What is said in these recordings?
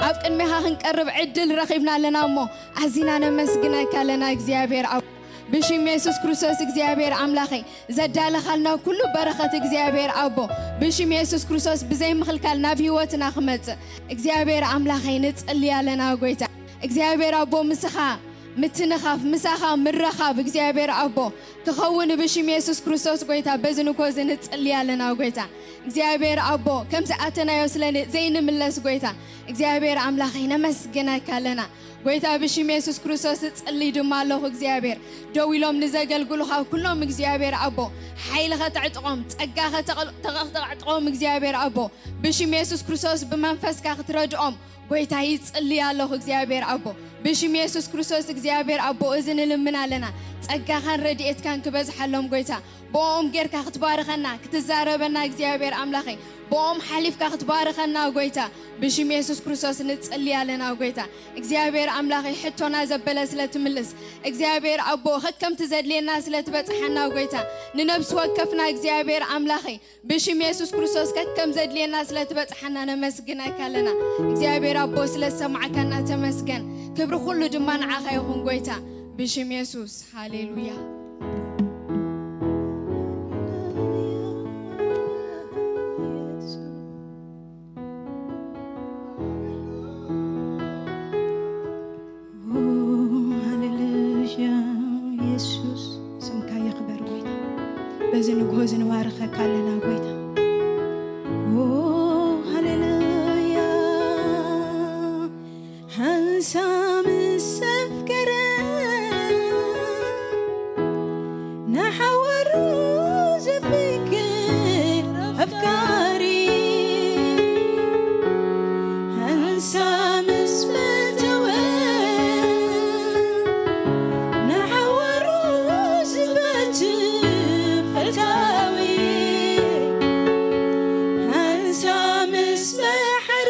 ኣብ ቅድሜኻ ክንቀርብ ዕድል ረኺብና ኣለና እሞ ኣዚና ነመስግነካ ኣለና እግዚኣብሔር ኣቦ። ብሽም የሱስ ክርስቶስ እግዚኣብሔር ኣምላኸይ ዘዳለኻልና ኩሉ በረኸት እግዚኣብሔር ኣቦ ብሽም የሱስ ክርስቶስ ብዘይ ምኽልካል ናብ ህይወትና ክመጽእ እግዚኣብሔር ኣምላኸይ ንጽሊ ኣለና ጎይታ እግዚኣብሔር ኣቦ ምስኻ ምትንኻፍ ምሳኻ ምረኻብ እግዚኣብሔር ኣቦ ክኸውን ብሽም የሱስ ክርስቶስ ጎይታ በዚ ንኮ እዚ ንጽሊ ኣለና ጎይታ እግዚኣብሔር ኣቦ ከምዚ ኣተናዮ ስለ ዘይንምለስ ጎይታ እግዚኣብሔር ኣምላኸይ ነመስግነካ ኣለና ጎይታ ብሽም የሱስ ክርስቶስ እጽሊ ድማ ኣለኹ እግዚኣብሔር ደው ኢሎም ንዘገልግሉኻ ኩሎም እግዚኣብሔር ኣቦ ሓይልኸ ተዕጥቖም ጸጋኸ ተዕጥቖም እግዚኣብሔር ኣቦ ብሽም የሱስ ክርስቶስ ብመንፈስካ ክትረድኦም ጎይታ ይጽሊ ኣለኹ እግዚኣብሔር ኣቦ ብሽም የሱስ ክርስቶስ እግዚኣብሔር ኣቦ እዚ ንልምን ኣለና ጸጋኻን ረድኤትካን ክበዝሓሎም ጎይታ ብኦም ጌርካ ክትባርኸና ክትዛረበና እግዚኣብሔር ኣምላኸይ ብኦም ሓሊፍካ ክትባርኸና ጎይታ ብሽም የሱስ ክርስቶስ ንጽሊ ኣለና ጎይታ እግዚኣብሔር ኣምላኸይ ሕቶና ዘበለ ስለ ትምልስ እግዚኣብሔር ኣቦ ከከምቲ ዘድልየና ስለ ትበጽሓና ጎይታ ንነብሲ ወከፍና እግዚኣብሔር ኣምላኸይ ብሽም የሱስ ክርስቶስ ከከም ዘድልየና ስለ ትበጽሓና ነመስግነካ ኣለና እግዚኣብሔር ኣቦ ስለ ዝሰማዕካና ተመስገን ክብሪ ኩሉ ድማ ንዓኻ ይኹን ጎይታ ብሽም የሱስ ሃሌሉያ ሃሌሉያ የሱስ ስምካ ይኽበር ጎይታ በዚ ንግሆ ዝንባረኸካ ኣለና ጎይታ ሃሌሉያ ሓንሳብ ምስ ኣፍቀረ ንሓዋሩ ዘፍቅር ኣፍቃሪ ሓንሳብ ምስ ፈተወ ንሓዋሩ ዝፈቱ ፈታዊ ሓንሳብ ምስ መሓረ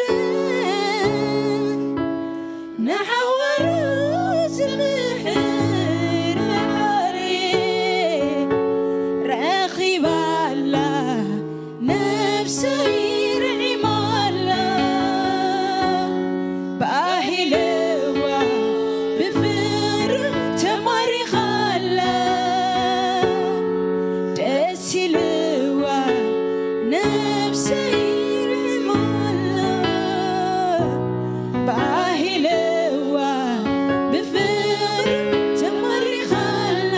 ንሓዋሩ ዝምሕር መሓሪ ረኺባላ ነብሰይ ርዒማላ ብኣሂለዋ ብፍር ተማሪኻላ ደስ ኢልዋ ነብሰይ ርዒማላ ባሂለዋ ብፍር ተማሪኻላ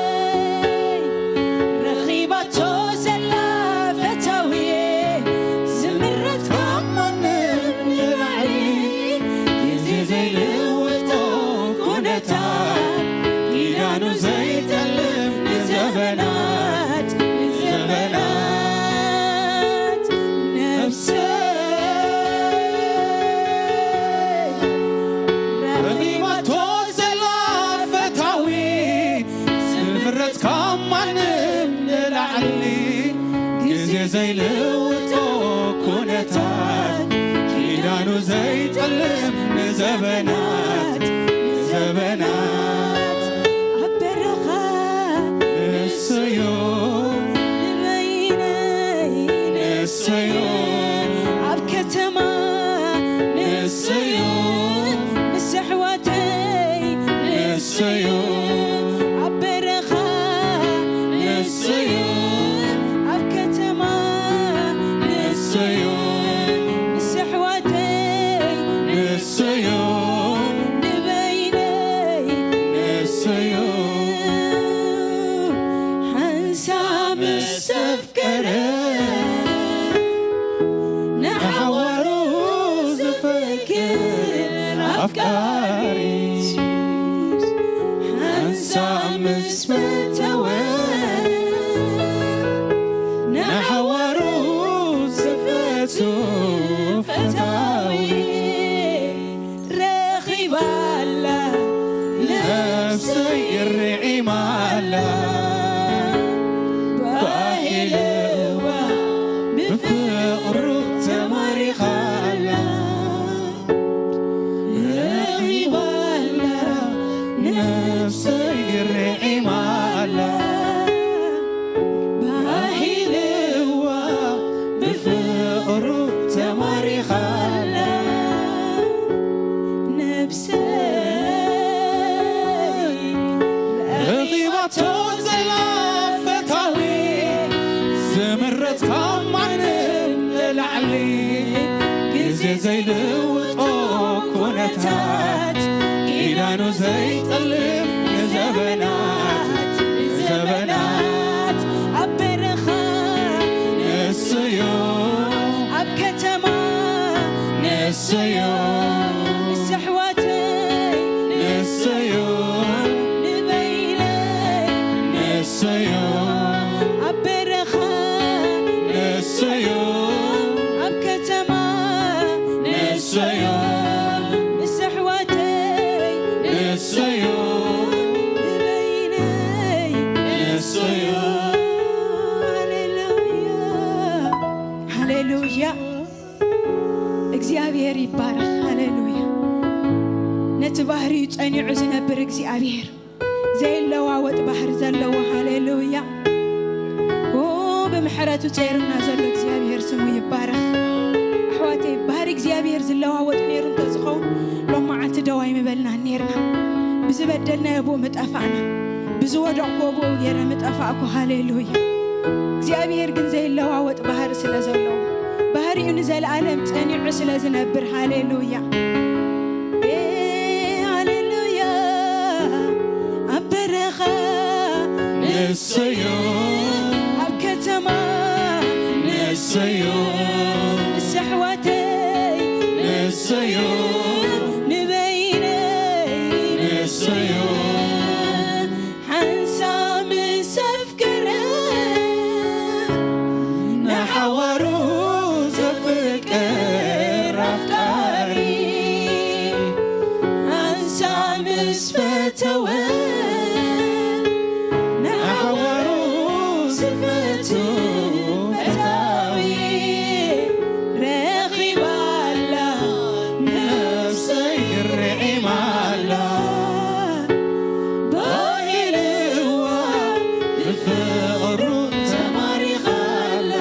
ነብሰይ ረኺባቶ ዘላ ፈታውየ ዝምረት ካብ ማንም ንላዕሊ ግዜ ዘይልውጦ ኩነታት ኪዳኑ ዘይጠልም ንዘበናት ንዘበናት ነብሰይ ረኺባቶ ዘላ ፈታዊ ዝምረት ካብ ማንም ንላዕሊ ግዜ ዘይልውጦ ኩነታት ኪዳኑ ዘይጠልም ንዘበናት ንዘበናት ኣብ በረኻ ንስዩ ንበይነይ ንስዩ ኣብ ከተማ ንስዩ ምስ ኣሕዋተይ ንስዩ ኣብ በረኻ ንስዩ ኣብ ከተማ ንስዩ ምስ ኣሕዋተይ ንስዩ ንበይነይ ንስዩ ሓንሳብ ምስ ኣፍቀረ ንሓዋሩ ዝፍቅር ኣፍቃሪ ካብ ማንም ንላዕሊ ግዜ ዘይልውጦ ኩነታት ኪዳኑ ዘይጠልም ንዘበናት ንዘበናት ኣብ በረኻ ንሱዩ ኣብ ከተማ ንሱዩ ምስ ኣሕዋተይ ንሱዩ ንበይነይ ንሱዩ ኣብ በረኻ ንሱዩ ኣብ ከተማ ንሱዩ ምስ ኣሕዋተይ ንሱዩ ንበይነይ ንሱዩ። ሃሌሉያ፣ ሃሌሉያ። እግዚኣብሔር ይባረኽ። ሃሌሉያ። ነቲ ባህሪኡ ጸኒዑ ዝነብር እግዚኣብሔር፣ ዘይለዋወጥ ባህሪ ዘለዎ፣ ሃሌሉያ። ኦ፣ ብምሕረቱ ጸይሩና ዘሎ እግዚኣብሔር ስሙ ይባረኽ። ኣሕዋተይ፣ ባህሪ እግዚኣብሔር ዝለዋወጥ ነይሩ እንተዝኸውን፣ ሎም መዓልቲ ደው ኣይምበልናን ነይርና። ብዝበደልናዮ ብኡ ምጠፋእና። ብዝወደቕኩዎ ብኡ ገይረ ምጠፋእኩ። ሃሌሉያ። እግዚኣብሔር ግን ዘይለዋወጥ ባህሪ ስለ ዘለዎ፣ ባህሪኡ ንዘለኣለም ጸኒዑ ስለ ዝነብር፣ ሃሌሉያ። ኤ፣ ሃሌሉያ። ኣብ በረኻ ንሱዩ ኣብ ከተማ ንሱዩ ምስ ኣሕዋተይ ንሱዩ ንበይነይ ንሱዩ ሓንሳብ ምስ ኣፍቀረ ንሓዋሩ ዘፍቅር ኣፍቃሪ ሓንሳብ ምስ ፈተወ ንሓዋሩ ዝፈቱ ፈታዊ ረኺባላ ነፍሰይ ርዒማላ ባሂልዋ ብፍቕሩ ተማሪኻላ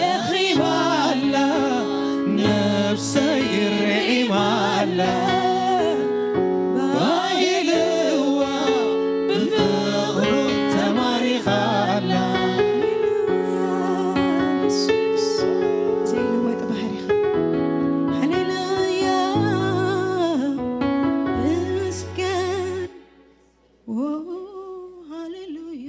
ረኺባላ ነፍሰይ ርዒማላ ባሂልዋ ብፍቕሩ ተማሪኻላ። ሃሌሉያ፣ ንሱ ዘይልወጥ ባህሪኻ። ሃሌሉያ፣ ይመስገን። ኦ፣ ሃሌሉያ።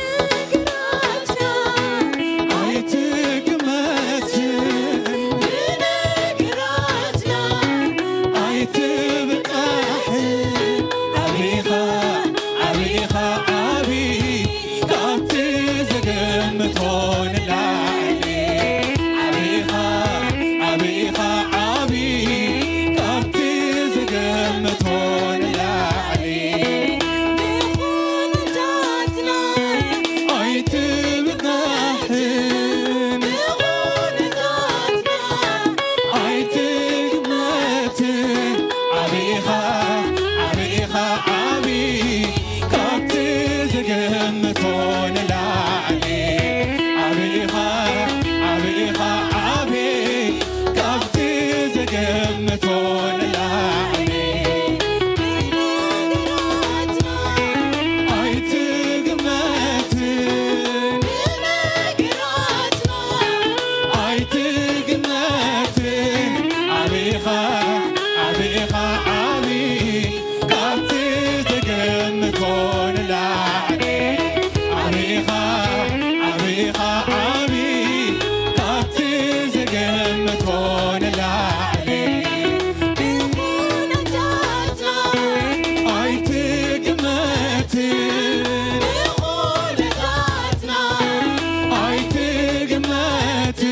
ብነገራትና ኣይትግመትን፣ ብነገራትና ኣይትብቃሕን። ዓቢኻ፣ ዓቢኻ፣ ዓቢ ካብቲ ዝግምቶ ንላዕሊ። ዓቢኻ፣ ዓቢኻ፣ ዓቢ ካብቲ ዝግምቶ ንላዕሊ። ብኹነታትና ኣይትብቃሕን። ብኹነታትና ኣይትግመትን። ዓቢኻ፣ ዓቢኻ፣ ዓቢ ካብቲ ዝግምቶ ንላዕሊ። ኢኻ ዓቢ ካብቲ ዝገምቶ ንላዕሊ። ብኹነታትና ኣይትግመትን። ብኹነታትና ኣይትግመትን።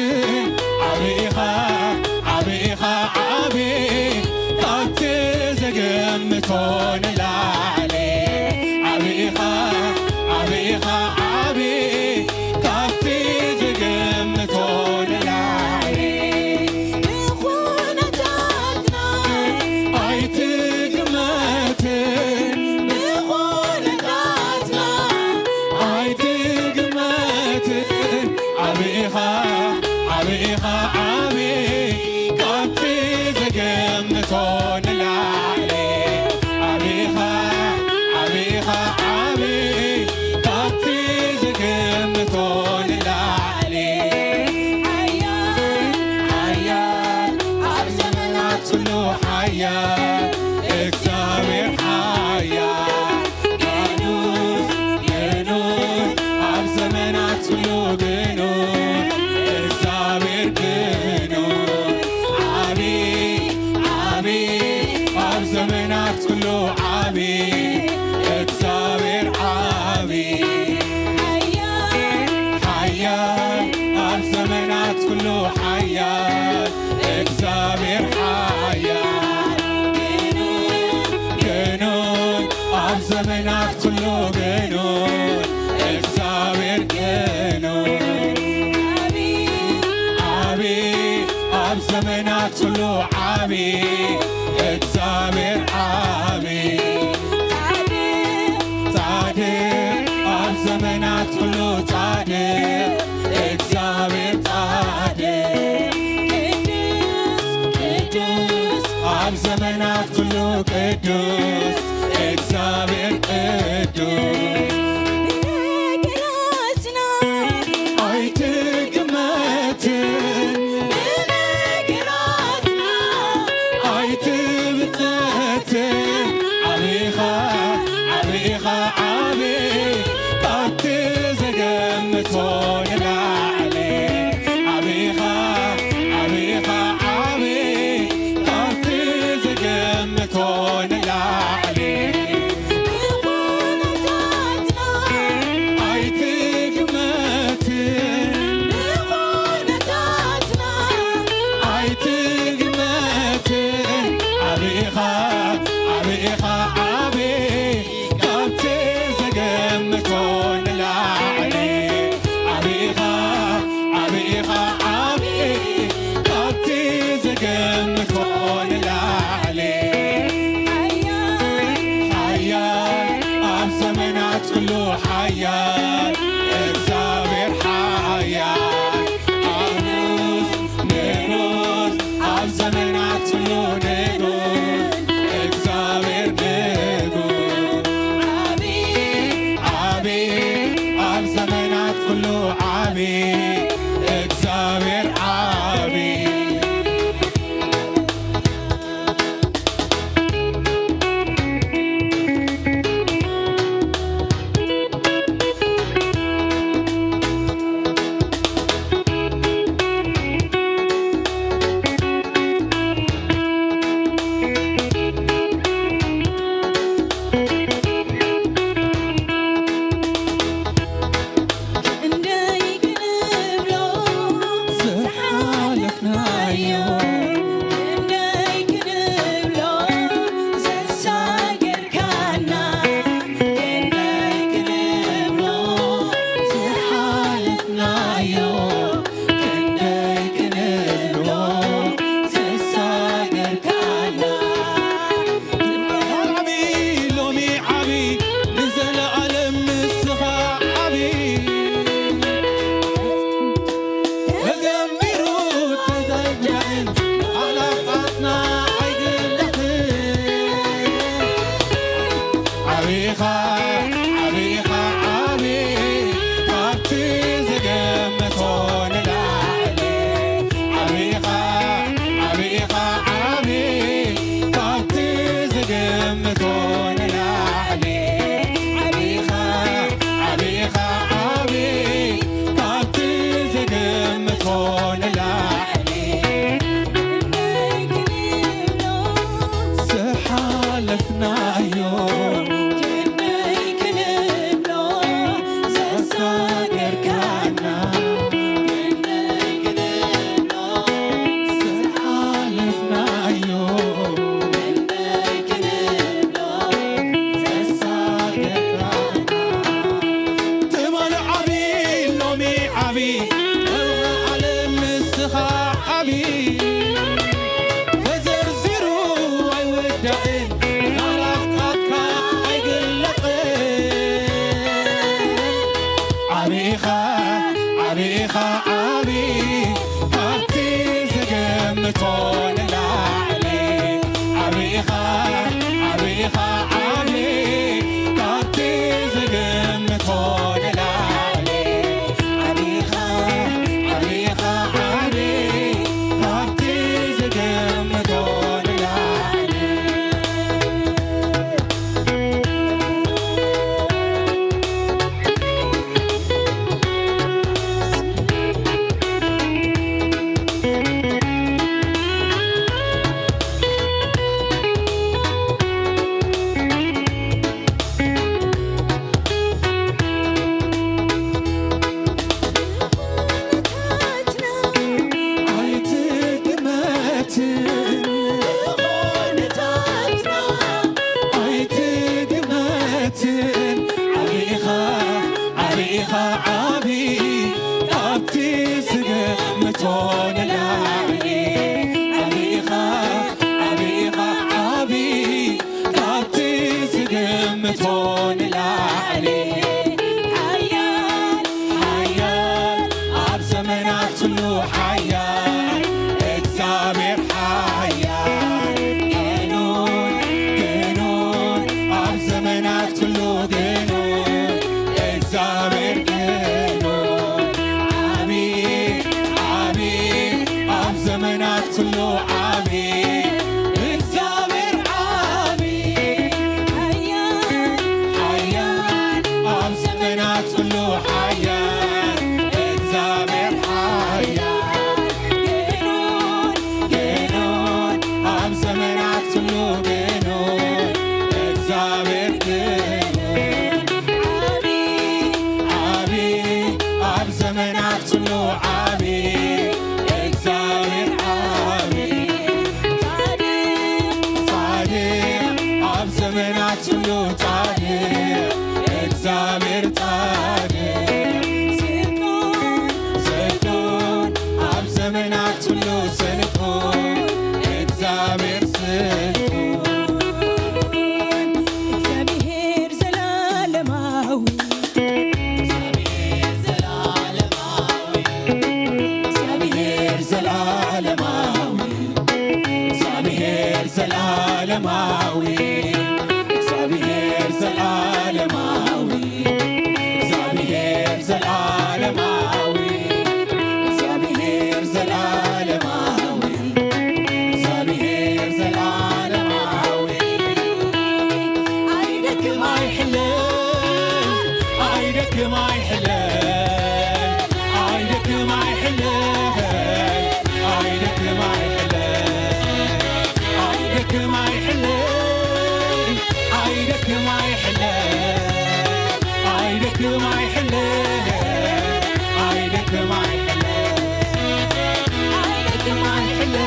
ዓቢ ኢኻ፣ ዓቢ ኢኻ፣ ዓቢ ካብቲ ዝገምቶ ንላዕሊ። ዓቢ ኢኻ፣ ዓቢ ኢኻ፣ ዓቢ ካብቲ ዝገምቶ ንላዕሊ። ብኹነታትና ኣይትግመትን። ብኹነታትና ኣይትግመትን። ዓቢ ኢኻ፣ ዓቢ ኢኻ፣ ዓቢ ካብቲ ዝገምቶ ንላዕሊ። ዓቢ ኢኻ፣ ዓቢ ኢኻ፣ ዓቢ ካብቲ ዝገምቶ ንላዕሊ። ሓያል፣ ሓያል፣ ኣብ ዘመናት ኩሉ ሓያል፣ እግዚኣብሔር ሓያል። ግኑን፣ ግኑን፣ ኣብ ዘመናት ኩሉ ግኑን፣ እግዚኣብሔር ግኑን። ዓቢ፣ ዓቢ፣ ኣብ ዘመናት ኩሉ ዓቢ፣ እግዚኣብሔር ዓቢ። ሓያል፣ ኣብ ዘመናት ኩሉ ሓያል፣ እግዚኣብሔር ሓያል። ግኑን፣ ኣብ ዘመናት ኩሉ ግኑን፣ እግዚኣብሔር ግኑን። ዓቢ፣ ኣብ ዘመናት ኩሉ ዓቢ፣ እግዚኣብሔር ዓቢ። ጻድቅ፣ ኣብ ዘመናት ኩሉ ጻድቅ፣ እግዚኣብሔር ጻድቅ። ቅዱስ፣ ቅዱስ፣ ኣብ ዘመናት ኩሉ ቅዱስ፣ እግዚኣብሔር ቅዱስ። ብነገራትና ኣይትግመትን። ብነገራትና ኣይትብተትን። ዓቢ ኢኻ፣ ዓቢ ኢኻ፣ ዓቢ ካብቲ ዝገምቶ ንላዕሊ። ዓቢ ኢኻ፣ ዓቢ ኢኻ፣ ዓቢ ካብቲ ዝገምቶ ንላዕሊ። ብኹነታትና ኣይትግመትን። ብኹነታትና ኣይትግመትን። ዓቢ ኢኻ፣ ዓቢ ኢኻ፣ ዓቢ ካብቲ ዝገምቶ ንላዕሊ። ዓቢ ኢኻ፣ ዓቢ ኢኻ፣ ዓቢ ካብቲ ዝገምቶ ንላዕሊ። ሓያል፣ ኣብ ዘመናት ኩሉ ሓያል፣ እግዚኣብሔር ሓያል። ንጉስ፣ ንጉስ፣ ኣብ ዘመናት ኩሉ ንጉስ፣ እግዚኣብሔር ንጉስ። ዓቢ፣ ዓቢ፣ ኣብ ዘመናት ኩሉ ዓቢ፣ እግዚኣብሔር ዓቢ። ክንደይ ክንብሎ ዝሓለፍናዮ፣ ክንደይ ክንብሎ ዘሳገርካና፣ ክንደይ ክንብሎ ዝሓለፍናዮ፣ ክንደይ ክንብሎ ዘሳገርካና። ዓቢ ሎሚ ዓቢ ንዘለኣለም ንስኻ ዓቢ። ተዘሚሩ ተዘንጊዕን ንኣላፋትና ኣይግለኽን። ዓቢኻ ዓቢኻ ዓቢ ካብቲ ዝገመቶ ዓለም ንስኻ ዓቢ ተዘርዚሩ ኣይውዳእን፣ ቃላትካ ኣይግለጽን። ዓቢ ኢኻ፣ ዓቢ ኢኻ፣ ዓቢ ካብቲ ዝገምቶ ንላዕሊ። ዓቢ ኢኻ፣ ዓቢ ኢኻ፣ ዓቢ ካብቲ ዝገምቶ ንላዕሊ። ዓቢ ኢኻ፣ ዓቢ ኢኻ፣ ዓቢ ካብቲ ዝገምቶ ንላዕሊ። ዓቢ ኢኻ፣ ዓቢ ኢኻ፣ ዓቢ ካብቲ ዝገምቶ ንላዕሊ። ዓቢ ኢኻ፣ ዓቢ ኢኻ፣ ዓቢ ካብቲ ዝገምቶ ንላዕሊ። ሓያል፣ ሓያል፣ ኣብ ዘመናት ኩሉ ሓያል፣ እግዚኣብሔር ሓያል፣ ግኑን፣ ግኑን፣ ኣብ ዘመናት ኩሉ ግኑን፣ እግዚኣብሔር ግኑን፣ ዓቢ፣ ዓቢ፣ ኣብ ዘመናት ኩሉ ዓቢ፣ እግዚኣብሔር ዓቢ፣ ሓያል፣ ሓያል፣ ኣብ ዘመናት ኩሉ ሓያል፣ እግዚኣብሔር ሓያል፣ ግኑን፣ ግኑን፣ ኣብ ዘመናት ኩሉ ግኑን፣ እግዚኣብሔር ግኑን፣ ዓቢ፣ ዓቢ፣ ኣብ ዘመናት ኩሉ ዓቢ፣ እግዚኣብሔር ዓቢ፣ ጻድቅ፣ ጻድቅ፣ ኣብ ዘመናት ኩሉ ጻድቅ፣ እግዚኣብሔር ጻድቅ፣ ስልጡን፣ ስልጡን፣ ኣብ ዘመናት ኩሉ ስልጡን፣ እግዚኣብሔር ስልጡን። እግዚኣብሔር ዘላለማዊ፣ እግዚኣብሔር ዘላለማዊ፣ እግዚኣብሔር ዘላለማዊ፣ እግዚኣብሔር ዘላለማዊ፣ እግዚኣብሔር ዘላለማዊ፣ እግዚኣብሔር ዘላለማዊ፣ እግዚኣብሔር ዘላለማዊ፣ እግዚኣብሔር ዘላለማዊ። ኣይደክም ኣይሕለል፣ ኣይደክም ኣይሕለል፣ ኣይደክም ኣይሕለል፣ ኣይደክም ኣይሕለል፣ ኣይደክም ኣይሕለል፣ ኣይደክም ኣይሕለል፣ ኣይደክም ኣይሕለል፣ ኣይደክም ኣይሕለል፣ ኣይደክም ኣይሕለል፣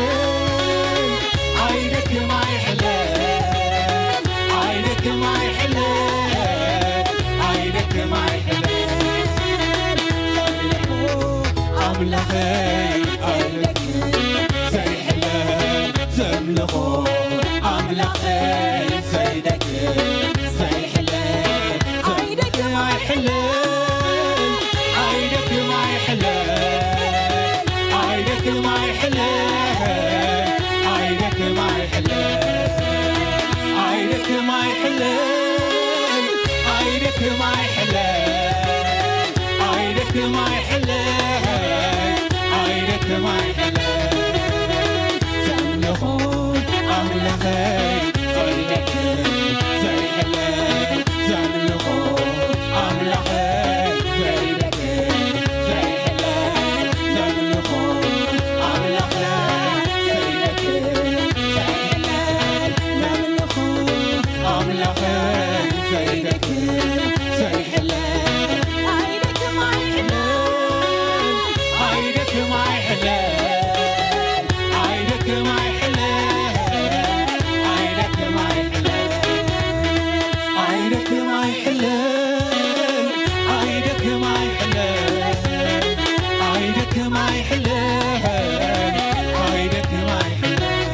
ኣይደክም ኣይሕለል፣ ኣይደክም ኣይሕለል፣ ኣይደክም ኣይሕለል። ኣምላኸይ ኣይደክም ዘይሕለል ዘምልኾ ኣምላኸይ ዘይደክም ዘይሕለል ኣይደክም ኣይሕለል ኣይደክም ኣይሕለል ኣይደክም ኣይሕለል ኣይደክም ኣይሕለል ኣይደክም ኣይሕለል ኣይደክም ኣይሕለል ኣይደክም ኣይሕለል ኣይደክም ኣይሕለል ዘምልኾ ኣምላኸይ ዘይደክም ዘይሕለል ዘምልኾ ኣምላኸይ ዘይደክም ዘይሕለል ዘምልኾ ኣምላኸይ ዘይደክም ዘይሕለል ዘምልኾ ኣምላኸይ ዘይደክም ዘይሕለል ኣይደክም ኣይሕለል ኣይሕለል፣ ኣይደክም ኣይሕለል።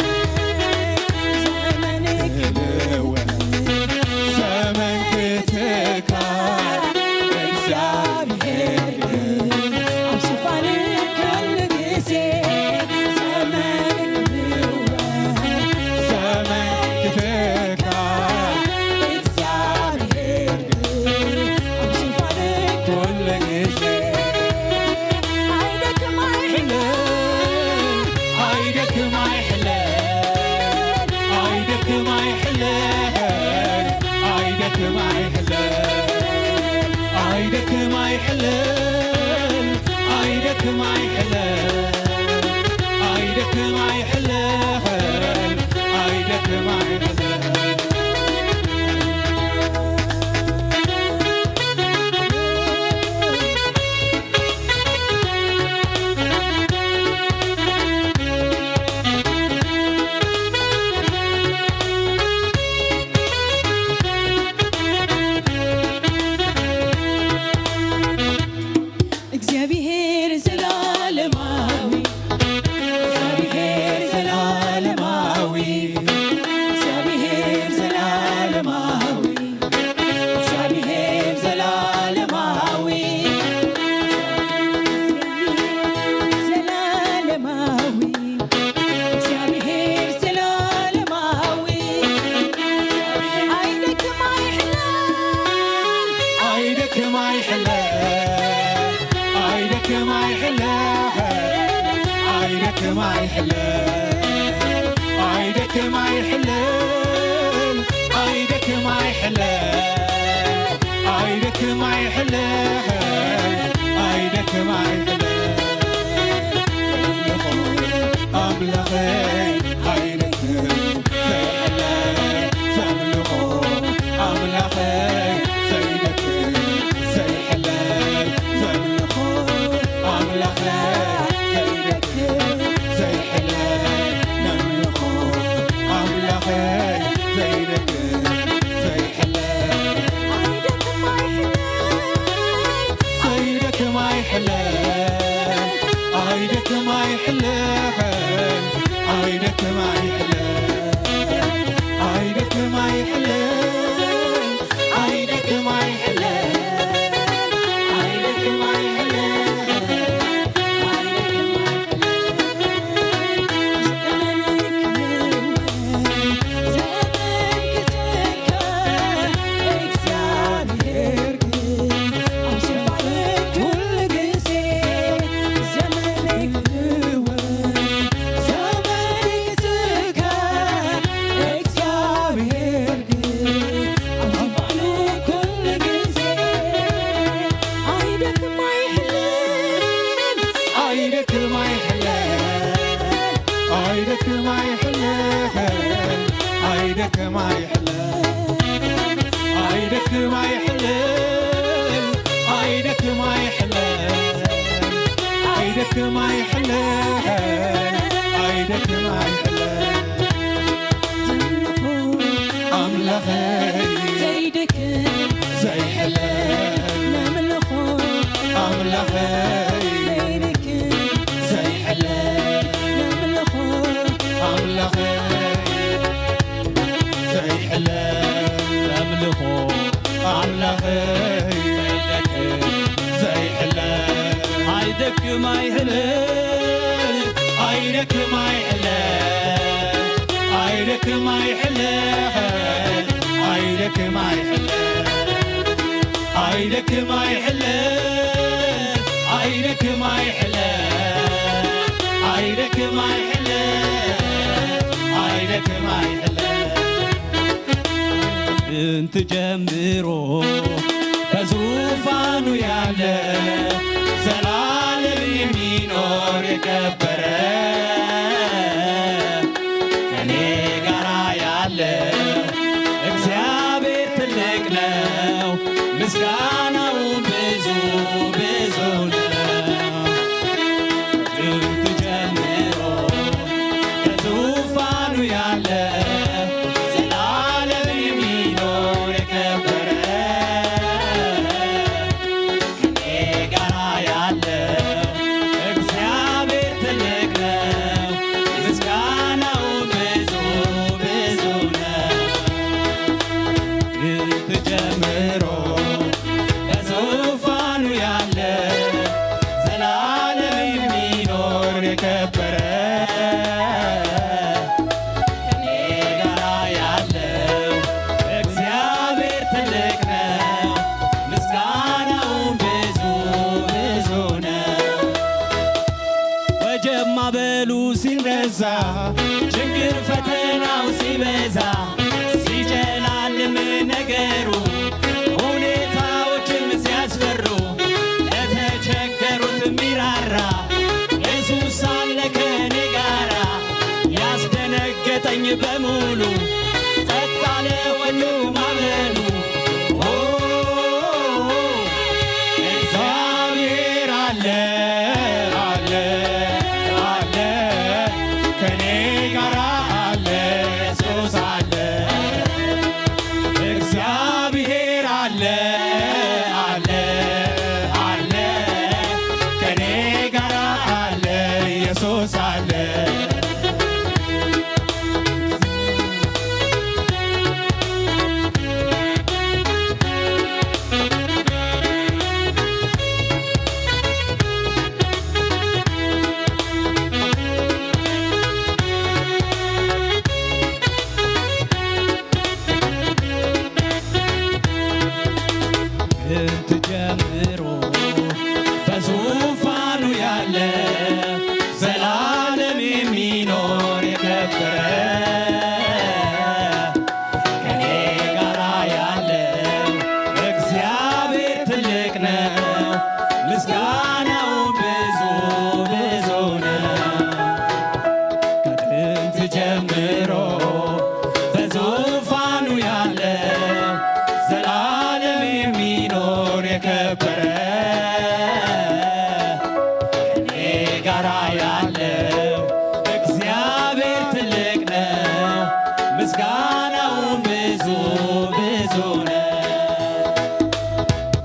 ዘመን ክትካ፣ ዘመን ክትካ፣ እግዚኣብሔር ኣብ ዙፋን ኩሉ ግዜ። ዘመን ክትካ፣ ዘመን ክትካ፣ እግዚኣብሔር ኣብ ዙፋን ኩሉ ግዜ። ኣይደክም ኣይሕለል፣ ኣይደክም ኣይሕለል፣ ኣይደክም ኣይሕለል፣ ኣይደክም ኣይሕለል፣ ኣይደክም ኣይሕለል፣ ኣይደክም ኣይሕለል፣ ኣይደክም ኣይሕለል። እግዚኣብሔር ዘላለማዊ፣ እግዚኣብሔር ዘላለማዊ፣ እግዚኣብሔር ዘላለማዊ፣ እግዚኣብሔር ዘላለማዊ፣ ዘላለማዊ፣ እግዚኣብሔር ዘላለማዊ፣ ኣይደክም ኣይሕለል፣ ኣይደክም ኣይሕለል፣ ኣይደክም ኣይሕለል፣ ኣይደክም ኣይሕለል፣ ኣይደክም ኣይሕለል፣ ኣይደክም ኣይሕለል፣ ኣይደክም ኣይሕለል፣ ኣይደክም ኣይሕለል። ኣምላኸይ ኣይደክም ዘይሕለል ዘምልኾ፣ ኣምላኸይ ዘይደክም ዘይሕለል ዘምልኾ፣ ኣምላኸይ ዘይደክም ዘይሕለል ነምልኾ፣ ኣምላኸይ ዘይደክም ዘይሕለል ኣይደክም ኣይሕለል፣ ኣይደክም ኣይሕለል፣ ኣይደክም ኣይሕለል፣ ኣይደክም ኣይሕለል፣ ኣይደክም ኣይሕለል፣ ኣይደክም ኣይሕለል፣ ኣይደክም ኣይሕለል። ኣይደክም ኣይሕለል፣ ኣይደክም ኣይሕለል፣ ኣይደክም ኣይሕለል፣ ኣይደክም ኣይሕለል፣ ኣይደክም ኣይሕለል፣ ኣይደክም ኣይሕለል፣ ኣይደክም ኣይሕለል። ኣምላኸይ ዘይደክም ዘይሕለል ነምልኾ፣ ኣምላኸይ ዘይደክም ዘይሕለል ነምልኾ፣ ኣምላኸይ ዘይሕለል ነምልኾ፣ ኣምላኸይ ዘይደክም ዘይሕለል ኣይደክም ኣይሕለል ኣይደክም ኣይሕለል ኣይደክም ኣይሕለል ኣይደክም ኣይሕለል ኣይደክም ኣይሕለል ኣይደክም ኣይሕለል ኣይደክም ኣይሕለል ኣይደክም ኣይሕለል ጥንት ጀምሮ በዙፋኑ ያለ ዘላለም የሚኖር የከበረ ከኔ ጋራ ያለ እግዚአብሔር ትልቅ ነው፣ ምስጋናው ብዙ ብዙ ነው። ከጥንት ጀምሮ በዙፋኑ ያለ ዘላለም የሚኖር የከበረ ከኔ ጋራ ያለ እግዚአብሔር የከበረ ከኔ ጋራ ያለው እግዚአብሔር ትልቅ ነው፣ ምስጋናው ብዙ ብዙ ነው። ወጀብ ማዕበሉ ሲነሳ፣ ችግር ፈተናው ሲበዛ፣ ሲጨላልም ነገሩ፣ ሁኔታዎችም ሲያስፈሩ፣ ለተቸገሩት የሚራራ ኢየሱስ አለ ከኔ ጋራ። ያስደነገጠኝ በሙሉ ጸጥ አለ ወጀብ ማዕበሉ። ኦ፣ እግዚአብሔር አለ፣ አለ፣ አለ፣ ከኔ ጋራ አለ፣ ኢየሱስ አለ። እግዚአብሔር አለ፣ አለ፣ አለ፣ ከኔ ጋራ አለ፣ ኢየሱስ አለ። ጥንት ጀምሮ በዙፋኑ ያለ ዘላለም የሚኖር የከበረ ከኔ ጋራ ያለው እግዚአብሔር ትልቅ ነው፣ ምስጋናው ብዙ ብዙ ነው። ከጥንት ጀምሮ በዙፋኑ ያለ ዘላለም የሚኖር የከበረ ከኔ ጋራ ያለው እግዚአብሔር ትልቅ ነው፣ ምስጋናው ብዙ ብዙ ነው።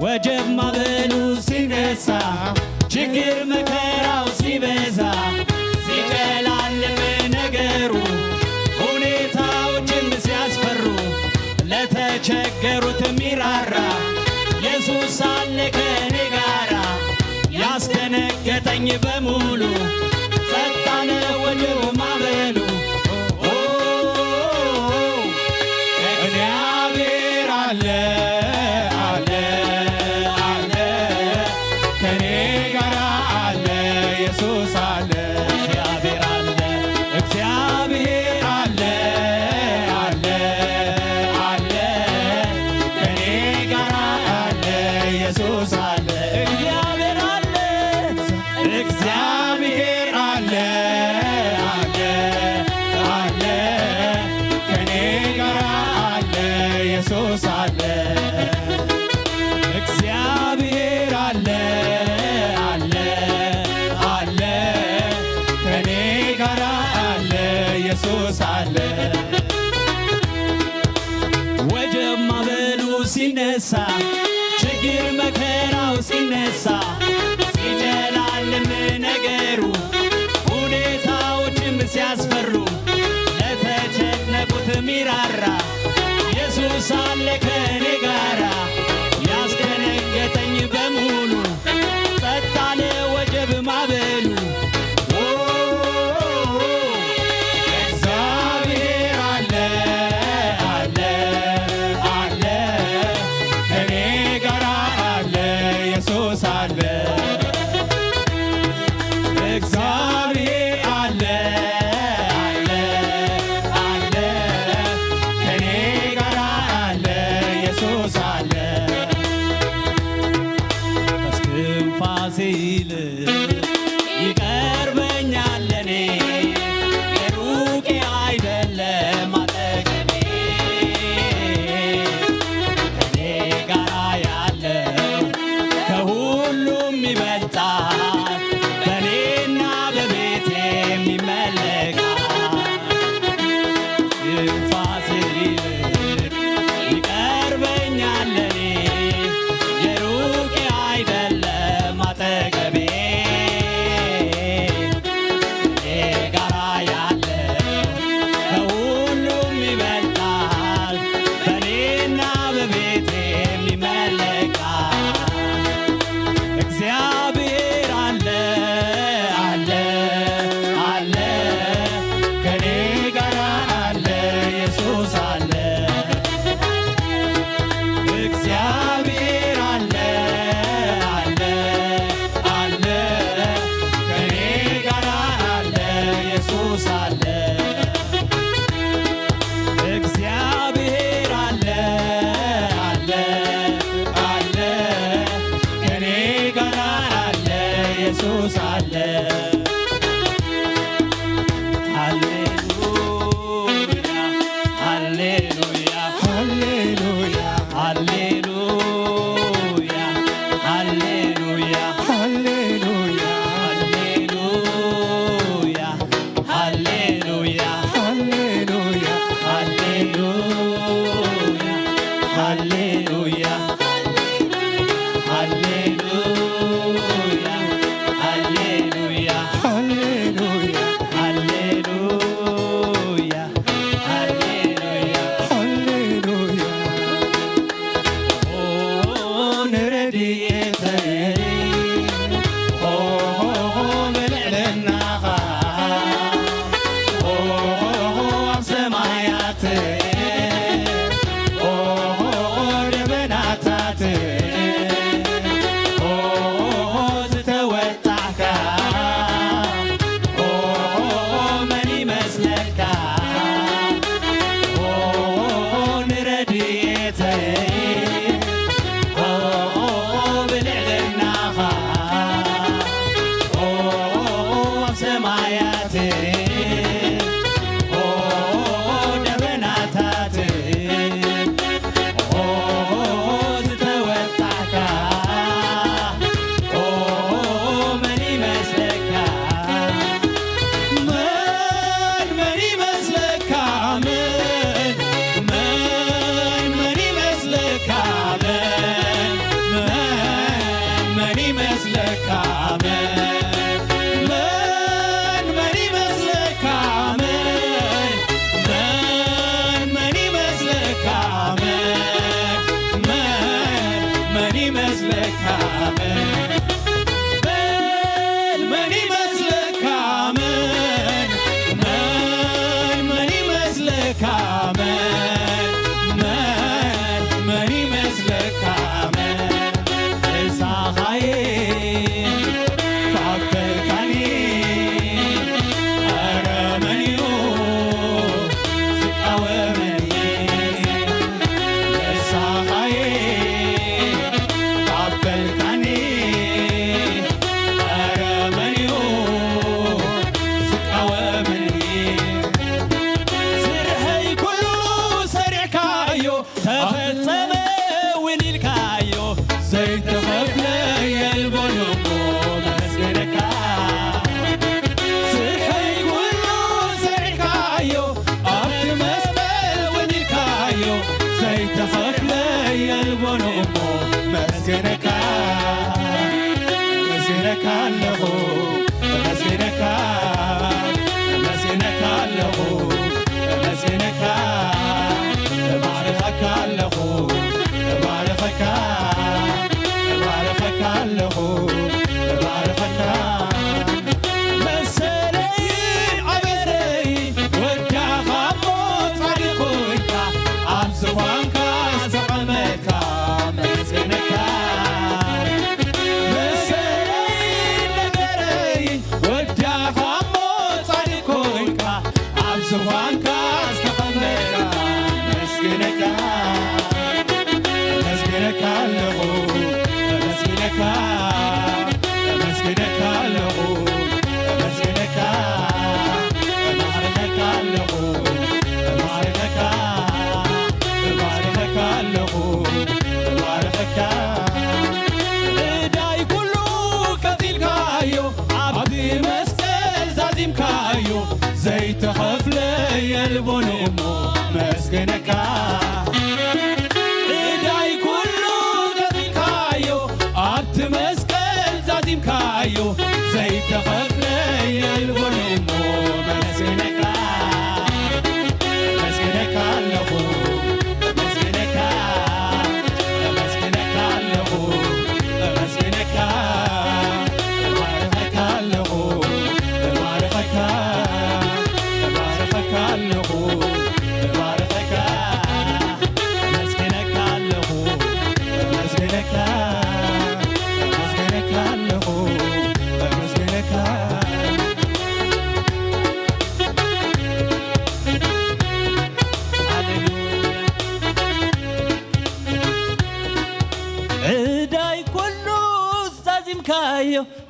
ወጀብ ማዕበሉ ሲነሳ፣ ችግር መከራው ሲበዛ፣ ሲጨላልም ነገሩ፣ ሁኔታዎችም ሲያስፈሩ፣ ለተቸገሩት የሚራራ ኢየሱስ አለ ከኔ ጋራ። ያስደነገጠኝ በሙሉ ጸጥ አለ ወጀብ ማዕበሉ። ኦ፣ እግዚአብሔር አለ፣ አለ፣ አለ፣ ከኔ ጋራ አለ፣ ኢየሱስ አለ። እግዚአብሔር አለ፣ እግዚአብሔር አለ፣ አለ፣ አለ፣ ከኔ ጋራ አለ፣ ኢየሱስ አለ። እግዚአብሔር አለ፣ እግዚአብሔር አለ፣ አለ፣ አለ፣ ከኔ ጋራ አለ፣ ኢየሱስ አለ። እግዚአብሔር አለ፣ አለ፣ አለ፣ ከኔ ጋራ አለ፣ ኢየሱስ አለ። ወጀብ ማዕበሉ ሲነሳ፣ ችግር መከራው ሲነሳ፣ ሲጨላልም ነገሩ፣ ሁኔታዎችም ሲያስፈሩ፣ ለተጨነቁት ሚራራ ኢየሱስ አለ ከኔ ጋራ። ያስደነገጠኝ በሙሉ ጸጥ አለ ወጀብ ማዕበሉ። ኦ፣ እግዚአብሔር አለ፣ አለ፣ አለ፣ ከኔ ጋራ አለ፣ ኢየሱስ አለ። እግዚአብሔር አለ፣ አለ፣ አለ፣ ከኔ ጋራ አለ፣ ኢየሱስ አለ። ከስትንፋሴ ይልቅ ይቀ- ኢየሱስ አለ፣ እግዚአብሔር አለ፣ አለ፣ አለ፣ ከኔ ጋር አለ፣ ኢየሱስ አለ። ሃሌሉያ፣ ሃሌሉያ፣ ሃሌሉያ፣ ሃሌሉያ፣ ሃሌሉያ፣ ሃሌሉያ፣ ሃሌሉያ። ሃሌሉያ፣ ሃሌሉያ፣ ሃሌሉያ፣ ሃሌሉያ፣ ሃሌሉያ፣ ሃሌሉያ፣ ሃሌሉያ፣ ሃሌሉያ፣ ሃሌሉያ፣ ሃሌሉያ። ኦ ንረድኤተይ፣ ኦ ብልዕልናኻ፣ ኦ ኣብ ሰማያት፣ ኦ ደበናታት፣ ኦ ዝተወጣሕካ፣ ኦ መን ይመስለካ? ኦ ንረድኤተይ፣ ኦ ብልዕልናኻ፣ ኦ ኣብ ሰማያት፣ ኦ ደበናታት፣ ኦ ዝተወጣሕካ፣ ኦ መን ይመስለካ? መን፣ መን ይመስለካ? መን፣ መን፣ መን ይመስለካ? መን፣ መን፣ መን ይመስለካ? መን፣ መን፣ መን ይመስለካ? መን፣ መን፣ መን ይመስለካ? መን፣ መን፣ መን ይመስለካ? መን፣ በል መን ይመስለካ? መን፣ መን፣ መን ይመስለካ? መን፣ መን፣ መን ይመስለካ? መን፣ እሳኻዬ ካብ በልካኒ፣ ኧረ መን እዩ ዝቃወመኒ? እሳኻዬ ካብ በልካ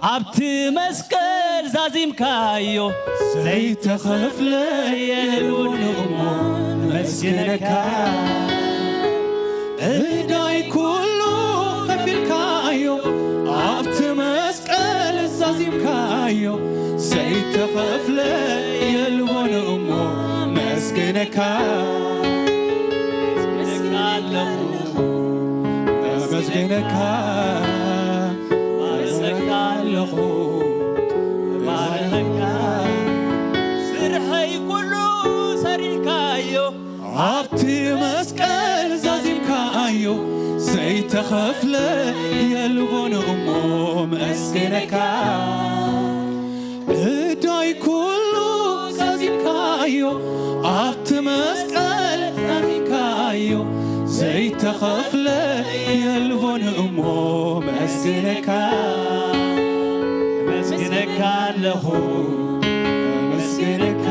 ኣብቲ መስቀል ዛዚምካዮ ዘይተኸፍለ የልቦን እሞ መስግነካ። እዳይ ኩሉ ከፊልካዮ ኣብቲ መስቀል ዛዚምካዮ ዘይተኸፍለ የልቦን እሞ መስግነካ። መስግነካ ኣለኹ። መስግነካ። ባርኸካ ኣለኹ። ባርኸካ። ስርሐይ ኩሉ ሰሪሕካዮ። ኣብቲ መስቀል ዛዚምካዮ ዘይተኸፍለ የልቦን እሞ መስግነካ። እዳይ ኩሉ ዛዚምካዮ ኣብቲ መስቀል ዛዚምካዮ ዘይተኸፍለ የልቦን እሞ መስግነካ። መስግነካ ኣለኹ። መስግነካ።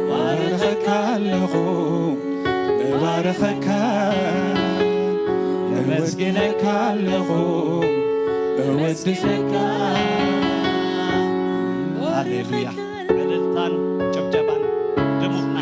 ባርኸካ ኣለኹ። እባርኸካ። እመስግነካ ኣለኹ። እወድሰካ። ሃሌሉያ። ዕልልታን ጭብጨባን ድሙቕና።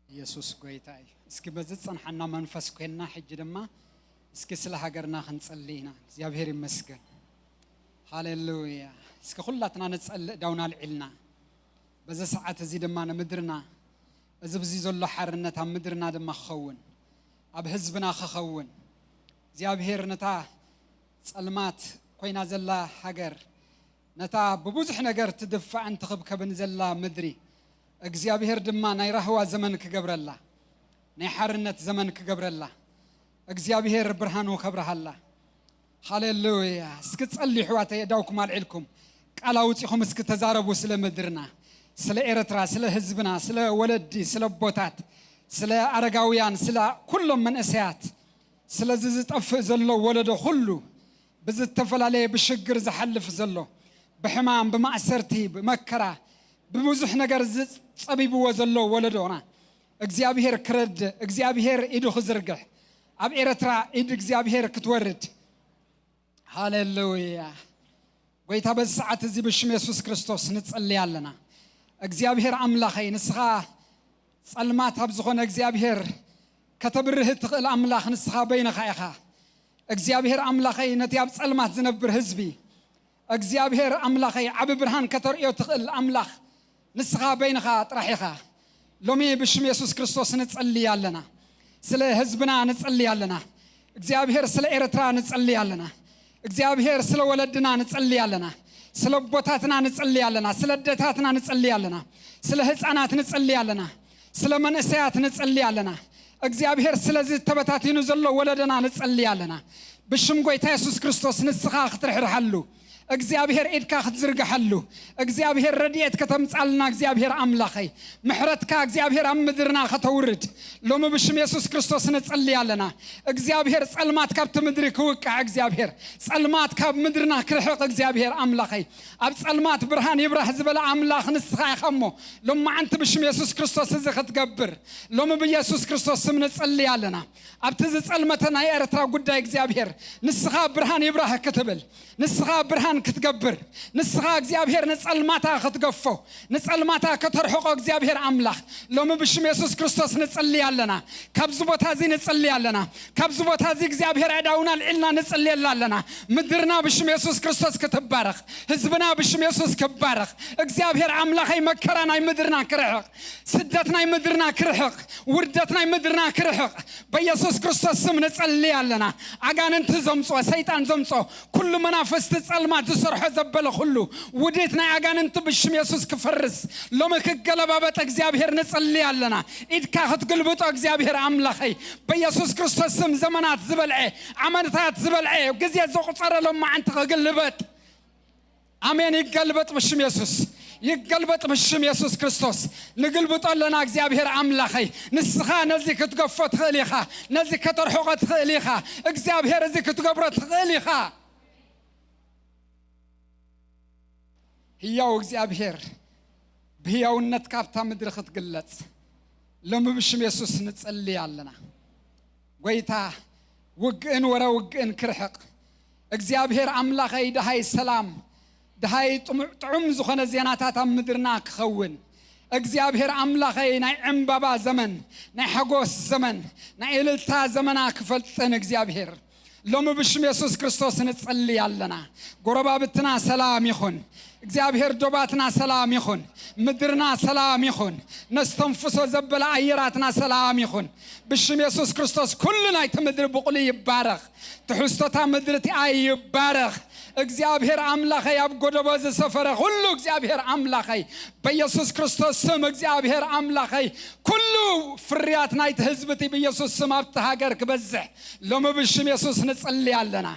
ኢየሱስ ጎይታ እዩ። እስኪ በዚ ዝጸንሓና መንፈስ ኮይንና፣ ሕጂ ድማ እስኪ ስለ ሃገርና ክንጸሊ ኢና። እግዚኣብሔር ይመስገን። ሃሌሉያ። እስኪ ኩላትና ንጸልእ፣ ዳውና ኣልዒልና። በዚ ሰዓት እዚ ድማ ንምድርና፣ እዚ ብዚ ዘሎ ሓርነት ኣብ ምድርና ድማ ክኸውን፣ ኣብ ህዝብና ክኸውን፣ እግዚኣብሔር ነታ ጸልማት ኮይና ዘላ ሃገር፣ ነታ ብብዙሕ ነገር ትድፋዕን ትኽብከብን ዘላ ምድሪ፣ እግዚኣብሔር ድማ ናይ ራህዋ ዘመን ክገብረላ፣ ናይ ሓርነት ዘመን ክገብረላ፣ እግዚኣብሔር ብርሃኑ ከብርሃላ። ሃሌሉያ። እስኪ ጸልዩ፣ ኣሕዋተይ፣ ኣእዳውኩም ኣልዒልኩም ቃል ኣውጺኹም እስኪ ተዛረቡ ስለ ምድርና፣ ስለ ኤርትራ፣ ስለ ህዝብና፣ ስለ ወለዲ፣ ስለ ኣቦታት፣ ስለ ኣረጋውያን፣ ስለ ኩሎም መንእሰያት፣ ስለዚ ዝጠፍእ ዘሎ ወለዶ ኩሉ፣ ብዝተፈላለየ ብሽግር ዝሓልፍ ዘሎ፣ ብሕማም፣ ብማእሰርቲ፣ ብመከራ፣ ብብዙሕ ነገር ዝጸቢብዎ ዘሎ ወለዶና፣ እግዚኣብሔር ክረድእ፣ እግዚኣብሔር ኢዱ ክዝርግሕ፣ ኣብ ኤርትራ ኢድ እግዚኣብሔር ክትወርድ። ሃሌሉያ። ጎይታ፣ በዚ ሰዓት እዚ ብሽም የሱስ ክርስቶስ ንጸሊ ኣለና። እግዚኣብሔር ኣምላኸይ፣ ንስኻ ጸልማት ኣብ ዝኾነ እግዚኣብሔር ከተብርህ እትኽእል ኣምላኽ ንስኻ በይንኻ ኢኻ። እግዚኣብሔር ኣምላኸይ፣ ነቲ ኣብ ጸልማት ዝነብር ህዝቢ፣ እግዚኣብሔር ኣምላኸይ፣ ዓቢ ብርሃን ከተርእዮ ትኽእል ኣምላኽ ንስኻ በይንኻ ጥራሕ ኢኻ። ሎሚ ብሽም የሱስ ክርስቶስ ንጸሊ ኣለና። ስለ ህዝብና ንጸሊ ኣለና። እግዚኣብሔር ስለ ኤርትራ ንጸሊ ኣለና። እግዚኣብሔር ስለ ወለድና ንጸሊ ኣለና። ስለ ኣቦታትና ንጸሊ ኣለና። ስለ ኣደታትና ንጸሊ ኣለና። ስለ ህጻናት ንጸሊ ኣለና። ስለ መንእሰያት ንጸሊ ኣለና። እግዚኣብሔር ስለዚ ተበታቲኑ ዘሎ ወለደና ንጸሊ ኣለና። ብሽም ጎይታ የሱስ ክርስቶስ ንስኻ ክትርሕርሓሉ፣ እግዚኣብሔር ኢድካ ክትዝርግሓሉ፣ እግዚኣብሔር ረድኤት ከተምጻልና፣ እግዚኣብሔር ኣምላኸይ፣ ምሕረትካ እግዚኣብሔር ኣብ ምድርና ከተውርድ፣ ሎሚ ብሽም የሱስ ክርስቶስ ንጸሊ ኣለና። እግዚኣብሔር ጸልማት ካብቲ ምድሪ ክውቃዕ፣ እግዚኣብሔር ጸልማት ካብ ምድርና ክርሕቕ፣ እግዚኣብሔር ኣምላኸይ፣ ኣብ ጸልማት ብርሃን ይብራህ ዝበለ ኣምላኽ ንስኻ ኢኻ እሞ፣ ሎማዓንቲ ብሽም የሱስ ክርስቶስ እዚ ክትገብር፣ ሎሚ ብየሱስ ክርስቶስ ስም ንጸሊ ኣለና። ኣብቲ ዝጸልመተ ናይ ኤርትራ ጉዳይ እግዚኣብሔር ንስኻ ብርሃን ይብራህ ክትብል፣ ንስኻ ብርሃን ክትገብር፣ ንስኻ እግዚኣብሔር ንጸልማታ ክትገፎ፣ ንጸልማታ ከተርሕቆ እግዚኣብሔር ኣምላኽ ሎሚ ብሽም የሱስ ክርስቶስ ንጸሊ ኣለና። ካብዚ ቦታ እዚ ንጸሊ ኣለና። ካብዚ ቦታ እዚ እግዚኣብሔር ኣእዳውና ኣልዒልና ንጽልየላ ኣለና። ምድርና ብሽም የሱስ ክርስቶስ ክትባረኽ፣ ህዝብና ብሽም የሱስ ክባረኽ። እግዚኣብሔር ኣምላኸይ መከራ ናይ ምድርና ክርሕቕ፣ ስደት ናይ ምድርና ክርሕቕ፣ ውርደት ናይ ምድርና ክርሕቕ በየሱስ ክርስቶስ ስም ንጸሊ ኣለና። ኣጋንንቲ ዘምጽኦ፣ ሰይጣን ዘምጽኦ፣ ኩሉ መናፍስቲ ጸልማት ዝሰርሖ ዘበለ ኩሉ ውዲት ናይ ኣጋንንቲ ብሽም የሱስ ክፈርስ፣ ሎሚ ክገለባበጥ እግዚኣብሔር ንጽሊ ኣለና። ኢድካ ክትግልብጦ እግዚኣብሔር ኣምላኸይ፣ በየሱስ ክርስቶስ ስም ዘመናት ዝበልዐ፣ ዓመታት ዝበልዐ፣ ግዜ ዘቑጸረ ሎማዓንቲ ክግልበጥ። ኣሜን። ይገልበጥ ብሽም የሱስ፣ ይገልበጥ ብሽም የሱስ ክርስቶስ። ንግልብጦ ኣለና እግዚኣብሔር ኣምላኸይ። ንስኻ ነዚ ክትገፎ ትኽእል ኢኻ፣ ነዚ ከተርሕቆ ትኽእል ኢኻ። እግዚኣብሔር እዚ ክትገብሮ ትኽእል ኢኻ። ህያው እግዚኣብሔር፣ ብህያውነትካ ኣብታ ምድሪ ክትግለጽ ሎሚ ብሽም የሱስ ንጸሊ ኣለና። ጎይታ፣ ውግእን ወረ ውግእን ክርሕቕ፣ እግዚኣብሔር ኣምላኸይ፣ ደሃይ ሰላም፣ ደሃይ ጥሙ-፣ ጥዑም ዝኾነ ዜናታት ኣብ ምድርና ክኸውን፣ እግዚኣብሔር ኣምላኸይ፣ ናይ ዕምባባ ዘመን፣ ናይ ሓጎስ ዘመን፣ ናይ እልልታ ዘመና ክፈልጥን እግዚኣብሔር ሎሚ ብሽም የሱስ ክርስቶስ ንጸሊ ኣለና። ጎረባብትና ሰላም ይኹን። እግዚኣብሔር ዶባትና ሰላም ይኹን። ምድርና ሰላም ይኹን። ነስተንፍሶ ዘበለ ኣየራትና ሰላም ይኹን። ብሽም የሱስ ክርስቶስ ኩሉ ናይቲ ምድሪ ብቑሊ ይባረኽ። ትሕዝቶታ ምድሪ እቲኣ ይባረኽ። እግዚኣብሔር ኣምላኸይ ኣብ ጎደቦ ዝሰፈረ ኩሉ እግዚኣብሔር ኣምላኸይ በየሱስ ክርስቶስ ስም እግዚኣብሔር ኣምላኸይ ኩሉ ፍርያት ናይቲ ህዝቢ እቲ ብየሱስ ስም ኣብቲ ሃገር ክበዝሕ ሎሚ ብሽም የሱስ ንጽሊ ኣለና።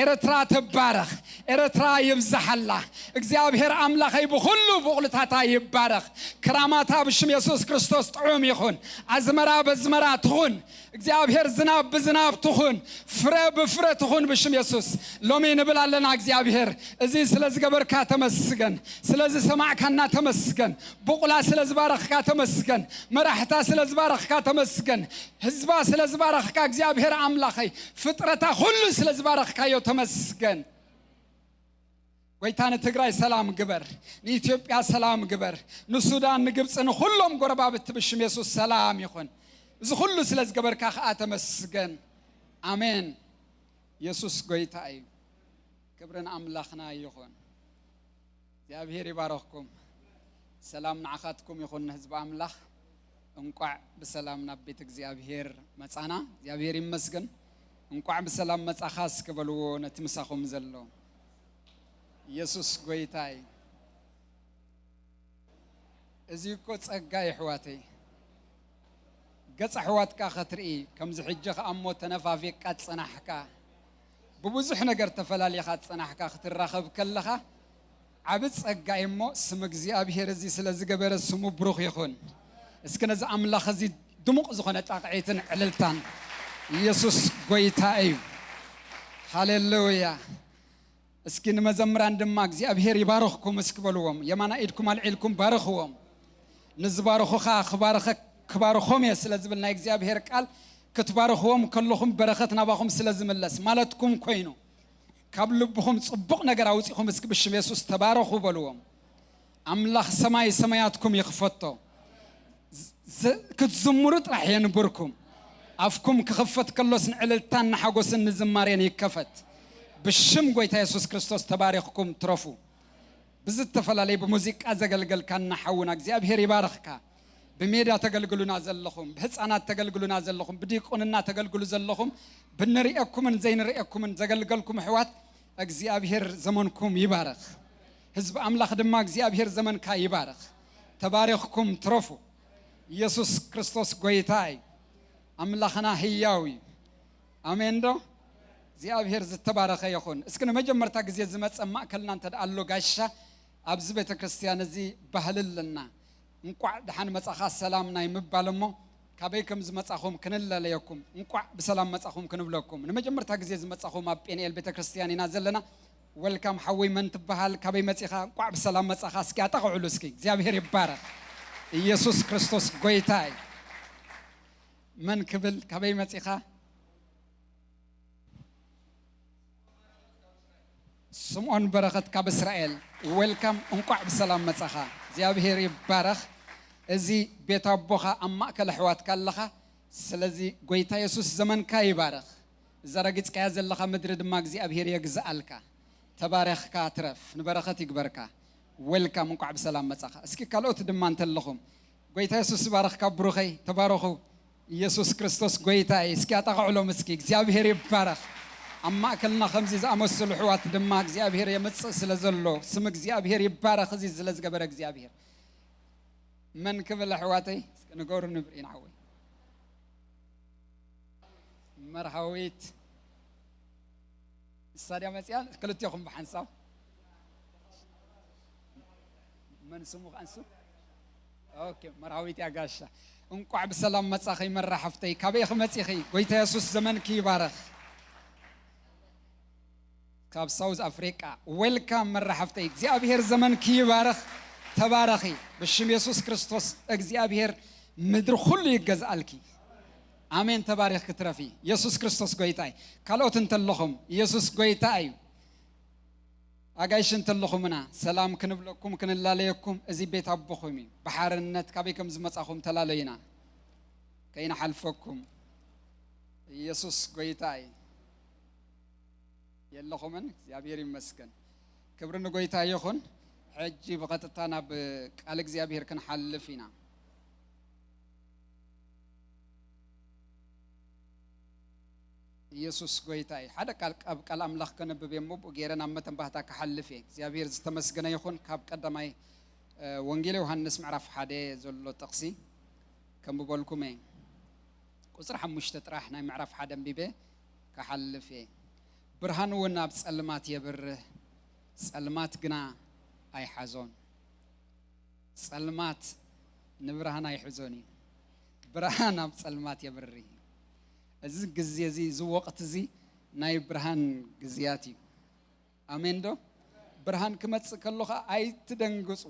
ኤርትራ ትባረኽ፣ ኤርትራ ይብዝሓላ። እግዚኣብሔር ኣምላኸይ ብኹሉ ብቑልታታ ይባረኽ። ክራማታ ብሽም የሱስ ክርስቶስ ጥዑም ይኹን። ኣዝመራ በዝመራ ትኹን። እግዚኣብሔር ዝናብ ብዝናብ ትኹን። ፍረ ብፍረ ትኹን ብሽም የሱስ። ሎሚ ንብል ኣለና እግዚኣብሔር እዚ ስለ ዝገበርካ ተመስገን። ስለ ዝሰማዕካና ተመስገን። ብቑላ ስለ ዝባረኽካ ተመስገን። መራሕታ ስለ ዝባረኽካ ተመስገን። ህዝባ ስለ ዝባረኽካ እግዚኣብሔር ኣምላኸይ፣ ፍጥረታ ኩሉ ስለ ዝባረኽካዮ ተመስገን። ጎይታ ንትግራይ ሰላም ግበር፣ ንኢትዮጵያ ሰላም ግበር፣ ንሱዳን፣ ንግብፂ፣ ንኹሎም ጎረባብቲ ብሽም የሱስ ሰላም ይኹን። እዚ ኩሉ ስለ ዝገበርካ ከዓ ተመስገን። ኣሜን። የሱስ ጎይታ እዩ። ክብሪ ንኣምላኽና ይኹን። እግዚኣብሔር ይባረኽኩም። ሰላም ንዓኻትኩም ይኹን ህዝቢ ኣምላኽ። እንቋዕ ብሰላም ናብ ቤት እግዚኣብሔር መጻና። እግዚኣብሔር ይመስገን። እንቋዕ ብሰላም መጻኻ እስኪ በልዎ ነቲ ምሳኹም ዘሎ። ኢየሱስ ጎይታ እዩ። እዚ እኮ ጸጋ እዩ ኣሕዋተይ። ገጽ ኣሕዋትካ ኸትርኢ፣ ከምዚ ሕጂ ኸኣ እሞ ተነፋፊቕካ ዝጸናሕካ፣ ብብዙሕ ነገር ተፈላሊኻ ዝጸናሕካ ክትራኸብ ከለኻ፣ ዓቢ ጸጋ እዩ እሞ፣ ስም እግዚኣብሔር እዚ ስለ ዝገበረ ስሙ ብሩኽ ይኹን። እስኪ ነዚ ኣምላኽ እዚ ድሙቕ ዝኾነ ጣቕዒትን ዕልልታን፣ ኢየሱስ ጐይታ እዩ። ሃሌሉያ። እስኪ ንመዘምራን ድማ እግዚኣብሔር ይባርኽኩም እስኪ በልዎም። የማና ኢድኩም ኣልዒልኩም ባርኽዎም። ንዝባርኹኻ ክባርኸ-፣ ክባርኾም እየ ስለ ዝብል ናይ እግዚኣብሔር ቃል፣ ክትባርኽዎም ከለኹም በረኸት ናባኹም ስለ ዝምለስ ማለትኩም ኮይኑ፣ ካብ ልብኹም ጽቡቕ ነገር ኣውጺኹም እስኪ ብሽም የሱስ ተባረኹ በልዎም። ኣምላኽ ሰማይ ሰማያትኩም ይኽፈቶ። ዝ-፣ ዝ-፣ ክትዝምሩ ጥራሕ የንብርኩም። ኣፍኩም ክኽፈት ከሎስ ንዕልልታን ንሓጎስን ንዝማሬን ይከፈት። ብሽም ጐይታ የሱስ ክርስቶስ ተባሪኽኩም ትረፉ። ብዝተፈላለየ ብሙዚቃ ዘገልገልካና ሓውና እግዚኣብሔር ይባርኽካ። ብሜዳ ተገልግሉና ዘለኹም፣ ብህፃናት ተገልግሉና ዘለኹም፣ ብዲቁንና ተገልግሉ ዘለኹም፣ ብንርእየኩምን ዘይንርእየኩምን ዘገልገልኩም ኣሕዋት እግዚኣብሔር ዘመንኩም ይባርኽ። ህዝቢ ኣምላኽ ድማ እግዚኣብሔር ዘመንካ ይባርኽ። ተባሪኽኩም ትረፉ። ኢየሱስ ክርስቶስ ጐይታ እዩ። ኣምላኽና ህያው እዩ። ኣሜን ዶ? እግዚኣብሔር ዝተባረኸ ይኹን። እስኪ ንመጀመርታ ግዜ ዝመጸ ማእከልና እንተ ደኣ ኣሎ ጋሻ፣ ኣብዚ ቤተ ክርስቲያን እዚ ባህሊ ኣለና። እንቋዕ ደሓን መጻኻ ሰላም ናይ ምባል እሞ፣ ካበይ ከም ዝመጻኹም ክንለለየኩም። እንቋዕ ብሰላም መጻኹም ክንብለኩም። ንመጀመርታ ግዜ ዝመጻኹም ኣብ ጴንኤል ቤተ ክርስቲያን ኢና ዘለና። ወልካም ሓወይ፣ መን ትበሃል? ካበይ መጺኻ? እንቋዕ ብሰላም መጻኻ። እስኪ ኣጣቕዕሉ እስኪ። እግዚኣብሔር ይባረኽ። ኢየሱስ ክርስቶስ ጐይታ እዩ። መን ክብል? ካበይ መጺኻ? ስምዖን በረኸት ካብ እስራኤል፣ ዌልካም፣ እንቋዕ ብሰላም መጻኻ። እግዚኣብሔር ይባረኽ። እዚ ቤት ኣቦኻ ኣብ ማእከል ኣሕዋትካ ኣለኻ። ስለዚ ጐይታ የሱስ ዘመንካ ይባረኽ። እዛ ረጊጽካያ ዘለኻ ምድሪ ድማ እግዚኣብሔር የግዝኣልካ። ተባረኽካ ትረፍ፣ ንበረኸት ይግበርካ። ዌልካም፣ እንቋዕ ብሰላም መጻኻ። እስኪ ካልኦት ድማ እንተለኹም፣ ጐይታ የሱስ ይባረኽካ ብሩኸይ፣ ተባረኹ። ኢየሱስ ክርስቶስ ጐይታ እዩ። እስኪ ኣጣቕዕሎም እስኪ። እግዚኣብሔር ይባረኽ። ኣብ ማእከልና ከምዚ ዝኣመሰሉ ኣሕዋት ድማ እግዚኣብሔር የምጽእ ስለ ዘሎ፣ ስም እግዚኣብሔር ይባረኽ፣ እዚ ስለ ዝገበረ እግዚኣብሔር። መን ክብል ኣሕዋተይ? እስኪ ንገሩ ንብርኢን ሓወይ። መርሃዊት ንሳ ድያ መጽያ? ክልቴኹም ብሓንሳብ። መን ስሙ ከኣንሱ? ኦኬ፣ መርሃዊት ያጋሻ። እንቋዕ ብሰላም መጻኺ መራ ሓፍተይ። ካበይ ኢኺ መጺኺ? ጎይታ የሱስ ዘመንኪ ይባረኽ። ካብ ሳውዝ ኣፍሪቃ። ዌልካም መራ ሓፍተይ። እግዚኣብሔር ዘመንኪ ይባረኽ። ተባረኺ። ብሽም የሱስ ክርስቶስ እግዚኣብሔር ምድሪ ኩሉ ይገዝኣልኪ። ኣሜን። ተባሪኽ ክትረፊ። የሱስ ክርስቶስ ጎይታ እዩ። ካልኦት እንተለኹም፣ የሱስ ጎይታ እዩ። ኣጋይሽ እንተለኹምና፣ ሰላም ክንብለኩም፣ ክንላለየኩም፣ እዚ ቤት ኣቦኹም እዩ። ብሓርነት ካበይ ከም ዝመጻኹም ተላለዩና። ከይንሓልፈኩም። ኢየሱስ ጎይታ እዩ። የለኹምን? እግዚኣብሔር ይመስገን። ክብሪ ንጎይታ ይኹን። ሕጂ ብቐጥታ ናብ ቃል እግዚኣብሔር ክንሓልፍ ኢና። ኢየሱስ ጎይታ እዩ። ሓደ ቃል፣ ካብ ቃል ኣምላኽ ከነብብ እየ እሞ፣ ብኡ ገይረ ናብ መተንባህታ ክሓልፍ እየ። እግዚኣብሔር ዝተመስገነ ይኹን። ካብ ቀዳማይ፣ እ፣ ወንጌል ዮሃንስ ምዕራፍ ሓደ ዘሎ ጥቕሲ ከንብበልኩም እየ። ቁጽሪ ሓሙሽተ ጥራሕ ናይ ምዕራፍ ሓደ ኣንቢበ ክሓልፍ እየ። ብርሃን እውን ኣብ ጸልማት የብርህ፣ ጸልማት ግና ኣይሓዞን። ጸልማት ንብርሃን ኣይሕዞን እዩ። ብርሃን ኣብ ጸልማት የብርህ እዩ። እዚ ግዜ እዚ፣ እዚ ወቕቲ እዚ ናይ ብርሃን ግዜያት እዩ። ኣሜን ዶ? ብርሃን ክመጽእ ከሎ ኸኣ ኣይትደንግጹ፣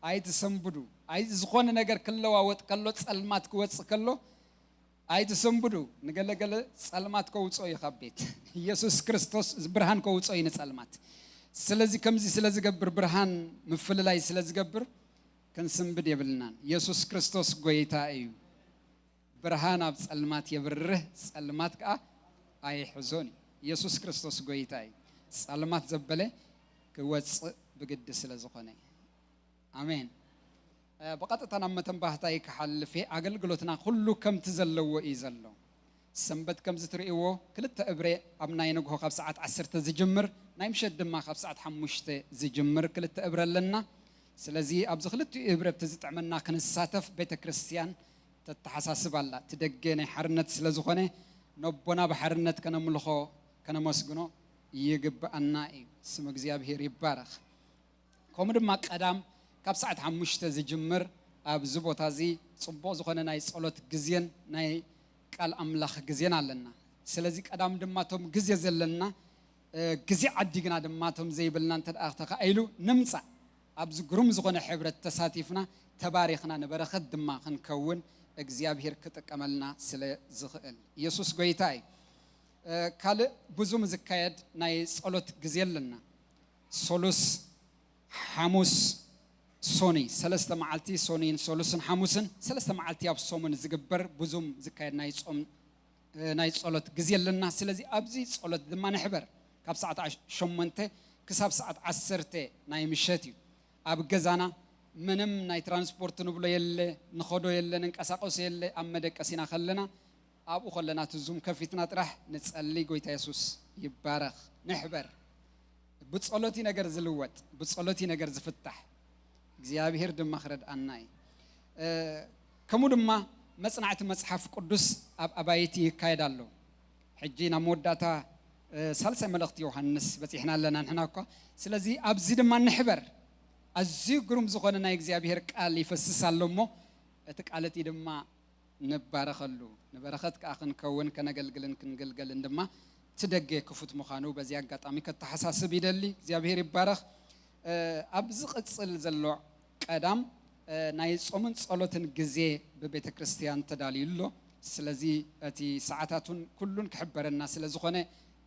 ኣይትሰንብዱ። ኣይ-፣ ዝኾነ ነገር ክለዋወጥ ከሎ፣ ጸልማት ክወጽእ ከሎ ኣይትሰንብዱ። ንገለገለ ጸልማት ከውጽኦ እዩ ካብ ቤት። ኢየሱስ ክርስቶስ ብርሃን ከውጽኦ እዩ ንጸልማት። ስለዚ ከምዚ ስለ ዝገብር፣ ብርሃን ምፍልላይ ስለ ዝገብር፣ ክንስንብድ የብልናን። ኢየሱስ ክርስቶስ ጎይታ እዩ። ብርሃን ኣብ ጸልማት የብርህ፣ ጸልማት ከኣ ኣይሕዞን እዩ። ኢየሱስ ክርስቶስ ጎይታ እዩ። ጸልማት ዘበለ ክወጽእ ብግዲ ስለ ዝኾነ። ኣሜን። እ፣ ብቐጥታ ናብ መተንባህታይ ክሓልፍ እየ። ኣገልግሎትና ኩሉ ከምቲ ዘለዎ እዩ ዘሎ። ሰንበት ከምዚ ትርእይዎ፣ ክልተ እብረ ኣብ ናይ ንግሆ ካብ ሰዓት ዓሰርተ ዝጅምር፣ ናይ ምሸት ድማ ካብ ሰዓት ሓሙሽተ ዝጅምር ክልተ እብረ ኣለና። ስለዚ ኣብዚ ክልቲኡ እብረ እቲ ዝጥዕመና ክንሳተፍ ቤተ ክርስቲያን ተተሓሳስብ ኣላ። እቲ ደገ ናይ ሓርነት ስለ ዝኾነ፣ ነቦና ብሓርነት ከነምልኾ፣ ከነመስግኖ ይግብኣና እዩ። ስም እግዚኣብሔር ይባረኽ። ከምኡ ድማ ቀዳም ካብ ሰዓት ሓሙሽተ ዝጅምር ኣብዚ ቦታ እዚ ጽቡቕ ዝኾነ ናይ ጸሎት ግዜን ናይ ቃል ኣምላኽ ግዜን ኣለና። ስለዚ ቀዳም ድማ እቶም ግዜ ዘለና፣ እ፣ ግዜ ዓዲግና ድማ እቶም ዘይብልና እንተ ደኣ ተኻኢሉ ንምጻእ፣ ኣብዚ ግሩም ዝኾነ ሕብረት ተሳቲፍና ተባሪኽና ንበረኸት ድማ ክንከውን እግዚኣብሔር ክጥቀመልና ስለ ዝኽእል። ኢየሱስ ጎይታ እዩ። እ፣ ካልእ ብዙም ዝካየድ ናይ ጸሎት ግዜ ኣለና። ሶሉስ፣ ሓሙስ፣ ሶኒ፣ ሰለስተ መዓልቲ፣ ሶኒን ሶሉስን ሓሙስን፣ ሰለስተ መዓልቲ ኣብ ሰሙን ዝግበር ብዙም ዝካየድ ናይ ጾም፣ እ፣ ናይ ጸሎት ግዜ ኣለና። ስለዚ ኣብዚ ጸሎት ድማ ንሕበር። ካብ ሰዓት ሸሞንተ ክሳብ ሰዓት ዓሰርተ ናይ ምሸት እዩ። ኣብ ገዛና ምንም ናይ ትራንስፖርት ንብሎ የለ፣ ንኸዶ የለ፣ ንንቀሳቐሶ የለ፣ ኣብ መደቀሲና ከለና፣ ኣብኡ ከለና እቲ ዙም ከፊትና ጥራሕ ንጸሊ። ጎይታ የሱስ ይባረኽ። ንሕበር። ብጸሎት እዩ ነገር ዝልወጥ፣ ብጸሎት እዩ ነገር ዝፍታሕ። እግዚኣብሔር ድማ ክረድኣና እዩ። እ፣ ከምኡ ድማ መጽናዕቲ መጽሓፍ ቅዱስ ኣብ ኣባይቲ ይካየድ ኣሎ። ሕጂ ናብ መወዳእታ፣ እ፣ ሳልሳይ መልእኽቲ ዮሃንስ በጺሕና ኣለና ንሕና እኳ። ስለዚ ኣብዚ ድማ ንሕበር። ኣዝዩ ግሩም ዝኾነ ናይ እግዚኣብሔር ቃል ይፈስስ ኣሎ እሞ፣ እቲ ቃል እቲ ድማ ንባረኸሉ፣ ንበረኸት ከኣ ክንከውን፣ ከነገልግልን ክንግልገልን ድማ እቲ ደገ ክፉት ምዃኑ በዚ ኣጋጣሚ ከተሓሳስብ ይደሊ። እግዚኣብሔር ይባረኽ። እ፣ ኣብ ዝቕጽል ዘሎ ቀዳም፣ እ፣ ናይ ጾምን ጸሎትን ግዜ ብቤተ ክርስቲያን ተዳልዩ ኣሎ። ስለዚ እቲ ሰዓታቱን ኩሉን ክሕበረና ስለ ዝኾነ፣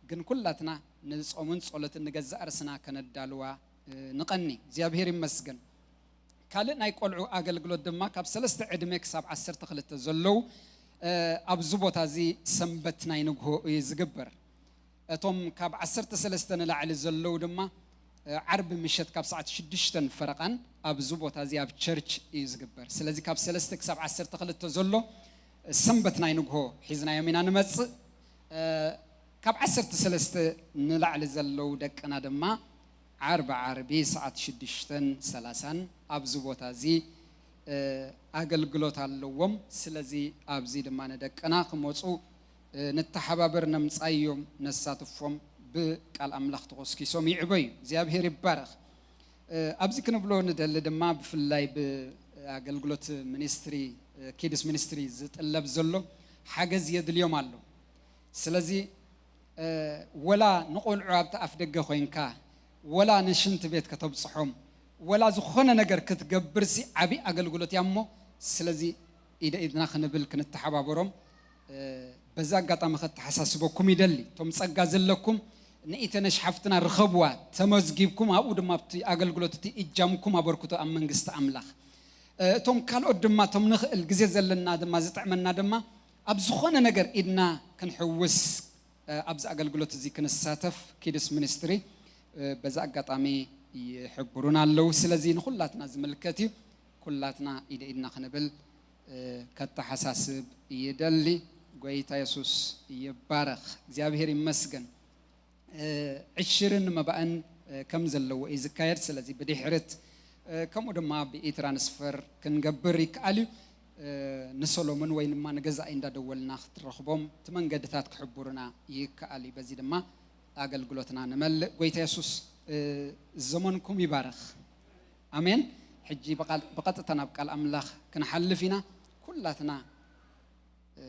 ግን ኩላትና ንጾምን ጸሎትን ንገዛእ ርእስና ከነዳልዋ፣ እ፣ ንቐኒ። እግዚኣብሔር ይመስገን። ካልእ ናይ ቆልዑ ኣገልግሎት ድማ ካብ ሰለስተ ዕድመ ክሳብ ዓሰርተ ክልተ ዘለዉ፣ እ፣ ኣብዚ ቦታ እዚ ሰንበት ናይ ንግሆ እዩ ዝግበር። እቶም ካብ ዓሰርተ ሰለስተ ንላዕሊ ዘለዉ ድማ፣ እ፣ ዓርቢ ምሸት ካብ ሰዓት ሽዱሽተ ፈረቓን ኣብዚ ቦታ እዚ ኣብ ቸርች እዩ ዝግበር። ስለዚ ካብ ሰለስተ ክሳብ ዓሰርተ ክልተ ዘሎ፣ እ፣ ሰንበት ናይ ንግሆ ሒዝናዮም ኢና ንመጽእ። እ፣ ካብ ዓሰርተ ሰለስተ ንላዕሊ ዘለዉ ደቅና ድማ ዓርቢ ዓርቢ ሰዓት ሽዱሽተን ሰላሳን ኣብዚ ቦታ እዚ፣ እ፣ ኣገልግሎት ኣለዎም። ስለዚ ኣብዚ ድማ ንደቅና ክመጹ፣ እ፣ ንተሓባበር፣ ነምጻዮም፣ ነሳትፎም፣ ብቃል ኣምላኽ ተኾስኪሶም ይዕበዩ። እግዚኣብሔር ይባረኽ። እ፣ ኣብዚ ክንብሎ ንደሊ ድማ ብፍላይ ብኣገልግሎት ሚኒስትሪ፣ እ፣ ኪድስ ሚኒስትሪ ዝጥለብ ዘሎ ሓገዝ የድልዮም ኣሎ። ስለዚ፣ እ፣ ወላ ንቆልዑ ኣብቲ ኣፍ ደገ ኮይንካ፣ ወላ ንሽንቲ ቤት ከተብጽሖም፣ ወላ ዝኾነ ነገር ክትገብርሲ ዓቢ ኣገልግሎት እያ እሞ፣ ስለዚ ኢደ ኢድና ክንብል ክንተሓባበሮም፣ እ፣ በዚ ኣጋጣሚ ከተሓሳስበኩም ይደሊ። እቶም ጸጋ ዘለኩም ንኢተነሽ ሓፍትና ርኸብዋ፣ ተመዝጊብኩም ኣብኡ ድማ ኣብቲ ኣገልግሎት እቲ እጃምኩም ኣበርክቶ ኣብ መንግስቲ ኣምላኽ። እ፣ እቶም ካልኦት ድማ እቶም ንኽእል ግዜ ዘለና ድማ ዝጥዕመና ድማ ኣብ ዝኾነ ነገር ኢድና ክንሕውስ፣ እ፣ ኣብዚ ኣገልግሎት እዚ ክንሳተፍ ኪድስ ሚኒስትሪ፣ እ፣ በዚ ኣጋጣሚ ይሕብሩና ኣለዉ። ስለዚ ንኹላትና ዝምልከት እዩ። ኩላትና ኢደ ኢድና ክንብል፣ እ፣ ከተሓሳስብ ይደሊ። ጎይታ የሱስ ይባረኽ። እግዚኣብሔር ይመስገን። እ፣ ዕሽርን መባእን፣ እ፣ ከም ዘለዎ እዩ ዝካየድ። ስለዚ ብድሕርት፣ እ፣ ከምኡ ድማ ብኢትራንስፈር ክንገብር ይከኣል እዩ። እ፣ ንሰሎምን ወይ ድማ ንገዛኢ እንዳደወልና ክትረኽቦም እቲ መንገድታት ክሕብሩና ይከኣል እዩ። በዚ ድማ ኣገልግሎትና ንመልእ። ጎይታ የሱስ፣ እ፣ ዘመንኩም ይባረኽ። ኣሜን። ሕጂ ብቓል-፣ ብቐጥታ ናብ ቃል ኣምላኽ ክንሓልፍ ኢና። ኩላትና፣ እ፣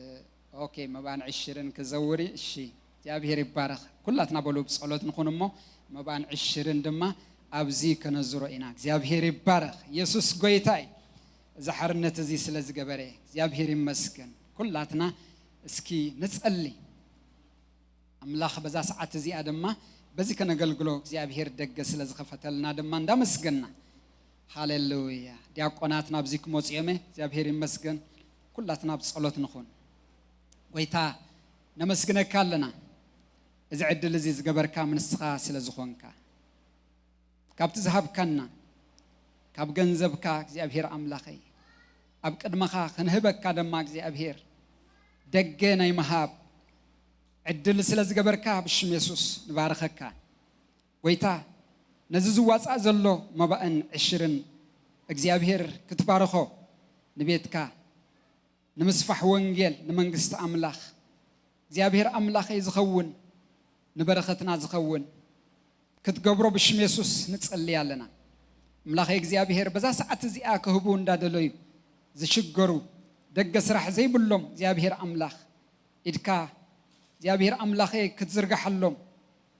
ኦኬ፣ መባን ዕሽርን ክዘውር እዩ። እሺ፣ እግዚኣብሔር ይባረኽ። ኩላትና በሉ ብጸሎት ንኹን እሞ መባን ዕሽርን ድማ ኣብዚ ከነዝሮ ኢና። እግዚኣብሔር ይባረኽ። የሱስ ጎይታ እዩ። እዚ ሓርነት እዚ ስለ ዝገበረ እግዚኣብሔር ይመስገን። ኩላትና እስኪ ንጸሊ። ኣምላኽ በዛ ሰዓት እዚኣ ድማ በዚ ከነገልግሎ እግዚኣብሔር ደገ ስለ ዝኸፈተልና ድማ እንዳመስገና። ሃሌሉያ። ዲያቆናት ናብዚ ክመጹ እዮም። እግዚኣብሔር ይመስገን። ኩላትና ኣብ ጸሎት ንኹን። ጎይታ ነመስግነካ ኣለና። እዚ ዕድል እዚ ዝገበርካ ንስኻ ስለ ዝኾንካ። ካብቲ ዝሃብካና፣ ካብ ገንዘብካ እግዚኣብሔር ኣምላኸይ፣ ኣብ ቅድመኻ ክንህበካ ድማ እግዚኣብሔር ደገ ናይ ምሃብ ዕድል ስለ ዝገበርካ ብሽም የሱስ ንባርኸካ። ጎይታ፣ ነዚ ዝዋጻእ ዘሎ መባእን ዕሽርን እግዚኣብሔር ክትባርኾ ንቤትካ፣ ንምስፋሕ ወንጌል ንመንግስቲ ኣምላኽ እግዚኣብሔር ኣምላኸይ ዝኸውን ንበረኸትና ዝኸውን ክትገብሮ ብሽም የሱስ ንጸልይ ኣለና። ኣምላኸይ እግዚኣብሔር በዛ ሰዓት እዚኣ ክህቡ እንዳደለዩ ዝሽገሩ ደገ ስራሕ ዘይብሎም እግዚኣብሔር ኣምላኽ ኢድካ እግዚኣብሔር ኣምላኸይ ክትዝርግሓሎም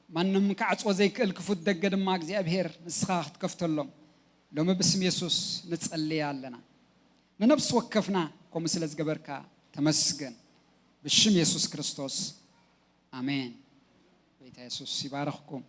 ማንም ክዓጽዎ ዘይክእል ክፉት ደገ ድማ እግዚኣብሔር ንስኻ ክትከፍተሎም ሎሚ ብስም የሱስ ንጸልይ ኣለና። ንነፍሲ ወከፍና ከምኡ ስለ ዝገበርካ ተመስገን። ብሽም የሱስ ክርስቶስ ኣሜን። ጎይታ የሱስ ይባርኽኩም።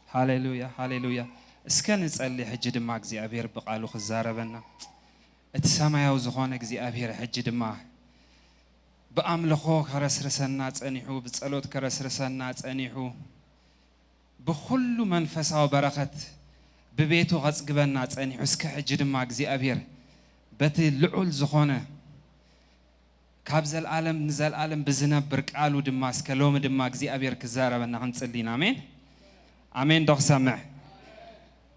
ሃሌሉያ፣ ሃሌሉያ። እስከ ንጸሊ፣ ሕጂ ድማ እግዚኣብሔር ብቓሉ ክዛረበና። እቲ ሰማያዊ ዝኾነ እግዚኣብሔር ሕጂ ድማ ብኣምልኾ ከረስርሰና ጸኒሑ፣ ብጸሎት ከረስርሰና ጸኒሑ፣ ብኹሉ መንፈሳዊ በረኸት ብቤቱ ከጽግበና ጸኒሑ፣ እስከ ሕጂ ድማ እግዚኣብሔር በቲ ልዑል ዝኾነ ካብ ዘልኣለም ንዘልኣለም ብዝነብር ቃሉ ድማ እስከ ሎሚ ድማ እግዚኣብሔር ክዛረበና ክንጽሊ ኢና። ኣሜን። ኣሜን ዶ ክሰምዕ?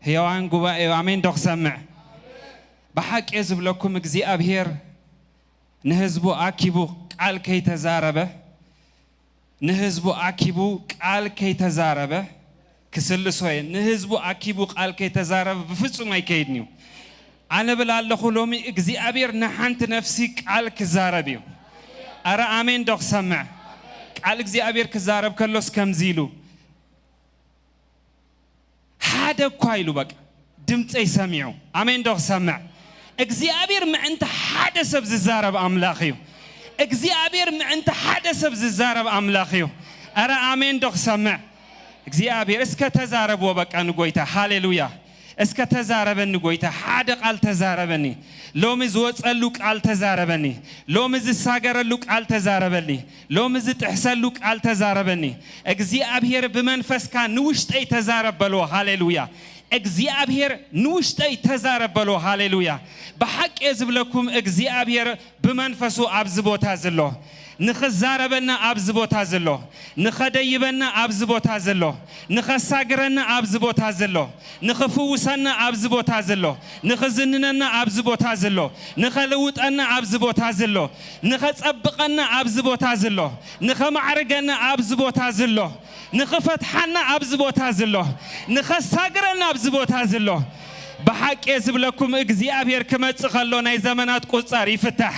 ህያዋን ጉባኤ ኣሜን ዶ ክሰምዕ? ብሓቂ እየ ዝብለኩም እግዚኣብሔር ንህዝቡ ኣኪቡ ቃል ከይተዛረበ፣ ንህዝቡ ኣኪቡ ቃል ከይተዛረበ ክስልሶ እየ። ንህዝቡ ኣኪቡ ቃል ከይተዛረበ ብፍጹም ኣይከይድን እዩ። ኣነ ብል ኣለኹ ሎሚ እግዚኣብሔር ንሓንቲ ነፍሲ ቃል ክዛረብ እዩ። ኣረ ኣሜን ዶ ክሰምዕ? ቃል እግዚኣብሔር ክዛረብ ከሎስ ከምዚ ኢሉ ሓደ እኳ ኢሉ በቃ ድምፀይ ሰሚዑ። ኣሜን ዶ ክሰምዕ? እግዚኣብሔር ምዕንቲ ሓደ ሰብ ዝዛረብ ኣምላኽ እዩ። እግዚኣብሔር ምዕንቲ ሓደ ሰብ ዝዛረብ ኣምላኽ እዩ። ኣረ ኣሜን ዶ ክሰምዕ? እግዚኣብሔር እስከ ተዛረብዎ በቃ ንጎይታ። ሃሌሉያ። እስከ ተዛረበኒ ጎይታ፣ ሓደ ቃል ተዛረበኒ። ሎሚ ዝወፀሉ ቃል ተዛረበኒ። ሎሚ ዝሳገረሉ ቃል ተዛረበኒ። ሎሚ ዝጥሕሰሉ ቃል ተዛረበኒ። እግዚኣብሔር ብመንፈስካ ንውሽጠይ ተዛረብ በልዎ። ሃሌሉያ። እግዚኣብሔር ንውሽጠይ ተዛረብ በልዎ። ሃሌሉያ። ብሓቂ እየ ዝብለኩም እግዚኣብሔር ብመንፈሱ ኣብዚ ቦታ ዘሎ፣ ንኽዛረበና ኣብዚ ቦታ ዘሎ፣ ንኸደይበና ኣብዚ ቦታ ዘሎ፣ ንኸሳግረና ኣብዚ ቦታ ዘሎ፣ ንኽፍውሰና ኣብዚ ቦታ ዘሎ፣ ንኽዝንነና ኣብዚ ቦታ ዘሎ፣ ንኸልውጠና ኣብዚ ቦታ ዘሎ፣ ንኸጸብቐና ኣብዚ ቦታ ዘሎ፣ ንኸማዕርገና ኣብዚ ቦታ ዘሎ፣ ንኽፈትሓና ኣብዚ ቦታ ዘሎ፣ ንኸሳግረና ኣብዚ ቦታ ዘሎ። ብሓቂ እየ ዝብለኩም እግዚኣብሔር ክመጽእ ከሎ ናይ ዘመናት ቁጻር ይፍታሕ።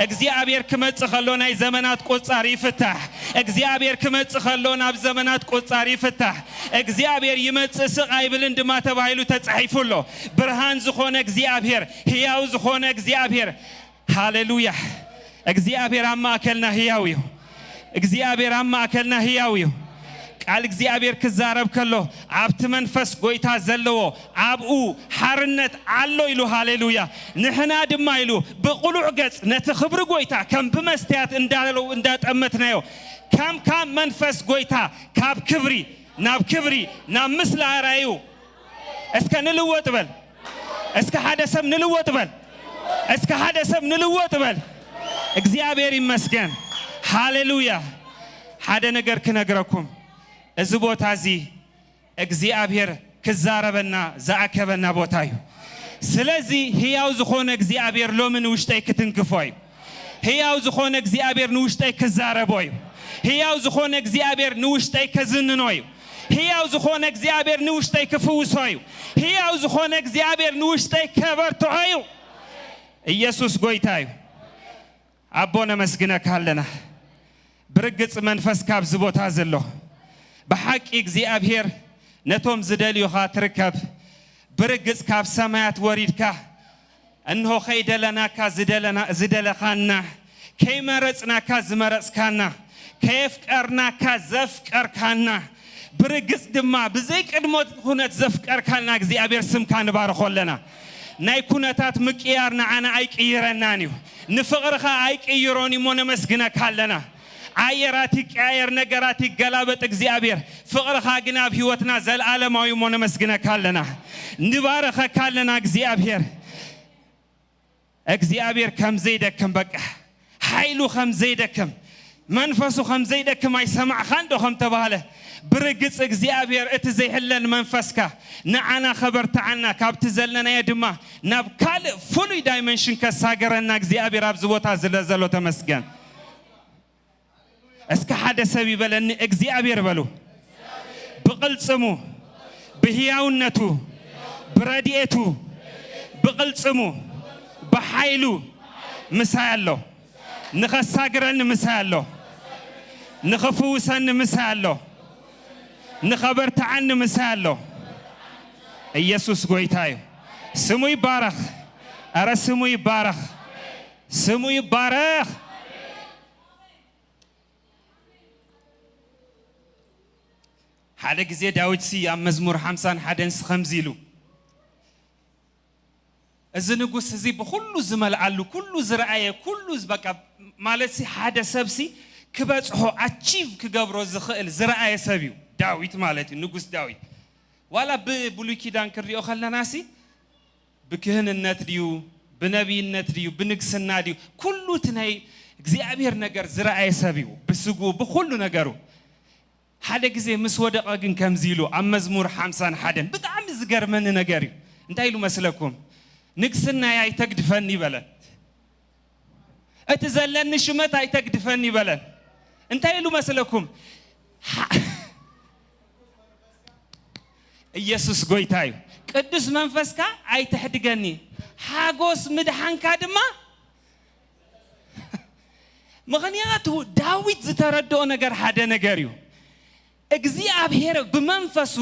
እግዚኣብሔር ክመጽእ ከሎ ናይ ዘመናት ቁጻር ይፍታሕ። እግዚኣብሔር ክመጽእ ከሎ ናብ ዘመናት ቁጻር ይፍታሕ። እግዚኣብሔር ይመጽእ ስቕ ኣይብልን ድማ ተባሂሉ ተጻሒፉ ኣሎ። ብርሃን ዝኾነ እግዚኣብሔር፣ ህያው ዝኾነ እግዚኣብሔር። ሃሌሉያ። እግዚኣብሔር ኣብ ማእከልና ህያው እዩ። እግዚኣብሔር ኣብ ማእከልና ህያው እዩ። ቃል እግዚኣብሔር ክዛረብ ከሎ ኣብቲ መንፈስ ጎይታ ዘለዎ ኣብኡ ሓርነት ኣሎ ኢሉ። ሃሌሉያ። ንሕና ድማ ኢሉ ብቕሉዕ ገጽ ነቲ ክብሪ ጎይታ ከም ብመስትያት እንዳለው እንዳጠመትናዮ ከም ካብ መንፈስ ጎይታ ካብ ክብሪ ናብ ክብሪ ናብ ምስላ ኣራዩ። እስከ ንልወጥ በል። እስከ ሓደ ሰብ ንልወጥ በል። እስከ ሓደ ሰብ ንልወጥ በል። እግዚኣብሔር ይመስገን። ሃሌሉያ። ሓደ ነገር ክነግረኩም፣ እዚ ቦታ እዚ እግዚኣብሔር ክዛረበና ዝኣከበና ቦታ እዩ። ስለዚ ህያው ዝኾነ እግዚኣብሔር ሎሚ ንውሽጠይ ክትንክፎ እዩ። ህያው ዝኾነ እግዚኣብሔር ንውሽጠይ ክዛረቦ እዩ። ህያው ዝኾነ እግዚኣብሔር ንውሽጠይ ከዝንኖ እዩ። ህያው ዝኾነ እግዚኣብሔር ንውሽጠይ ክፍውሶ እዩ። ህያው ዝኾነ እግዚኣብሔር ንውሽጠይ ከበርትዖ እዩ። ኢየሱስ ጎይታ እዩ። ኣቦ ነመስግነካ ኣለና። ብርግጽ መንፈስካ ኣብዚ ቦታ ዘሎ። ብሓቂ እግዚኣብሔር ነቶም ዝደልዩኻ ትርከብ። ብርግጽ ካብ ሰማያት ወሪድካ እንሆ ከይደለናካ ዝደለና-፣ ዝደለኻና፣ ከይመረጽናካ ዝመረጽካና፣ ከየፍቀርናካ ዘፍቀርካና፣ ብርግጽ ድማ ብዘይ ቅድመ ኩነት ዘፍቀርካና እግዚኣብሔር ስምካ ንባርኾ ኣለና። ናይ ኩነታት ምቅያር ንዓና ኣይቅይረናን እዩ። ንፍቕርኻ ኣይቅይሮን እሞ ነመስግነካ ኣለና። ኣየራት ይቀያየር፣ ነገራት ይገላበጥ እግዚኣብሔር፣ ፍቕርኻ ግን ኣብ ህይወትና ዘለዓለማዊ እሞ ነመስግነካ ኣለና። ንባረኸካ ኣለና እግዚኣብሔር። እግዚኣብሔር ከም ዘይደክም፣ በቃ ሓይሉ ከም ዘይደክም፣ መንፈሱ ከም ዘይደክም ኣይሰማዕኻን ዶ ከም ተባህለ፣ ብርግጽ እግዚኣብሔር እቲ ዘይሕለል መንፈስካ ንዓና ከበርትዓና፣ ካብቲ ዘለናዮ ድማ ናብ ካልእ ፍሉይ ዳይመንሽን ከሳገረና እግዚኣብሔር ኣብዚ ቦታ ስለ ዘሎ ተመስገን። እስከ ሓደ ሰብ ይበለኒ እግዚኣብሔር በሉ። ብቕልጽሙ፣ ብህያውነቱ፣ ብረድኤቱ፣ ብቕልጽሙ፣ ብሓይሉ ምሳይ ኣሎ። ንኸሳግረኒ ምሳይ ኣሎ። ንኸፍውሰኒ ምሳይ ኣሎ። ንኸበርትዓኒ ምሳይ ኣሎ። ኢየሱስ ጎይታ እዩ። ስሙ ይባረኽ። ኣረ ስሙ ይባረኽ። ስሙ ይባረኽ። ሓደ ግዜ ዳዊትሲ ኣብ መዝሙር ሓምሳን ሓደንሲ ከምዚ ኢሉ፣ እዚ ንጉስ እዚ ብኹሉ ዝመልኣሉ፣ ኩሉ ዝረኣየ፣ ኩሉ ዝ-፣ በቃ፣ ማለት ሲ፣ ሓደ ሰብ ሲ ክበጽሖ፣ ኣቺቭ ክገብሮ ዝኽእል ዝረኣየ ሰብ እዩ። ዳዊት ማለት እዩ፣ ንጉስ ዳዊት። ዋላ ብብሉይ ኪዳን ክንሪኦ ከለና ሲ፣ ብክህንነት ድዩ፣ ብነቢይነት ድዩ፣ ብንግስና ድዩ፣ ኩሉ እቲ ናይ እግዚኣብሔር ነገር ዝረኣየ ሰብ እዩ። ብስግኡ፣ ብኹሉ ነገሩ። ሓደ ግዜ ምስ ወደቐ ግን ከምዚ ኢሉ ኣብ መዝሙር ሓምሳን ሓደን ብጣዕሚ ዝገርመኒ ነገር እዩ። እንታይ ኢሉ መስለኩም? "ንግስናይ ኣይተግድፈኒ" በለን። "እቲ ዘለኒ ሽመት ኣይተግድፈኒ" በለን። እንታይ ኢሉ መስለኩም? ሓ-፣ ኢየሱስ ጎይታ እዩ። "ቅዱስ መንፈስካ ኣይተሕድገኒ፣ ሓጎስ ምድሓንካ ድማ" ምኽንያቱ ዳዊት ዝተረድኦ ነገር ሓደ ነገር እዩ። እግዚኣብሔር ብመንፈሱ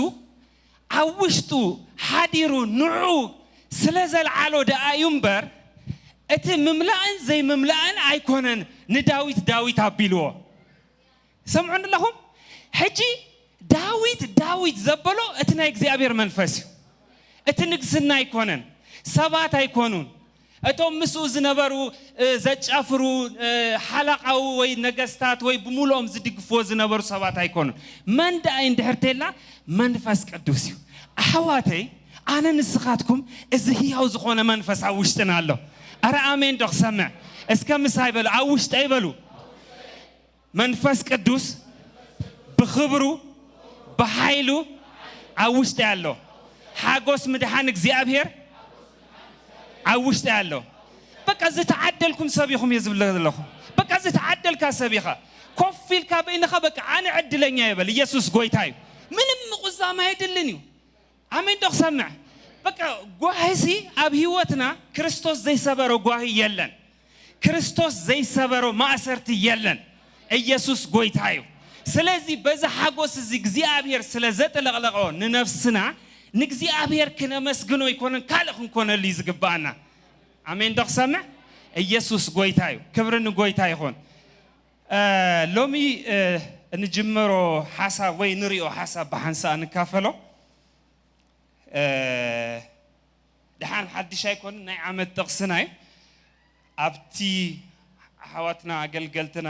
ኣብ ውሽጡ ሓዲሩ ንዑ ስለ ዘልዓሎ ደኣ እዩ እምበር፣ እቲ ምምላእን ዘይምምላእን ኣይኮነን ንዳዊት ዳዊት ኣቢልዎ። ሰምዑኒ ኣለኹም? ሕጂ ዳዊት ዳዊት ዘበሎ እቲ ናይ እግዚኣብሔር መንፈስ እዩ። እቲ ንግስና ኣይኮነን፣ ሰባት ኣይኮኑን። እቶም ምስኡ ዝነበሩ፣ እ፣ ዘጫፍሩ፣ እ፣ ሓላቓዊ ወይ ነገስታት ወይ ብምሉኦም ዝድግፍዎ ዝነበሩ ሰባት ኣይኮኑን። መን ደኣ እዩ እንድሕር ተላ? መንፈስ ቅዱስ እዩ። ኣሕዋተይ፣ ኣነ ንስኻትኩም እዚ ህያው ዝኾነ መንፈስ ኣብ ውሽጥና ኣሎ። ኣረ ኣሜን ዶ ክሰምዕ? እስከ ምሳይ በሉ፣ ኣብ ውሽጠይ በሉ። መንፈስ ቅዱስ ብኽብሩ ብሓይሉ ኣብ ውሽጢ ኣሎ። ሓጎስ ምድሓን እግዚኣብሔር ኣብ ውሽጢ ኣሎ። በቃ ዝተዓደልኩም ሰብ ኢኹም እየ ዝብል ዘለኹ። በቃ ዝተዓደልካ ሰብ ኢኻ። ኮፍ ኢልካ በይንኻ በቃ ኣነ ዕድለኛ እየ በል። ኢየሱስ ጎይታ እዩ። ምንም ምቁዛም ኣየድልን እዩ። ኣሜን ዶ ክሰምዕ? በቃ ጓሂ ሲ ኣብ ህይወትና ክርስቶስ ዘይሰበሮ ጓሂ የለን። ክርስቶስ ዘይሰበሮ ማእሰርቲ የለን። ኢየሱስ ጎይታ እዩ። ስለዚ በዚ ሓጎስ እዚ እግዚኣብሔር ስለ ዘጥለቕለቖ ንነፍስና ንእግዚኣብሔር ክነመስግኖ ኣይኮነን ካልእ ክንኮነሉ እዩ ዝግብኣና። ኣሜን ዶ ክሰምዕ? ኢየሱስ ጎይታ እዩ። ክብሪ ንጎይታ ይኹን። እ፣ ሎሚ፣ እ፣ እንጅምሮ ሓሳብ ወይ ንሪኦ ሓሳብ ብሓንሳእ ንካፈሎ። እ፣ ደሓን ሓድሽ ኣይኮንን፣ ናይ ዓመት ጥቕስና እዩ። ኣብቲ ኣሕዋትና ኣገልገልትና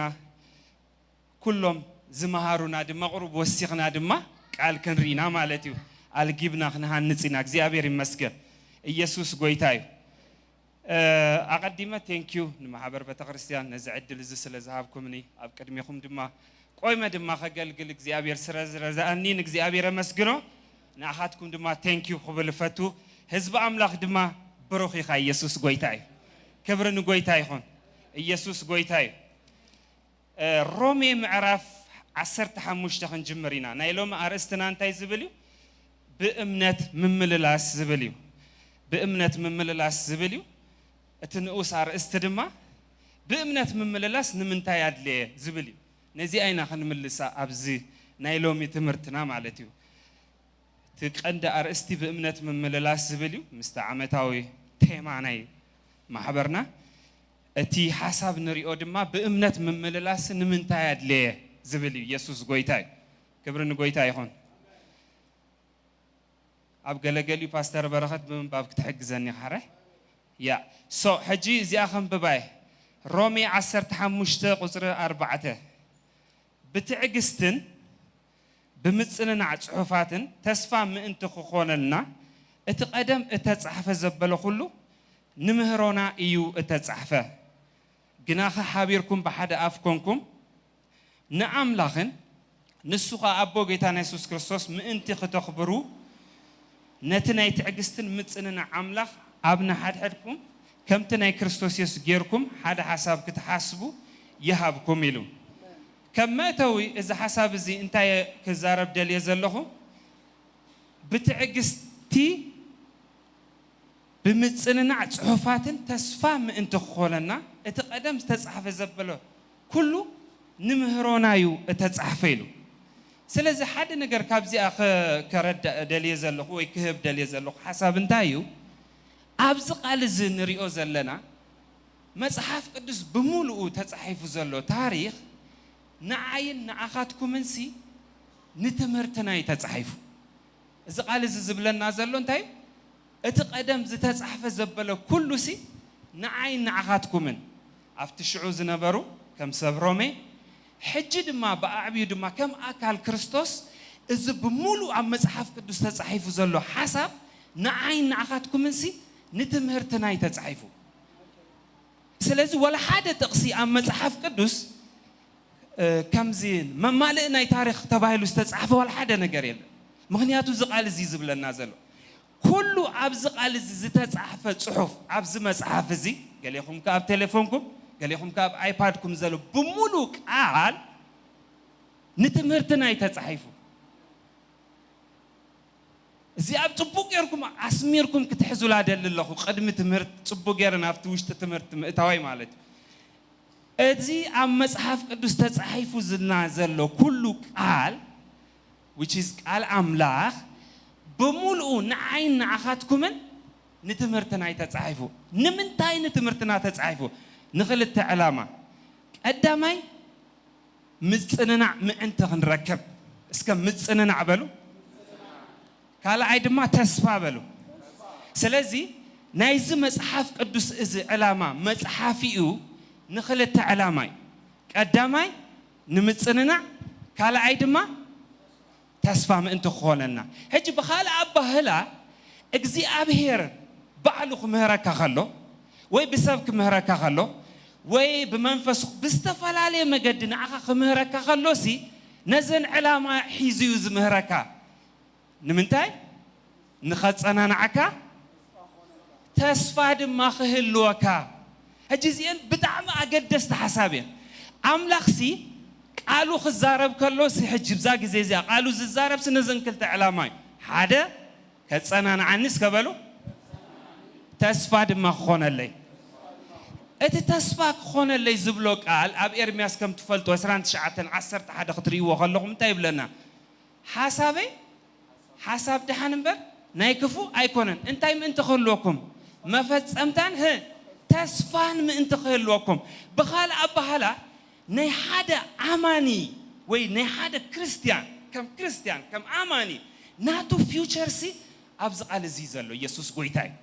ኩሎም ዝመሃሩና ድማ ቁሩብ ወሲኽና ድማ ቃል ክንርኢና ማለት እዩ። ኣልጊብና ክንሃንጽ ኢና። እግዚኣብሔር ይመስገን። ኢየሱስ ጎይታ እዩ። እ፣ ኣቐዲመ ቴንኪዩ ንማሕበር ቤተክርስትያን ነዚ ዕድል እዚ ስለ ዝሃብኩምኒ፣ ኣብ ቅድሜኹም ድማ ቆይመ ድማ ከገልግል እግዚኣብሔር ስለ ዝረዳእኒ ንእግዚኣብሔር ኣመስግኖ። ንኣኻትኩም ድማ ቴንኪዩ ክብል እፈቱ። ህዝቢ ኣምላኽ ድማ ብሩኽ ኢኻ። ኢየሱስ ጎይታ እዩ። ክብሪ ንጎይታ ይኹን። ኢየሱስ ጎይታ እዩ። እ፣ ሮሜ ምዕራፍ ዓሰርተ ሓሙሽተ ክንጅምር ኢና። ናይ ሎሚ ኣርእስትና እንታይ ዝብል እዩ? ብእምነት ምምልላስ ዝብል እዩ። ብእምነት ምምልላስ ዝብል እዩ። እቲ ንኡስ ኣርእስቲ ድማ ብእምነት ምምልላስ ንምንታይ ኣድለየ ዝብል እዩ። ነዚኣ ኢና ክንምልሳ ኣብዚ ናይ ሎሚ ትምህርትና ማለት እዩ። እቲ ቀንዲ ኣርእስቲ ብእምነት ምምልላስ ዝብል እዩ። ምስቲ ዓመታዊ ቴማ ናይ ማሕበርና። እቲ ሓሳብ ንሪኦ ድማ ብእምነት ምምልላስ ንምንታይ ኣድለየ ዝብል እዩ። ኢየሱስ ጎይታ እዩ። ክብሪ ንጎይታ ይኹን። ኣብ ገለገሊኡ ፓስተር በረኸት ብምንባብ ክትሕግዘኒ ኢኻ፣ ሕራይ? ያ። ሶ፣ ሕጂ እዚኣ ከንብባ እየ። ሮሜ ዓሰርተ ሓሙሽተ ቁጽሪ ኣርባዕተ። ብትዕግስትን ብምጽንናዕ ጽሑፋትን ተስፋ ምእንቲ ክኾነልና፣ እቲ ቀደም እተጻሕፈ ዘበለ ኩሉ ንምህሮና እዩ እተጻሕፈ። ግናኸ ሓቢርኩም ብሓደ ኣፍ ኮንኩም ንኣምላኽን ንሱ ኸኣ ኣቦ ጌታና የሱስ ክርስቶስ ምእንቲ ክተኽብሩ፣ ነቲ ናይ ትዕግስትን ምጽንናዕ ኣምላኽ ኣብ ንሓድሕድኩም ከምቲ ናይ ክርስቶስ የሱስ ጌርኩም ሓደ ሓሳብ ክትሓስቡ ይሃብኩም ኢሉ። ከም መእተዊ እዚ ሓሳብ እዚ እንታይ ክዛረብ ደልየ ዘለኹ? ብትዕግስቲ ብምጽንናዕ ጽሑፋትን ተስፋ ምእንቲ ክኾነና፣ እቲ ቀደም ዝተጻሕፈ ዘበለ ኩሉ ንምህሮና እዩ እተጻሕፈ ኢሉ። ስለዚ ሓደ ነገር ካብዚኣ ከ-፣ ከረዳእ ደልየ ዘለኹ ወይ ክህብ ደልየ ዘለኹ ሓሳብ እንታይ እዩ? ኣብዚ ቃል እዚ ንሪኦ ዘለና መጽሓፍ ቅዱስ ብምሉኡ ተጻሒፉ ዘሎ ታሪኽ ንዓይን ንዓኻትኩምንሲ ንትምህርትና እዩ ተጻሒፉ። እዚ ቃል እዚ ዝብለና ዘሎ እንታይ እዩ? እቲ ቀደም ዝተጻሕፈ ዘበለ ኩሉሲ ንዓይን ንዓኻትኩምን ኣብቲ ሽዑ ዝነበሩ ከም ሰብ ሮሜ፣ ሕጂ ድማ ብኣዕብዩ ድማ ከም ኣካል ክርስቶስ፣ እዚ ብምሉእ ኣብ መጽሓፍ ቅዱስ ተጻሒፉ ዘሎ ሓሳብ ንዓይን ንዓኻትኩምንሲ ንትምህርትና እዩ ተጻሒፉ። ስለዚ ወላ ሓደ ጥቕሲ ኣብ መጽሓፍ ቅዱስ እ፣ ከምዚ መማልእ ናይ ታሪኽ ተባሂሉ ዝተጻሕፈ ዋላ ሓደ ነገር የለን። ምኽንያቱ እዚ ቃል እዚ ዝብለና ዘሎ ኩሉ ኣብዚ ቃል እዚ ዝተጻሕፈ ጽሑፍ ኣብዚ መጽሓፍ እዚ፣ ገሌኹም ከ ኣብ ቴሌፎንኩም፣ ገሌኹም ከ ኣብ ኣይፓድኩም ዘሎ ብምሉእ ቃል ንትምህርትና እዩ ተጻሒፉ። እዚ ኣብ ጽቡቅ ጌርኩም ኣስሚርኩም ክትሕዙላ ደሊ ኣለኹ። ቅድሚ ትምህርት ጽቡቅ ጌረ ናብቲ ውሽጢ ትምህርት ምእታወይ ማለት እዩ። እዚ ኣብ መጽሓፍ ቅዱስ ተጻሒፉ ዝና ዘሎ ኩሉ ቃል፣ which is ቃል ኣምላኽ፣ ብምሉኡ ንዓይን ንዓኻትኩምን ንትምህርትና እዩ ተጻሒፉ። ንምንታይ ንትምህርትና ተጻሒፉ? ንኽልተ ዕላማ። ቀዳማይ፣ ምጽንናዕ ምእንቲ ክንረክብ። እስከ ምጽንናዕ በሉ። ካልኣይ ድማ ተስፋ በሉ። ስለዚ ናይዚ መጽሓፍ ቅዱስ እዚ ዕላማ መጽሓፊኡ ንኽልተ ዕላማ እዩ። ቀዳማይ ንምጽንናዕ፣ ካልኣይ ድማ ተስፋ ምእንቲ ክኾነና። ሕጂ ብኻልእ ኣባህላ እግዚኣብሔር ባዕሉ ክምህረካ ከሎ ወይ ብሰብ ክምህረካ ከሎ ወይ ብመንፈስ ብዝተፈላለየ መገዲ ንዓኻ ክምህረካ ከሎሲ ነዘን ዕላማ ሒዙ እዩ ዝምህረካ። ንምንታይ? ንኸጸናንዓካ፣ ተስፋ ድማ ክህልወካ። ሕጂ እዚአን ብጣዕሚ ኣገደስቲ ሓሳብ እየን። ኣምላኽሲ ቃሉ ክዛረብ ከሎሲ፣ ሕጂ ብዛ ግዜ እዚኣ ቃሉ ዝዛረብሲ ነዘን ክልተ ዕላማ እዩ። ሓደ፣ ከጸናንዓኒ እስከ በሉ፣ ተስፋ ድማ ክኾነለይ። እቲ ተስፋ ክኾነለይ ዝብሎ ቃል ኣብ ኤርምያስ ከም ትፈልጡ ዕስራን ትሽዓተን ዓሰርተ ሓደ ክትርእይዎ ከለኹም እንታይ ይብለና? ሓሳበይ ሓሳብ ደሓን እምበር ናይ ክፉእ ኣይኮነን። እንታይ ምእንቲ ክህልወኩም? መፈጸምታን ህ ተስፋን ምእንቲ ክህልወኩም። ብኻልእ ኣባህላ ናይ ሓደ ኣማኒ ወይ ናይ ሓደ ክርስትያን ከም ክርስትያን ከም ኣማኒ ናቱ ፊውቸርሲ ኣብዚ ቃል እዚ ዘሎ ኢየሱስ ጎይታ እዩ።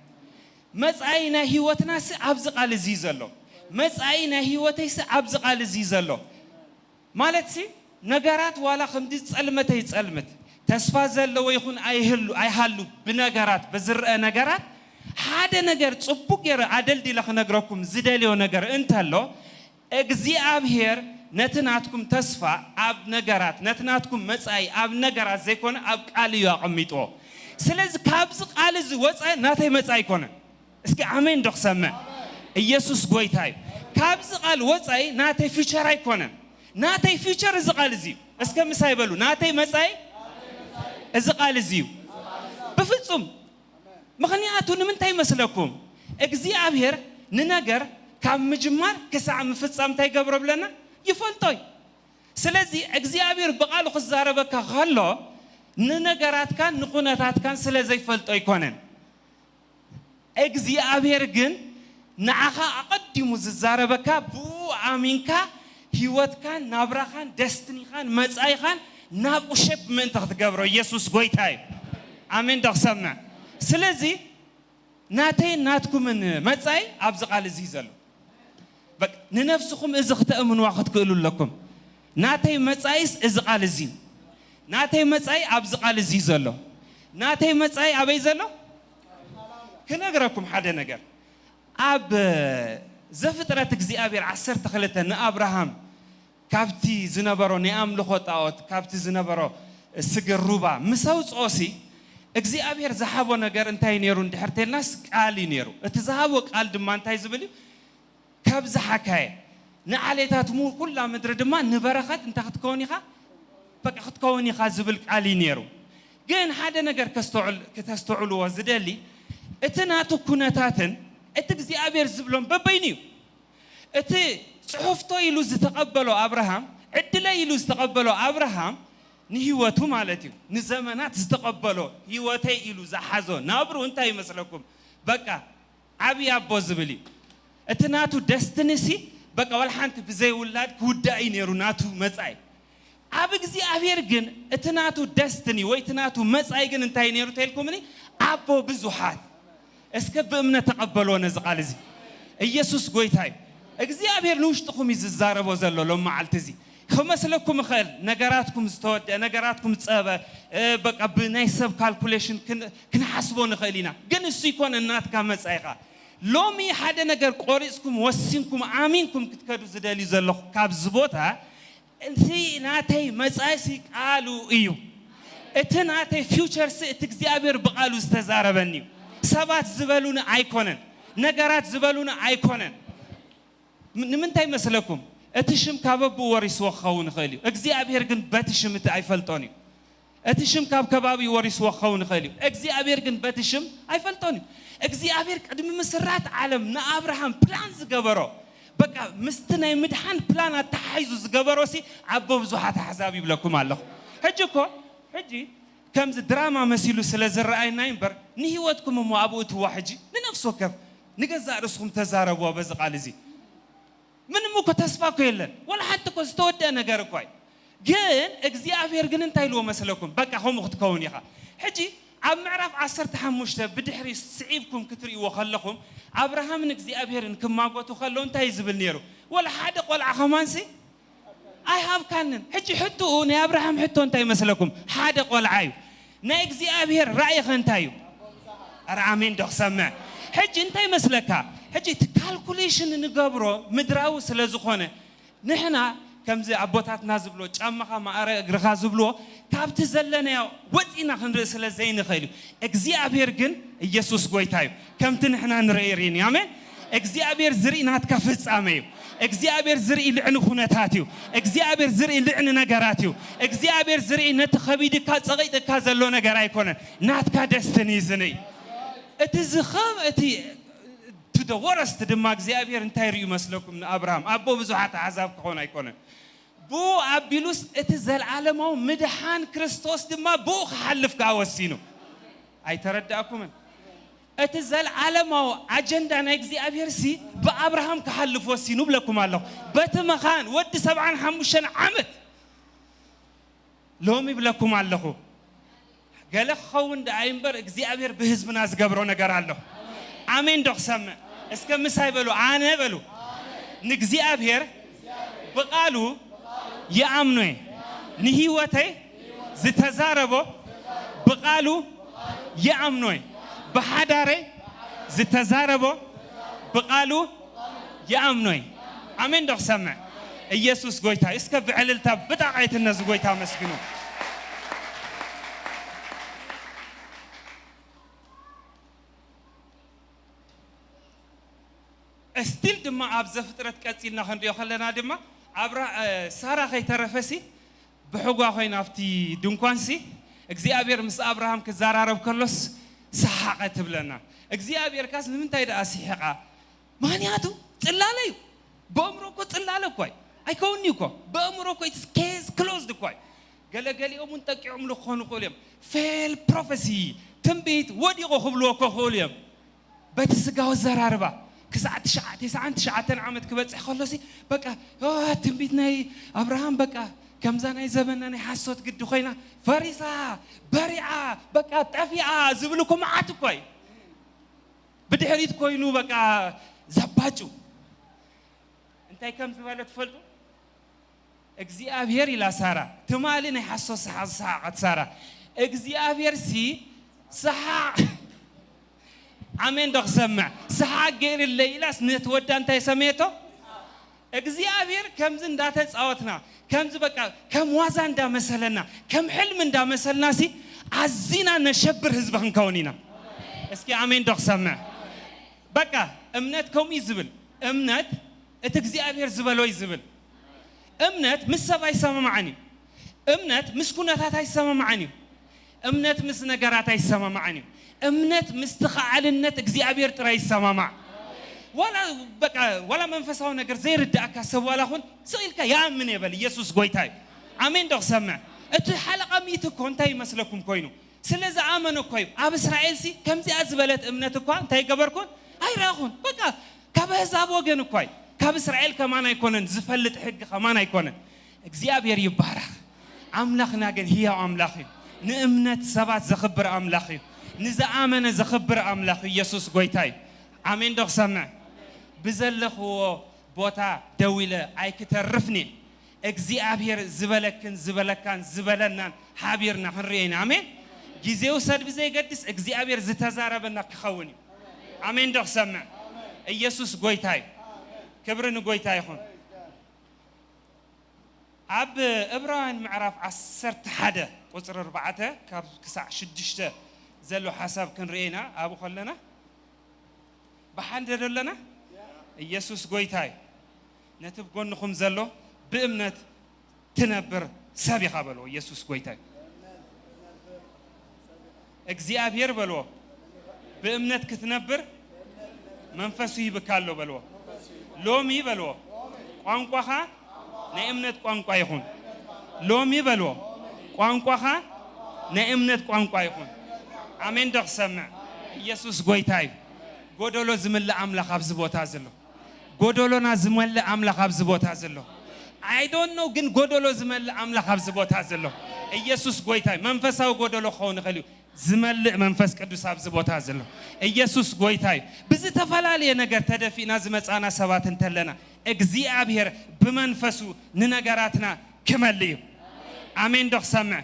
መጻኢ ናይ ህይወትናሲ ኣብዚ ቃል እዚ ዘሎ። መጻኢ ናይ ህይወተይሲ ኣብዚ ቃል እዚ ዘሎ። ማለትሲ ነገራት ዋላ ከምዚ ጸልመተ ይጸልምት፣ ተስፋ ዘለዎ ይኹን ኣይህሉ ኣይሃሉ፣ ብነገራት ብዝረአ ነገራት ሓደ ነገር ጽቡቅ ገይረ ኣደልዲለ ክነግረኩም ዝደልዮ ነገር እንተሎ እግዚኣብሔር ነቲ ናትኩም ተስፋ ኣብ ነገራት፣ ነቲ ናትኩም መጻኢ ኣብ ነገራት ዘይኮነ ኣብ ቃል እዩ ኣቐሚጥዎ። ስለዚ ካብዚ ቃል እዚ ወጻኢ ናተይ መጻኢ ኣይኮነን። እስኪ ኣሜን ዶ ክሰምዕ? ኢየሱስ ጎይታ እዩ። ካብዚ ቃል ወጻኢ ናተይ ፊቸር ኣይኮነን። ናተይ ፊቸር እዚ ቃል እዚ እዩ። እስከ ምሳይ በሉ፣ ናተይ መጻኢ እዚ ቃል እዚ እዩ። ብፍጹም። ምኽንያቱ ንምንታይ ይመስለኩም? እግዚኣብሔር ንነገር ካብ ምጅማር ክሳዕ ምፍጻም እንታይ ይገብሮ ብለና? ይፈልጦ እዩ። ስለዚ እግዚኣብሔር ብቃሉ ክዛረበካ ከሎ ንነገራትካን ንኹነታትካን ስለ ዘይፈልጦ ኣይኮነን። እግዚኣብሔር ግን ንዓኻ ኣቐዲሙ ዝዛረበካ፣ ብኡ ኣሚንካ ህይወትካን ናብራኻን ደስትኒኻን መጻኢኻን ናብኡ ሸፕ ምእንቲ ክትገብሮ ኢየሱስ ጎይታ እዩ። ኣሜን ዶ ክሰምዕ? ስለዚ ናተይን ናትኩምን መጻኢ ኣብዚ ቃል እዚ እዩ ዘሎ። በቃ ንነፍስኹም እዚ ክተእምንዋ ክትክእሉ ኣለኩም። ናተይ መጻኢስ እዚ ቃል እዚ እዩ። ናተይ መጻኢ ኣብዚ ቃል እዚ እዩ ዘሎ። ናተይ መጻኢ ኣበይ ዘሎ? ክነግረኩም ሓደ ነገር። ኣብ ዘፍጥረት እግዚኣብሔር ዓሰርተ ክልተ ንኣብርሃም ካብቲ ዝነበሮ ናይ ኣምልኾ ጣዖት፣ ካብቲ ዝነበሮ ስግር ሩባ ምስ ኣውጽኦሲ እግዚኣብሔር ዝሃቦ ነገር እንታይ ነይሩ እንድሕር ተልናስ ቃል እዩ ነይሩ። እቲ ዝሃቦ ቃል ድማ እንታይ ዝብል እዩ? ካብዝሓካየ ንዓሌታት ሙ-፣ ኩላ ምድሪ ድማ ንበረኸት እንታይ ክትከውን ኢኻ? በቃ ክትከውን ኢኻ ዝብል ቃል እዩ ነይሩ። ግን ሓደ ነገር ከስተውዕል-፣ ከተስተውዕልዎ ዝደሊ፣ እቲ ናቱ ኩነታትን እቲ እግዚኣብሔር ዝብሎም በበይኑ እዩ። እቲ ጽሑፍቶ ኢሉ ዝተቐበሎ ኣብርሃም፣ ዕድለይ ኢሉ ዝተቐበሎ ኣብርሃም ንህይወቱ ማለት እዩ፣ ንዘመናት ዝተቐበሎ ህይወተይ ኢሉ ዝሓዞ ናብሩ እንታይ ይመስለኩም? በቃ ዓብዪ ኣቦ ዝብል እዩ። እቲ ናቱ ደስትኒሲ በቃ ዋላ ሓንቲ ብዘይ ውላድ ክውዳእ እዩ ነይሩ ናቱ መጻኢ። ኣብ እግዚኣብሔር ግን እቲ ናቱ ደስትኒ ወይ እቲ ናቱ መጻኢ ግን እንታይ ነይሩ ተልኩምኒ? ኣቦ ብዙሓት። እስከ ብእምነት ተቐበልዎ ነዚ ቃል እዚ። ኢየሱስ ጎይታ እዩ። እግዚኣብሔር ንውሽጥኹም እዩ ዝዛረቦ ዘሎ ሎም መዓልቲ እዚ። ክመስለኩም ይኽእል፣ ነገራትኩም ዝተወደአ፣ ነገራትኩም ዝጸበ፣ እ፣ በቃ ብናይ ሰብ ካልኩሌሽን ክን-፣ ክንሓስቦ ንኽእል ኢና። ግን እሱ ይኮነ ናትካ መጻኢኻ። ሎሚ ሓደ ነገር ቆሪጽኩም፣ ወሲንኩም፣ ኣሚንኩም ክትከዱ ዝደልዩ ዘለኹ ካብዚ ቦታ፣ እቲ ናተይ መጻኢሲ ቃሉ እዩ። እቲ ናተይ ፊውቸርሲ እቲ እግዚኣብሔር ብቃሉ ዝተዛረበኒ እዩ። ሰባት ዝበሉኒ ኣይኮነን። ነገራት ዝበሉኒ ኣይኮነን። ም-፣ ንምንታይ መስለኩም? እቲ ሽም ካብ ኣቦኡ ወሪስዎ ክኸውን ይኽእል እዩ። እግዚኣብሔር ግን በቲ ሽም እቲ ኣይፈልጦን እዩ። እቲ ሽም ካብ ከባቢኡ ወሪስዎ ክኸውን ይኽእል እዩ። እግዚኣብሔር ግን በቲ ሽም ኣይፈልጦን እዩ። እግዚኣብሔር ቅድሚ ምስራት ዓለም ንኣብርሃም ፕላን ዝገበሮ፣ በቃ ምስቲ ናይ ምድሓን ፕላን ኣተሓሒዙ ዝገበሮሲ ኣቦ ብዙሓት ኣሕዛብ ይብለኩም ኣለኹ። ሕጂ እኮ፣ ሕጂ ከምዚ ድራማ መሲሉ ስለ ዝረኣየና እዩ እምበር፣ ንህይወትኩም እሞ ኣብኡ እትዋ። ሕጂ ንነፍሲ ወከፍ ንገዛእ ርእስኹም ተዛረብዋ በዚ ቃል እዚ። ምንም እኮ ተስፋ እኮ የለን። ወላ ሓንቲ እኮ ዝተወደአ ነገር እኮ እዩ። ግን እግዚኣብሔር ግን እንታይ ኢልዎ መስለኩም? በቃ ከምኡ ክትከውን ኢኻ። ሕጂ ኣብ ምዕራፍ ዓሰርተ ሓሙሽተ ብድሕሪ ስዒብኩም ክትርእይዎ ከለኹም፣ ኣብርሃምን እግዚኣብሔርን ክማጎቱ ከለዉ እንታይ እዩ ዝብል ነይሩ? ወላ ሓደ ቆልዓ ከማንሲ ኣይሃብካንን። ሕጂ ሕቶኡ፣ ናይ ኣብርሃም ሕቶ እንታይ መስለኩም? ሓደ ቆልዓ እዩ። ናይ እግዚኣብሔር ራእይኸ እንታይ እዩ? ኧረ ኣሜን ዶ ክሰምዕ? ሕጂ እንታይ መስለካ? ሕጂ እቲ ካልኩሌሽን ንገብሮ ምድራዊ ስለ ዝኾነ፣ ንሕና ከምዚ ኣቦታትና ዝብሎ፣ ጫማኻ ማእረ እግርኻ ዝብልዎ፣ ካብቲ ዘለናዮ ወፂና ክንርኢ ስለ ዘይንኽእል እዩ። እግዚኣብሔር ግን፣ ኢየሱስ ጎይታ እዩ፣ ከምቲ ንሕና ንርኢ ርኢን እዩ። ኣሜን። እግዚኣብሔር ዝርኢ ናትካ ፍጻመ እዩ። እግዚኣብሔር ዝርኢ ልዕሊ ኩነታት እዩ። እግዚኣብሔር ዝርኢ ልዕሊ ነገራት እዩ። እግዚኣብሔር ዝርኢ ነቲ ከቢድካ ጸቒጥካ ዘሎ ነገር ኣይኮነን። ናትካ ደስትኒ እዩ ዝርኢ። እቲ ዝኸም-፣ እቲ to the worst ድማ እግዚኣብሔር እንታይ ርእዩ መስለኩም? ንኣብርሃም ኣቦ ብዙሓት ኣሕዛብ ክኾን ኣይኮነን። ብኡ ኣቢሉስ እቲ ዘልዓለማዊ ምድሓን ክርስቶስ ድማ ብኡ ክሓልፍ ከኣ ወሲኑ። ኣይተረዳእኩምን? እቲ ዘልዓለማዊ ኣጀንዳ ናይ እግዚኣብሔር ሲ ብኣብርሃም ክሓልፍ ወሲኑ ብለኩም ኣለኹ። በቲ መኻን ወዲ ሰብዓን ሓሙሽተን ዓመት ሎሚ ይብለኩም ኣለኹ። ገለ ክኸውን ደኣ እምበር እግዚኣብሔር ብህዝብና ዝገብሮ ነገር ኣሎ። ኣሜን ዶ ክሰምዕ? እስከ ምሳይ በሉ፣ ኣነ በሉ። ንእግዚኣብሔር ብቓሉ ይኣምኖ እየ። ንህይወተይ ዝተዛረቦ ብቓሉ ይኣምኖ እየ። ብሓዳረይ ዝተዛረቦ ብቓሉ ይኣምኖ እየ። ኣሜን ዶ ክሰምዕ? ኢየሱስ ጎይታ እዩ። እስከ ብዕልልታ ብጣቓይት ነዚ ጎይታ ኣመስግኑ። እስቲል ድማ ኣብ ዘፍጥረት ቀጺልና ክንሪኦ ከለና ድማ ኣብራ-፣ እ፣ ሳራ ከይተረፈሲ ብሕጓ ኮይና ኣብቲ ድንኳንሲ እግዚኣብሔር ምስ ኣብርሃም ክዘራረብ ከሎስ ሰሓቐ ትብለና። እግዚኣብሔር ካስ ንምንታይ ደኣ ሲሕቓ? ምኽንያቱ ጽላለ እዩ። ብእምሮ እኮ ጽላለ እኮ እዩ። ኣይከውን'ዩ እኮ። ብእምሮ እኮ it's case closed እኮ እዩ። ገለገሊኦም እውን ጠቂዖምሉ ክኾኑ ይኽእሉ እዮም። ፌል ፕሮፌሲ፣ ትንቢት ወዲቑ ክብልዎ እኮ ይኽእሉ እዮም። በቲ ስጋዊ ኣዘራርባ ክሳዕ ትሽዓ-፣ ተስዓን ትሽዓተን ዓመት ክበጽሕ ከሎሲ በቃ፣ ኦ፣ ትንቢት ናይ ኣብርሃም በቃ ከምዛ ናይ ዘመንና ናይ ሓሶት ግዲ ኮይና ፈሪሳ፣ በሪዓ፣ በቃ ጠፊኣ ዝብል እኮ መዓት እኮ እዩ። ብድሕሪት ኮይኑ በቃ ዘባጩ። እንታይ ከም ዝበለ ትፈልጡ? እግዚኣብሔር ኢላ ሳራ፣ ትማሊ ናይ ሓሶት ሰሓቕ ዝሰሓቐት ሳራ፣ እግዚኣብሔር ሲ ሰሓቕ፣ ኣሜን ዶ ክሰምዕ? ሰሓቕ ገይርለይ ኢላስ ነቲ ወዳ እንታይ ሰመየቶ? እግዚኣብሔር ከምዚ እንዳተጻወትና፣ ከምዚ በቃ ከም ዋዛ እንዳመሰለና፣ ከም ሕልሚ እንዳመሰልና ሲ ኣዚና ነሸብር ህዝቢ ክንከውን ኢና። እስኪ ኣሜን ዶ ክሰምዕ? በቃ እምነት ከምኡ እዩ ዝብል። እምነት እቲ እግዚኣብሔር ዝበሎ እዩ ዝብል። እምነት ምስ ሰብ ኣይሰማማዕን እዩ። እምነት ምስ ኩነታት ኣይሰማማዕን እዩ። እምነት ምስ ነገራት ኣይሰማማዕን እዩ። እምነት ምስቲ ከኣልነት እግዚኣብሔር ጥራይ ይሰማማዕ። ዋላ በቃ ዋላ መንፈሳዊ ነገር ዘይርዳእካ ሰብ ዋላ ኹን ስቕ ኢልካ ይኣምን እየ በል፣ ኢየሱስ ጎይታ እዩ። ኣሜን ዶ ክሰምዕ? እቲ ሓለቓ ሚእቲ እኮ እንታይ ይመስለኩም ኮይኑ? ስለ ዝኣመነ እኮ እዩ። ኣብ እስራኤልሲ ከምዚኣ ዝበለት እምነት እኳ እንታይ ገበርኩን? ኣይረኣኹን። በቃ ካብ ኣህዛብ ወገን እኳ እዩ። ካብ እስራኤል ከማን ኣይኮነን፣ ዝፈልጥ ሕጊ ከማን ኣይኮነን። እግዚኣብሔር ይባረኽ። ኣምላኽና ግን ህያው ኣምላኽ እዩ። ንእምነት ሰባት ዘኽብር ኣምላኽ እዩ። ንዝኣመነ ዘኽብር ኣምላኽ ኢየሱስ ጎይታ እዩ። ኣሜን ዶ ክሰምዕ? ብዘለኽዎ ቦታ ደው ኢለ ኣይክተርፍን እየ። እግዚኣብሔር ዝበለክን ዝበለካን ዝበለናን ሓቢርና ክንርእዮ ኢና። ኣሜን። ግዜ ውሰድ ብዘይገድስ እግዚኣብሔር ዝተዛረበና ክኸውን እዩ። ኣሜን ዶ ክሰምዕ? ኢየሱስ ጎይታ እዩ። ክብሪ ንጎይታ ይኹን። ኣብ ዕብራውያን ምዕራፍ ዓሰርተ ሓደ ቁጽሪ ኣርባዕተ ካብ ክሳዕ ሽዱሽተ ዘሎ ሓሳብ ክንርኢ ኢና። ኣብኡ ከለና ብሓንደ ዶ ኣለና? ኢየሱስ ጎይታ እዩ። ነቲ ብጎንኹም ዘሎ ብእምነት ትነብር ሰብ ኢኻ በልዎ። ኢየሱስ ጎይታ እዩ። እግዚኣብሔር በልዎ። ብእምነት ክትነብር መንፈሱ ይብካ ኣሎ በልዎ። ሎሚ በልዎ። ቋንቋኻ ናይ እምነት ቋንቋ ይኹን። ሎሚ በልዎ። ቋንቋኻ ናይ እምነት ቋንቋ ይኹን። ኣሜን ዶ ክሰምዕ? ኢየሱስ ጎይታ እዩ። ጎደሎ ዝምልእ ኣምላኽ ኣብዚ ቦታ ዘሎ። ጎደሎና ዝመልእ ኣምላኽ ኣብዚ ቦታ ዘሎ። I don't know፣ ግን ጎደሎ ዝመልእ ኣምላኽ ኣብዚ ቦታ ዘሎ። ኢየሱስ ጎይታ እዩ። መንፈሳዊ ጎደሎ ክኸውን ይኽእል እዩ። ዝመልእ መንፈስ ቅዱስ ኣብዚ ቦታ ዘሎ። ኢየሱስ ጎይታ እዩ። ብዝተፈላለየ ነገር ተደፊእና ዝመጻና ሰባት እንተለና፣ እግዚኣብሔር ብመንፈሱ ንነገራትና ክመልእ እዩ። ኣሜን ዶ ክሰምዕ?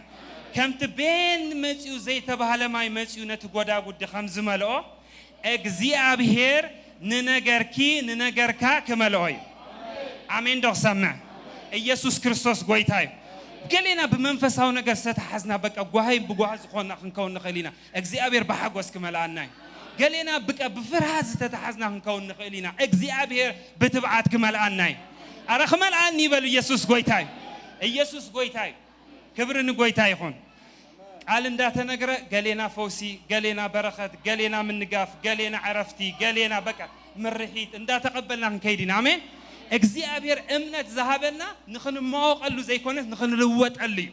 ከምቲ ቤን መጺኡ ዘይተባህለ ማይ መጺኡ ነቲ ጎዳጉዲ ከም ዝመልኦ፣ እግዚኣብሔር ንነገርኪ ንነገርካ ክመልኦ እዩ። ኣሜን ዶ ክሰምዕ? ኢየሱስ ክርስቶስ ጎይታ እዩ። ገሌና ብመንፈሳዊ ነገር ዝተተሓዝና በቃ ጓሂ ብጓሂ ዝኾንና ክንከውን ንኽእል ኢና። እግዚኣብሔር ብሓጎስ ክመልኣና እዩ። ገሌና ብቀ ብፍርሃት ዝተተሓዝና ክንከውን ንኽእል ኢና። እግዚኣብሔር ብትብዓት ክመልኣና እዩ። ኣረ ክመልኣኒ ይበሉ። ኢየሱስ ጎይታ እዩ። ኢየሱስ ጎይታ እዩ። ክብሪ ንጎይታ ይኹን። ቃል እንዳተነግረ ገሌና ፈውሲ፣ ገሌና በረኸት፣ ገሌና ምንጋፍ፣ ገሌና ዕረፍቲ፣ ገሌና በቃ ምርሒት እንዳተቐበልና ክንከይድ ኢና። ኣሜን። እግዚኣብሔር እምነት ዝሃበና ንኽንመዋወቐሉ ዘይኮነስ ንኽንልወጠሉ እዩ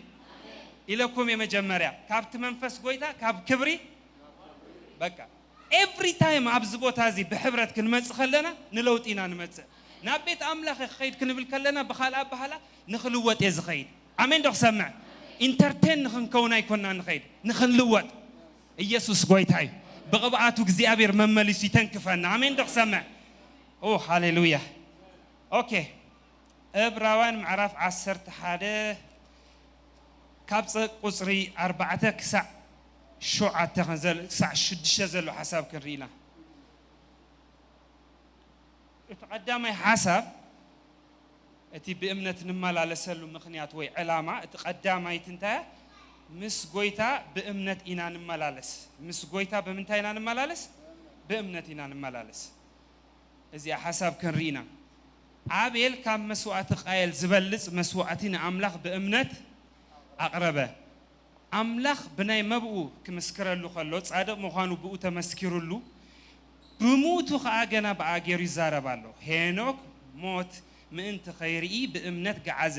ኢለኩም እየ። መጀመርያ ካብቲ መንፈስ ጎይታ ካብ ክብሪ በቃ ኤቭሪ ታይም ኣብዚ ቦታ እዚ ብሕብረት ክንመጽእ ከለና ንለውጢ ኢና ንመጽእ። ናብ ቤት ኣምላኽ ክኸይድ ክንብል ከለና ብኻልእ ኣበሃላ ንኽልወጥ እየ ዝኸይድ። ኣሜን ዶ ክሰምዕ? ኢንተርቴን ንኽንከውን ኣይኮና ንኸይድ፣ ንኽንልወጥ። ኢየሱስ ጎይታ እዩ። ብቕብኣቱ እግዚኣብሔር መመሊሱ ይተንክፈና። ኣሜን ዶ ክሰምዕ? ኦ ሃሌሉያ። ኦኬ። ዕብራውያን ምዕራፍ ዓሰርተ ሓደ ካብ ጸ- ቁጽሪ ኣርባዕተ ክሳዕ ሸውዓተ ከን ዘል- ክሳዕ ሽዱሽተ ዘሎ ሓሳብ ክንርኢ ኢና። እቲ ቀዳማይ ሓሳብ እቲ ብእምነት ንመላለሰሉ ምኽንያት ወይ ዕላማ እቲ ቀዳማይቲ እንታይ ምስ ጎይታ ብእምነት ኢና ንመላለስ። ምስ ጎይታ ብምንታይ ኢና ንመላለስ? ብእምነት ኢና ንመላለስ። እዚኣ ሓሳብ ክንርኢ ኢና። ኣቤል ካብ መስዋእቲ ቃየል ዝበልጽ መስዋእቲ ንኣምላኽ ብእምነት ኣቕረበ። ኣምላኽ ብናይ መብኡ ክምስክረሉ ከሎ ጻድቕ ምዃኑ ብኡ ተመስኪሩሉ፣ ብምውቱ ኸኣ ገና ብኣ ገይሩ ይዛረብ ኣሎ። ሄኖክ ሞት ምእንቲ ኸይርኢ ብእምነት ገዓዘ።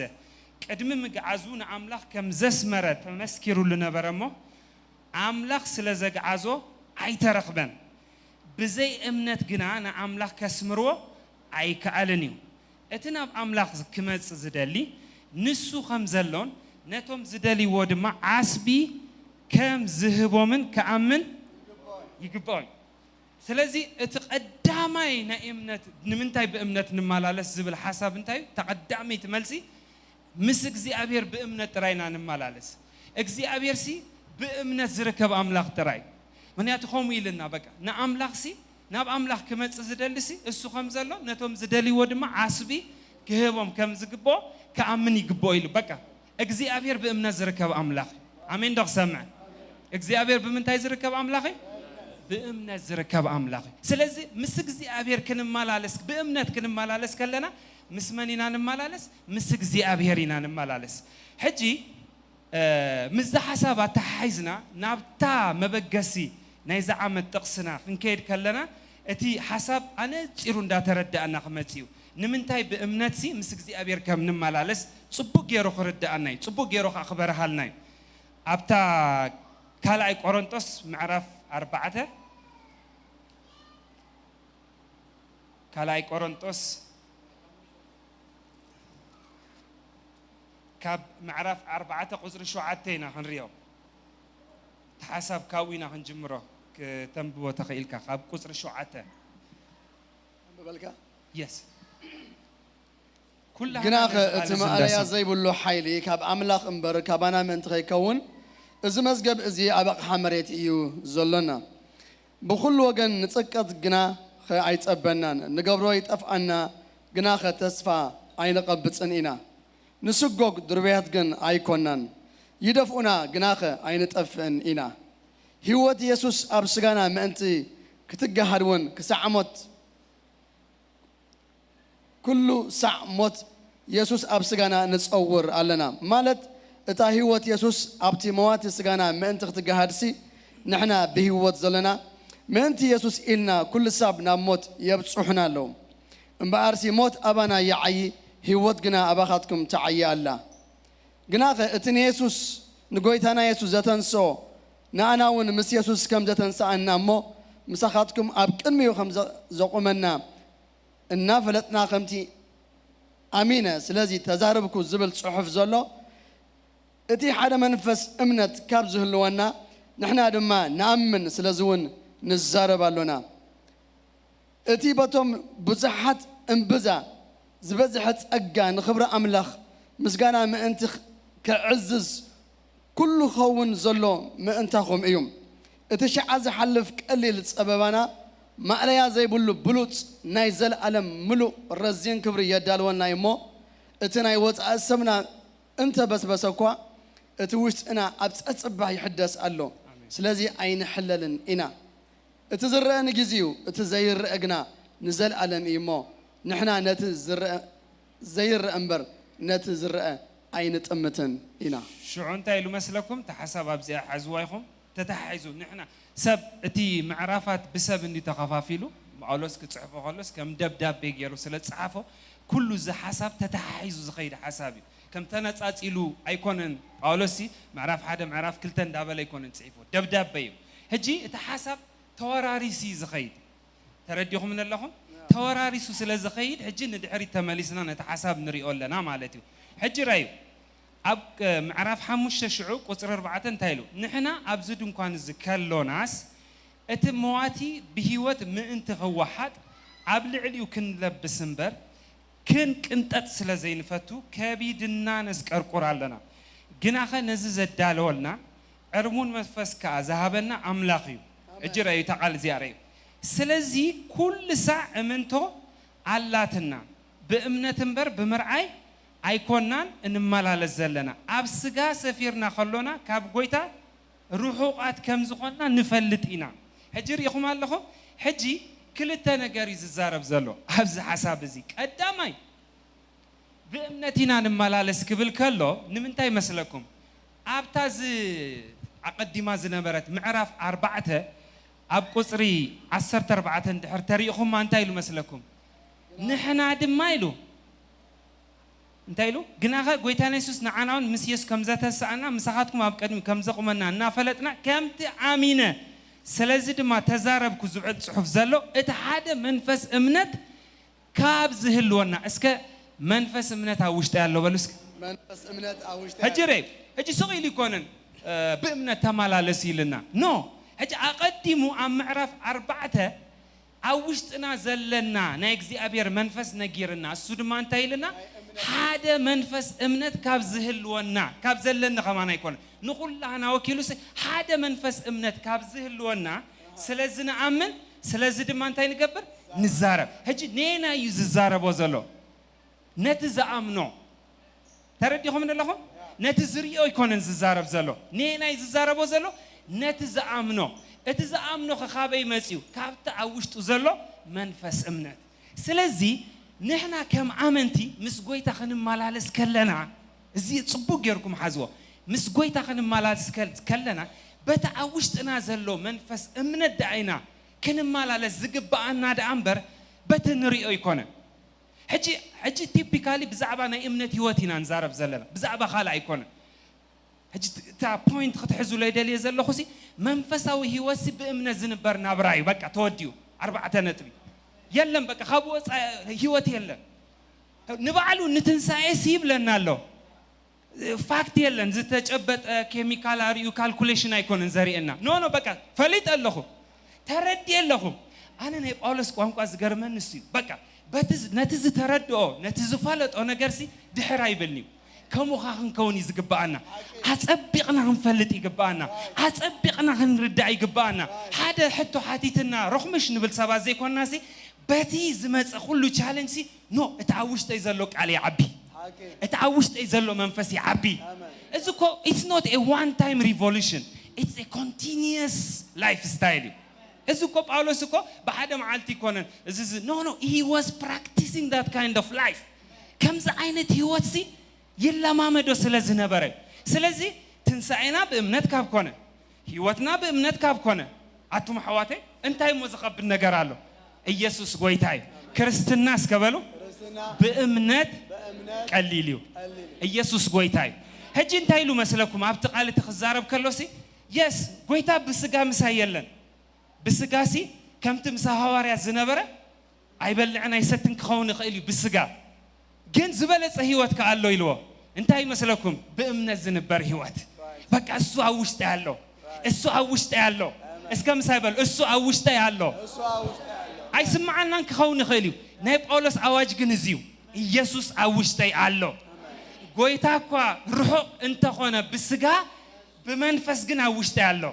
ቅድሚ ምግዓዙ ንኣምላኽ ከም ዘስመረ ተመስኪሩሉ ነበረ እሞ፣ ኣምላኽ ስለ ዘግዓዞ ኣይተረኽበን። ብዘይ እምነት ግና ንኣምላኽ ከስምርዎ ኣይከኣልን እዩ። እቲ ናብ ኣምላኽ ክመጽእ ዝደሊ ንሱ ከም ዘሎን ነቶም ዝደልይዎ ድማ ዓስቢ ከም ዝህቦምን ክኣምን ይግብኦ እዩ። ስለዚ እቲ ቀዳማይ ናይ እምነት፣ ንምንታይ ብእምነት ንመላለስ ዝብል ሓሳብ እንታይ እዩ? እታ ቀዳመይቲ መልሲ ምስ እግዚኣብሔር ብእምነት ጥራይ ኢና ንመላለስ። እግዚኣብሔር ሲ ብእምነት ዝርከብ ኣምላኽ ጥራይ። ምኽንያቱ ከምኡ ኢልና በቃ ንኣምላኽ ሲ ናብ ኣምላኽ ክመጽእ ዝደሊ ሲ እሱ ከም ዘሎ ነቶም ዝደልይዎ ድማ ዓስቢ ክህቦም ከም ዝግብኦ ክኣምን ይግብኦ ኢሉ። በቃ እግዚኣብሔር ብእምነት ዝርከብ ኣምላኽ እዩ። ኣሜን ዶ ክሰምዕ? እግዚኣብሔር ብምንታይ ዝርከብ ኣምላኽ እዩ? ብእምነት ዝርከብ ኣምላኽ እዩ። ስለዚ ምስ እግዚኣብሔር ክንመላለስ፣ ብእምነት ክንመላለስ ከለና ምስ መን ኢና ንመላለስ? ምስ እግዚኣብሔር ኢና ንመላለስ። ሕጂ ምስዚ ሓሳብ ኣተሓሒዝና ናብታ መበገሲ ናይዚ ዓመት ጥቕስና ክንከይድ ከለና እቲ ሓሳብ ኣነጺሩ እንዳተረዳእና ክመጽእ እዩ። ንምንታይ ብእምነትሲ ምስ እግዚኣብሔር ከም ንመላለስ ጽቡቕ ገይሩ ክርዳኣና እዩ። ጽቡቕ ገይሩ ከኣ ክበርሃልና እዩ። ኣብታ ካልኣይ ቆሮንጦስ ምዕራፍ ኣርባዕተ፣ ካልኣይ ቆሮንጦስ ካብ ምዕራፍ ኣርባዕተ ቁጽሪ ሸውዓተ ኢና ክንሪኦ። እታ ሓሳብ ካብኡ ኢና ክንጅምሮ። ክተንብቦ ተኽኢልካ ካብ ቁፅሪ ሸውዓተ። ኣንብበልካ። የስ ግናኸ እቲ ማእለያ ዘይብሉ ሓይሊ ካብ ኣምላኽ እምበር ካባና ምእንቲ ከይከውን፣ እዚ መዝገብ እዚ ኣብ ኣቕሓ መሬት እዩ ዘሎና። ብኹሉ ወገን ንጽቀት ግናኸ ኣይጸበናን። ንገብሮ ይጠፍኣና፣ ግናኸ ተስፋ ኣይንቐብጽን ኢና። ንስጎግ ድሩባያት ግን ኣይኮናን። ይደፍኡና፣ ግናኸ ኣይንጠፍእን ኢና። ህይወት የሱስ ኣብ ስጋና ምእንቲ ክትገሃድ እውን ክሳዕ ሞት ኩሉ ሳዕ ሞት የሱስ ኣብ ስጋና ንጸውር ኣለና። ማለት እታ ህይወት የሱስ ኣብቲ መዋቲ ስጋና ምእንቲ ክትገሃድሲ ንሕና ብህይወት ዘለና ምእንቲ የሱስ ኢልና ኩሉ ሳብ ናብ ሞት የብጽሑና ኣለዉ። እምበኣርሲ ሞት ኣባና ይዓዪ፣ ህይወት ግና ኣባኻትኩም ትዓዪ ኣላ። ግናኸ እቲ ንየሱስ ንጎይታና የሱስ ዘተንስኦ ንኣና እውን ምስ የሱስ ከም ዘተንስኣና እሞ ምሳኻትኩም ኣብ ቅድሚኡ ከም ዘ- ዘቑመና እናፈለጥና ከምቲ ኣሚነ ስለዚ ተዛረብኩ ዝብል ጽሑፍ ዘሎ እቲ ሓደ መንፈስ እምነት ካብ ዝህልወና ንሕና ድማ ንኣምን ስለዚ እውን ንዛረብ ኣሎና። እቲ በቶም ብዙሓት እምብዛ ዝበዝሐ ጸጋ ንኽብሪ ኣምላኽ ምስጋና ምእንቲ ክዕዝዝ ኩሉ ኸውን ዘሎ ምእንታኹም እዩ። እቲ ሽዓ ዝሓልፍ ቀሊል ጸበባና ማእለያ ዘይብሉ ብሉጽ ናይ ዘለኣለም ምሉእ ረዚን ክብሪ የዳልወልና እዩ እሞ እቲ ናይ ወጻኢ ሰብና እንተ በስበሰ እኳ እቲ ውሽጥና ኣብ ጸጽባ ይሕደስ ኣሎ። ስለዚ ኣይንሕለልን ኢና። እቲ ዝረአ ንግዜኡ፣ እቲ ዘይረአ ግና ንዘለኣለም እዩ እሞ፣ ንሕና ነቲ ዝረአ ዘይረአ እምበር ነቲ ዝረአ ኣይንጥምትን ኢና። ሽዑ እንታይ ኢሉ መስለኩም? እታ ሓሳብ ኣብዚኣ ሓዝዋ ኢኹም። ተተሓሒዙ ንሕና ሰብ እቲ ምዕራፋት ብሰብ እንዲ ተኸፋፊሉ ጳውሎስ ክጽሕፎ ከሎስ ከም ደብዳቤ ገይሩ ስለ ዝጸሓፎ ኩሉ እዚ ሓሳብ ተተሓሒዙ ዝኸይድ ሓሳብ እዩ። ከም ተነጻጺሉ ኣይኮነን። ጳውሎስ ሲ ምዕራፍ ሓደ ምዕራፍ ክልተ እንዳበለ ኣይኮነን ጽሒፎ፣ ደብዳቤ እዩ። ሕጂ እቲ ሓሳብ ተወራሪሲ ዝኸይድ ተረዲኹም ኣለኹም። ተወራሪሱ ስለ ዝኸይድ ሕጂ ንድሕሪት ተመሊስና ነቲ ሓሳብ ንሪኦ ኣለና ማለት እዩ። ሕጂ ራዩ ኣብ ምዕራፍ ሓሙሽተ ሽዑ ቁፅሪ ኣርባዕተ እንታይ ኢሉ? ንሕና ኣብዚ ድንኳን እዚ ከሎናስ እቲ መዋቲ ብህይወት ምእንቲ ክወሓጥ ኣብ ልዕሊኡ ክንለብስ እምበር ክንቅንጠጥ ስለ ዘይንፈቱ ከቢድና ነስቀርቁር ኣለና። ግናኸ ነዚ ዘዳለወልና ዕርሙን መንፈስ ከኣ ዝሃበና ኣምላኽ እዩ። ሕጂ ረእዩ፣ እታ ቃል እዚኣ ረእዩ። ስለዚ ኩሉ ሳዕ እምንቶ ኣላትና፣ ብእምነት እምበር ብምርኣይ ኣይኮናን እንመላለስ ዘለና። ኣብ ስጋ ሰፊርና ከሎና ካብ ጎይታ ርሑቓት ከም ዝኾንና ንፈልጥ ኢና። ሕጂ ርኢኹም ኣለኹም? ሕጂ ክልተ ነገር እዩ ዝዛረብ ዘሎ ኣብዚ ሓሳብ እዚ። ቀዳማይ ብእምነት ኢና ንመላለስ ክብል ከሎ ንምንታይ መስለኩም? ኣብታ ዝ ኣቐዲማ ዝነበረት ምዕራፍ ኣርባዕተ ኣብ ቁፅሪ ዓሰርተ ኣርባዕተ እንድሕር ተሪእኹማ እንታይ ኢሉ መስለኩም? ንሕና ድማ ኢሉ እንታይ ኢሉ? ግናኸ ጎይታና የሱስ ንዓና እውን ምስ የሱስ ከም ዘተስኣና ምሳኻትኩም ኣብ ቅድሚ ከም ዘቑመና እናፈለጥና ከምቲ ኣሚነ ስለዚ ድማ ተዛረብኩ ዝብል ፅሑፍ ዘሎ እቲ ሓደ መንፈስ እምነት ካብ ዝህልወና እስከ መንፈስ እምነት ኣብ ውሽጢ ኣሎ በሉ እስከ። መንፈስ እምነት ኣብ ውሽጢ ሕጂ ረ ሕጂ ስቕ ኢሉ ይኮነን ብእምነት ተመላለስ ኢልና ኖ ሕጂ ኣቐዲሙ ኣብ ምዕራፍ ኣርባዕተ ኣብ ውሽጥና ዘለና ናይ እግዚኣብሔር መንፈስ ነጊርና እሱ ድማ እንታይ ኢልና ሓደ መንፈስ እምነት ካብ ዝህልወና ካብ ዘለኒ ከማን ኣይኮነ ንኩላህና ወኪሉስ ሓደ መንፈስ እምነት ካብ ዝህልወና ስለዚ ንኣምን ስለዚ ድማ እንታይ ንገብር ንዛረብ ሕጂ ኔና እዩ ዝዛረቦ ዘሎ ነቲ ዝኣምኖ ተረዲኹም ኣለኹም ነቲ ዝርኦ ኣይኮነን ዝዛረብ ዘሎ ኔና እዩ ዝዛረቦ ዘሎ ነቲ ዝኣምኖ እቲ ዝኣምኖ ከካበይ መፅዩ ካብቲ ኣብ ውሽጡ ዘሎ መንፈስ እምነት ስለዚ ንሕና ከም ኣመንቲ ምስ ጎይታ ክንመላለስ ከለና እዚ ፅቡቅ ጌርኩም ሓዝዎ ምስ ጎይታ ክንመላለስ ከለና በቲ ኣብ ውሽጥና ዘሎ መንፈስ እምነት ደኣ ኢና ክንመላለስ ዝግበኣና ደኣ እምበር በቲ ንሪኦ ኣይኮነን ሕጂ ሕጂ ቲፒካሊ ብዛዕባ ናይ እምነት ህይወት ኢና ንዛረብ ዘለና ብዛዕባ ካልእ ኣይኮነን ሕጂ እታ ፖይንት ክትሕዙለይ ደልየ ዘለኹ ሲ መንፈሳዊ ህይወት ሲ ብእምነት ዝንበር ናብራ እዩ በቃ ተወዲኡ ኣርባዕተ ነጥቢ የለን በቃ ካብ ወፃ ህይወት የለን ንባዕሉ ንትንሳኤ ሲ ይብለና ኣሎ ፋክት የለን። ዝተጨበጠ ኬሚካል ኣርእዩ ካልኩሌሽን ኣይኮነን ዘርእየና። ኖ ኖ፣ በቃ ፈሊጠ ኣለኹ፣ ተረድየ ኣለኹ። ኣነ ናይ ጳውሎስ ቋንቋ ዝገርመኒ እሱ እዩ። በቃ በቲ ዝ- ነቲ ዝተረድኦ፣ ነቲ ዝፈለጦ ነገርሲ ድሕር ኣይብልን እዩ። ከምኡ ኸዓ ክንከውን እዩ ዝግብኣና። ኣጸቢቕና ክንፈልጥ ይግብኣና። ኣጸቢቕና ክንርዳእ ይግብኣና። ሓደ ሕቶ ሓቲትና ሮኽምሽ ንብል ሰባት ዘይኮንናሲ፣ በቲ ዝመጸ ኩሉ ቻለንጅሲ፣ ኖ፣ እቲ ኣብ ውሽጠይ ዘሎ ቃል ይዓቢ። እቲ ኣብ ውሽጠይ ዘሎ መንፈስ ይዓቢ። እዚ እኮ it's not a one time revolution, it's a continuous lifestyle እዩ። እዚ እኮ ጳውሎስ እኮ ብሓደ መዓልቲ ይኮነን። እዚ እዚ no no, he was practicing that kind of life. ከምዚ ዓይነት ህይወት ሲ ይለማመዶ ስለ ዝነበረ እዩ። ስለዚ ትንሳኤና ብእምነት ካብ ኮነ፣ ህይወትና ብእምነት ካብ ኮነ፣ ኣቱም ኣሕዋተይ፣ እንታይ እሞ ዝኸብድ ነገር ኣሎ? ኢየሱስ ጎይታ እዩ። ክርስትና እስከ በሉ፣ ብእምነት ቀሊል እዩ። ኢየሱስ ጎይታ እዩ። ሕጂ እንታይ ኢሉ መስለኩም? ኣብቲ ቃል እቲ ክዛረብ ከሎሲ፣ የስ፣ ጎይታ ብስጋ ምሳይ የለን። ብስጋሲ ከምቲ ምሳ ሃዋርያ ዝነበረ ኣይበልዕን ኣይሰትን ክኸውን ይኽእል እዩ ብስጋ። ግን ዝበለጸ ህይወት ከኣ ኣሎ ኢልዎ። እንታይ ይመስለኩም? ብእምነት ዝንበር ህይወት። በቃ እሱ ኣብ ውሽጢ ኣሎ። እሱ ኣብ ውሽጢ ኣሎ። እስከ ምሳይ በሉ፣ እሱ ኣብ ውሽጠይ ኣሎ። እሱ ኣብ ውሽጠይ ኣሎ። ኣይስምዓናን ክኸውን ይኽእል እዩ። ናይ ጳውሎስ ኣዋጅ ግን እዚ እዩ። ኢየሱስ ኣብ ውሽጠይ ኣሎ። ጎይታ እኳ ርሑቕ እንተኾነ ብስጋ፣ ብመንፈስ ግን ኣብ ውሽጠይ ኣሎ።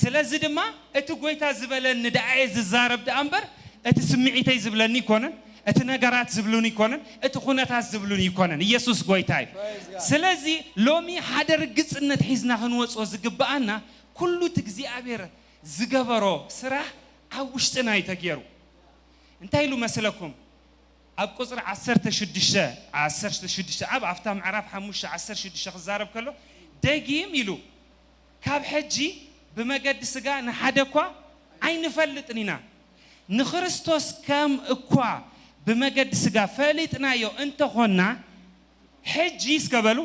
ስለዚ ድማ እቲ ጎይታ ዝበለኒ ደኣ እየ ዝዛረብ ደኣ እምበር፣ እቲ ስምዒተይ ዝብለኒ ይኮነን፣ እቲ ነገራት ዝብሉኒ ይኮነን፣ እቲ ኩነታት ዝብሉኒ ይኮነን። ኢየሱስ ጎይታ እዩ። ስለዚ ሎሚ ሓደ ርግጽነት ሒዝና ክንወጽኦ ዝግብኣና፣ ኩሉ እቲ እግዚኣብሔር ዝገበሮ ስራሕ ኣብ ውሽጥና እዩ ተገይሩ። እንታይ ኢሉ መስለኩም? ኣብ ቁጽሪ ዓሰርተ ሽዱሽተ፣ ዓሰርተ ሽዱሽተ ኣብ፣ ኣብታ ምዕራፍ ሓሙሽተ ዓሰርተ ሽዱሽተ ክዛረብ ከሎ፣ ደጊም ኢሉ፣ ካብ ሕጂ ብመገዲ ስጋ ንሓደ እኳ ኣይንፈልጥን ኢና። ንክርስቶስ ከም እኳ ብመገዲ ስጋ ፈሊጥናዮ እንተኾንና፣ ሕጂ እስከ በሉ፣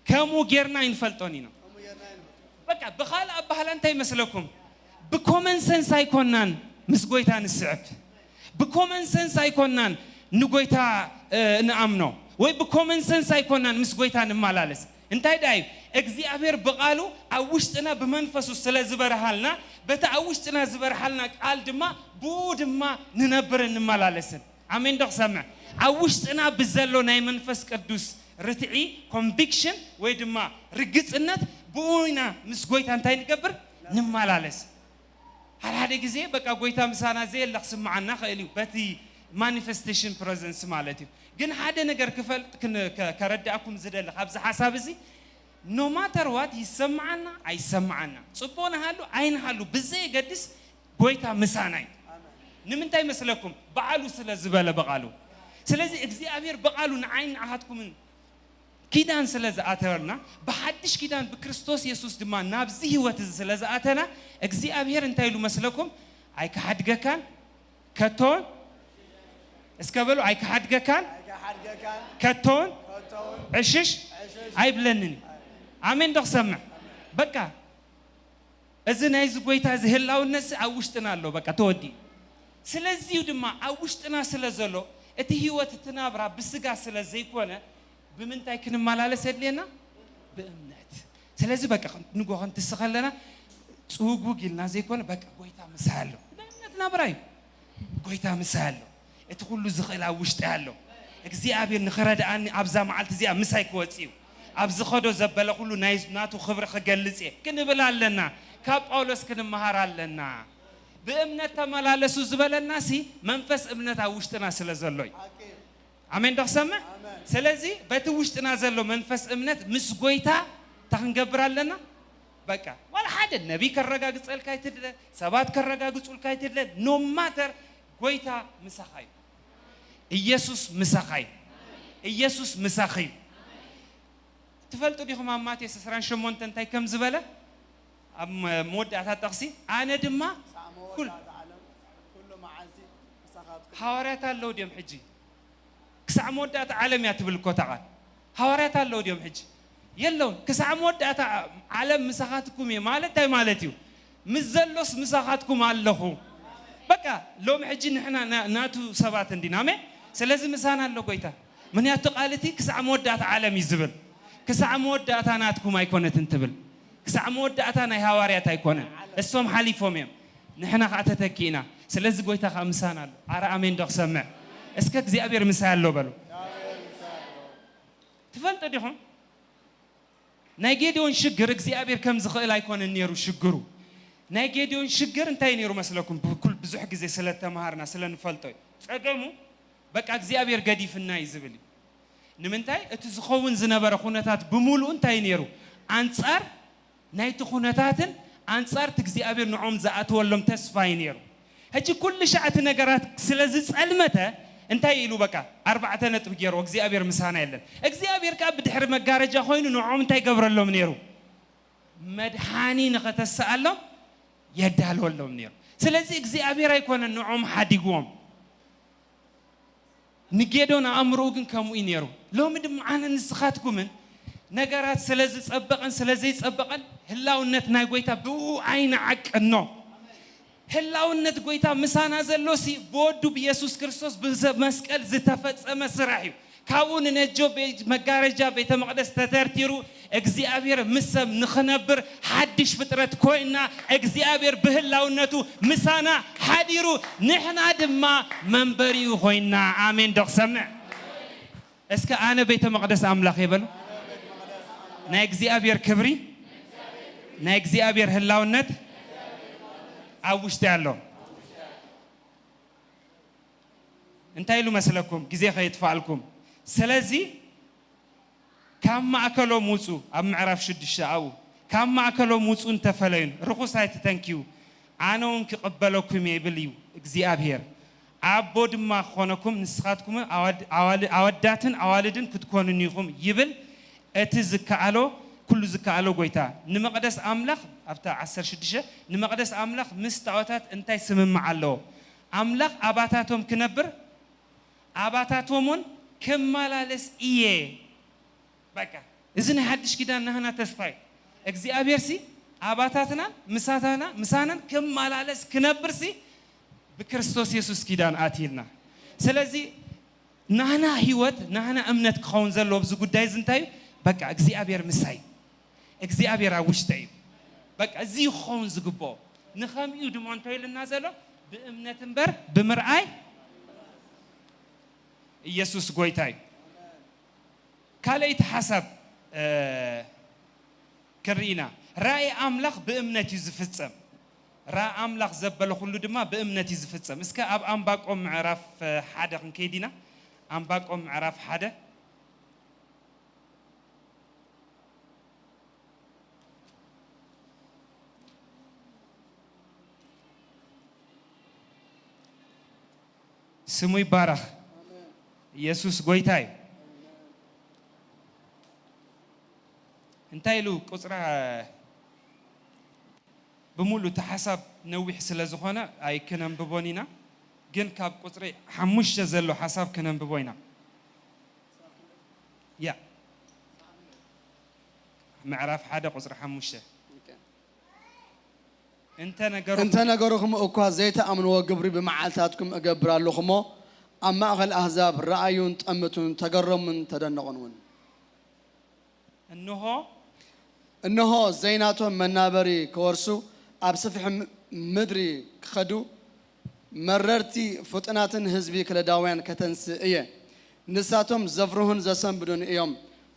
ከምኡ ጌርና ኣይንፈልጦን ኢና። በቃ ብኻልእ ኣባህላ እንታይ ይመስለኩም? ብኮመን ሰንስ ኣይኮናን ምስ ጎይታ ንስዕብ። ብኮመን ሰንስ ኣይኮናን ንጎይታ፣ እ፣ ንኣምኖ። ወይ ብኮመን ሰንስ ኣይኮናን ምስ ጎይታ ንመላለስ። እንታይ ደኣ እዩ? እግዚኣብሔር ብቓሉ ኣብ ውሽጥና ብመንፈሱ ስለ ዝበርሃልና፣ በቲ ኣብ ውሽጥና ዝበርሃልና ቃል ድማ ብኡ ድማ ንነብርን ንመላለስን። ኣሜን ዶ ክሰምዕ? ኣብ ውሽጥና ብዘሎ ናይ መንፈስ ቅዱስ ርትዒ፣ ኮንቪክሽን፣ ወይ ድማ ርግጽነት፣ ብኡ ኢና ምስ ጎይታ እንታይ ንገብር? ንመላለስ። ሓደ ሓደ ግዜ በቃ ጎይታ ምሳና ዘየለ ክስምዓና ኽእል እዩ፣ በቲ ማኒፌስቴሽን ፕረዘንስ ማለት እዩ። ግን ሓደ ነገር ክፈልጥ ክን-፣ ከ-፣ ከረድኣኩም ዝደሊ ካብዚ ሓሳብ እዚ፣ ኖ ማተር ዋት ይሰምዓና ኣይሰምዓና፣ ጽቡቕ ንሃሉ ኣይንሃሉ ብዘየገድስ፣ ጎይታ ምሳና እዩ። ንምንታይ መስለኩም? በዓሉ ስለ ዝበለ ብቓሉ። ስለዚ እግዚኣብሔር ብቓሉ ንዓይን ንዓኻትኩምን ኪዳን ስለ ዝኣተወልና፣ ብሓድሽ ኪዳን ብክርስቶስ የሱስ ድማ ናብዚ ህይወት እዚ ስለ ዝኣተና፣ እግዚኣብሔር እንታይ ኢሉ መስለኩም? ኣይክሓድገካን ከቶን፣ እስከ በሉ፣ ኣይክሓድገካን ኣይክሓድገካን ከቶን ከቶን ዕሽሽ ዕሽሽ ኣይብለንን እዩ። ኣሜን ዶ ክሰምዕ? በቃ እዚ ናይዚ ጎይታ እዚ ህላውነትሲ ኣብ ውሽጥና ኣሎ፣ በቃ ተወዲኡ። ስለዚዩ ድማ ኣብ ውሽጥና ስለ ዘሎ፣ እቲ ህይወት፣ እቲ ናብራ ብስጋ ስለ ዘይኮነ፣ ብምንታይ ክንመላለስ የድልየና? ብእምነት። ስለዚ በቃ ንጎ ክንትስ ከለና ጽውጉግ ኢልና ዘይኮነ፣ በቃ ጎይታ ምሳይ ኣሎ። ብእምነት ናብራ እዩ። ጎይታ ምሳይ ኣሎ። እቲ ኩሉ ዝኽእል ኣብ ውሽጢ ኣሎ። እግዚኣብሔር ንኽረድኣኒ ኣብዛ መዓልቲ እዚኣ ምሳይ ክወጽእ እዩ። ኣብ ዝኸዶ ዘበለ ኩሉ ናይ ናቱ ክብሪ ክገልጽ እየ ክንብል ኣለና። ካብ ጳውሎስ ክንመሃር ኣለና። ብእምነት ተመላለሱ ዝበለናሲ መንፈስ እምነት ኣብ ውሽጥና ስለ ዘሎ እዩ። ኣሜን ዶ ክሰምዕ? ስለዚ በቲ ውሽጥና ዘሎ መንፈስ እምነት ምስ ጎይታ እንታይ ክንገብር ኣለና? በቃ ዋላ ሓደ ነቢይ ከረጋግጸልካ ኣይትድለ፣ ሰባት ከረጋግጹልካ ኣይትድለ። ኖ ማተር፣ ጎይታ ምሳኻ እዩ። ኢየሱስ ምሳኻ እዩ። ኢየሱስ ምሳኺ እዩ። ትፈልጡ ዲኹም ኣብ ማቴዎስ ዕስራን ሸሞንተን እንታይ ከም ዝበለ? ኣብ መ-፣ መወዳእታ ጥቕሲ፣ ኣነ ድማ ክሳዕ ኩል-፣ መወዳእታ ዓለም ኩሉ መዓልቲ ምሳኻትኩም። ሃዋርያት ኣለዉ ድዮም ሕጂ? ክሳዕ መወዳእታ ዓለም እያ ትብል እኮ እታ ቃል። ሃዋርያት ኣለዉ ድዮም ሕጂ? የለውን። ክሳዕ መወዳእታ ዓለም ምሳኻትኩም እየ ማለት እንታይ ማለት እዩ? ምስ ዘሎስ ምሳኻትኩም ኣለኹ። በቃ ሎም ሕጂ ንሕና ና-፣ ናቱ ሰባት እንዲና። ኣሜን። ስለዚ ምሳና ኣሎ ጎይታ። ምክንያቱ ቃል እቲ ክሳዕ መወዳእታ ዓለም እዩ ዝብል። ክሳዕ መወዳእታ ናትኩም ኣይኮነትን ትብል። ክሳዕ መወዳእታ ናይ ሃዋርያት ኣይኮነን። እሶም ሓሊፎም እዮም። ንሕና ኸዓ ተተኪእና። ስለዚ ጎይታ ኸዓ ምሳና ኣሎ። ኣረ ኣሜን ዶ ክሰምዕ? እስከ እግዚኣብሔር ምሳይ ኣሎ በሉ። ትፈልጡ ዲኹም? ናይ ጌድዮን ሽግር እግዚኣብሔር ከም ዝኽእል ኣይኮነን ነይሩ ሽግሩ። ናይ ጌድዮን ሽግር እንታይ ነይሩ መስለኩም? ብኩል ብዙሕ ግዜ ስለ ተምሃርና ስለ ንፈልጦ እዩ። ጸገሙ በቃ እግዚኣብሔር ገዲፍና እዩ ዝብል እዩ። ንምንታይ? እቲ ዝኸውን ዝነበረ ኩነታት ብምሉኡ እንታይ ነይሩ? ኣንጻር ናይቲ ኩነታትን ኣንጻር እቲ እግዚኣብሔር ንዖም ዝኣተወሎም ተስፋ እዩ ነይሩ። ሕጂ ኩሉ ሻዕ እቲ ነገራት ስለ ዝጸልመተ እንታይ ኢሉ በቃ ኣርባዕተ ነጥቢ ገይሩ እግዚኣብሔር ምሳና የለን። እግዚኣብሔር ከኣ ብድሕሪ መጋረጃ ኮይኑ ንዖም እንታይ ገብረሎም ነይሩ? መድሓኒ ንኸተስኣሎም የዳልወሎም ነይሩ። ስለዚ እግዚኣብሔር ኣይኮነን ንዖም ሓዲግዎም። ንጌዶን ኣእምሮኡ ግን ከምኡ እዩ ነይሩ። ሎሚ ድማ ኣነ ንስኻትኩምን ነገራት ስለ ዝጸበቐን ስለ ዘይጸበቐን ህላውነት ናይ ጎይታ ብኡ ኣይንዓቅኖ። ህላውነት ጎይታ ምሳና ዘሎሲ ብወዱ ብየሱስ ክርስቶስ ብመስቀል ዝተፈጸመ ስራሕ እዩ። ካብኡ ንነጆ ቤ- መጋረጃ ቤተ መቕደስ ተተርቲሩ እግዚኣብሔር ምስ ሰብ ንኽነብር ሓድሽ ፍጥረት ኮይና እግዚኣብሔር ብህላውነቱ ምሳና ሓዲሩ ንሕና ድማ መንበሪኡ ኮይና። ኣሜን ዶ ክሰምዕ? እስከ ኣነ ቤተ መቕደስ ኣምላኽ ይበሉ። ናይ እግዚኣብሔር ክብሪ ናይ እግዚኣብሔር ህላውነት ኣብ ውሽጢ ኣሎ። እንታይ ኢሉ መስለኩም? ግዜ ከየጥፋኣልኩም። ስለዚ ካብ ማእከሎም ውጹ፣ ኣብ ምዕራፍ ሽዱሽተ ኣብኡ፣ ካብ ማእከሎም ውጹን ተፈለዩን፣ ርኹስ ኣይትተንክዩ፣ ኣነ እውን ክቕበለኩም እየ ይብል እዩ እግዚኣብሄር። ኣቦ ድማ ክኾነኩም፣ ንስኻትኩም ኣዋድ-፣ ኣዋል-፣ ኣወዳትን ኣዋልድን ክትኮኑኒ ኢኹም ይብል እቲ ዝከኣሎ፣ ኩሉ ዝከኣሎ ጎይታ። ንመቕደስ ኣምላኽ፣ ኣብታ ዓሰርተ ሽዱሽተ፣ ንመቕደስ ኣምላኽ ምስ ጣዖታት እንታይ ስምምዕ ኣለዎ? ኣምላኽ ኣባታቶም ክነብር ኣባታቶም እውን ክመላለስ እየ። በቃ፣ እዚ ናይ ሓድሽ ኪዳን ናህና ተስፋ እዩ። እግዚኣብሔር ሲ ኣባታትና ምሳታና፣ ምሳናን ክመላለስ ክነብር ሲ ብክርስቶስ የሱስ ኪዳን ኣትይልና። ስለዚ ናህና ህይወት፣ ናህና እምነት ክኸውን ዘለዎ ኣብዚ ጉዳይ እዚ እንታይ እዩ? በቃ፣ እግዚኣብሔር ምሳይ፣ እግዚኣብሔር ኣብ ውሽጠ እዩ። በቃ፣ እዚ ክኸውን ዝግብኦ። ንኸምኡ ድማ እንታይ ኢሉና ዘሎ? ብእምነት እምበር ብምርኣይ ኢየሱስ ጎይታ እዩ። ካልኣይቲ ሓሳብ፣ እ፣ ክንርኢ ኢና። ራእይ ኣምላኽ ብእምነት እዩ ዝፍጸም። ራእይ ኣምላኽ ዘበለ ኩሉ ድማ ብእምነት እዩ ዝፍጸም። እስከ ኣብ ኣንባቆም ምዕራፍ፣ እ፣ ሓደ ክንከይድ ኢና። ኣንባቆም ምዕራፍ ሓደ። ስሙ ይባረኽ። ኢየሱስ ጎይታ እዩ። እንታይ ኢሉ ቁጽራ ብምሉእ እቲ ሓሳብ ነዊሕ ስለ ዝኾነ ኣይክነንብቦን ኢና፣ ግን ካብ ቁጽሪ ሓሙሽተ ዘሎ ሓሳብ ክነንብቦ ኢና። ያ፣ ምዕራፍ ሓደ ቁጽሪ ሓሙሽተ። እንተ ነገሩ እንተ ነገርኹም እኳ ዘይትኣምንዎ ግብሪ ብመዓልታትኩም እገብር ኣለኹ እሞ፣ ኣብ ማእከል ኣህዛብ ረኣዩን ጠምቱን፣ ተገረሙን ተደነቑን እውን። እንሆ እንሆ ዘይናቶም መናበሪ ክወርሱ፣ ኣብ ሰፊሕ ም-፣ ምድሪ ክኸዱ፣ መረርቲ ፍጡናትን ህዝቢ ከለዳውያን ከተንስእ እየ። ንሳቶም ዘፍርሁን ዘሰንብዱን እዮም።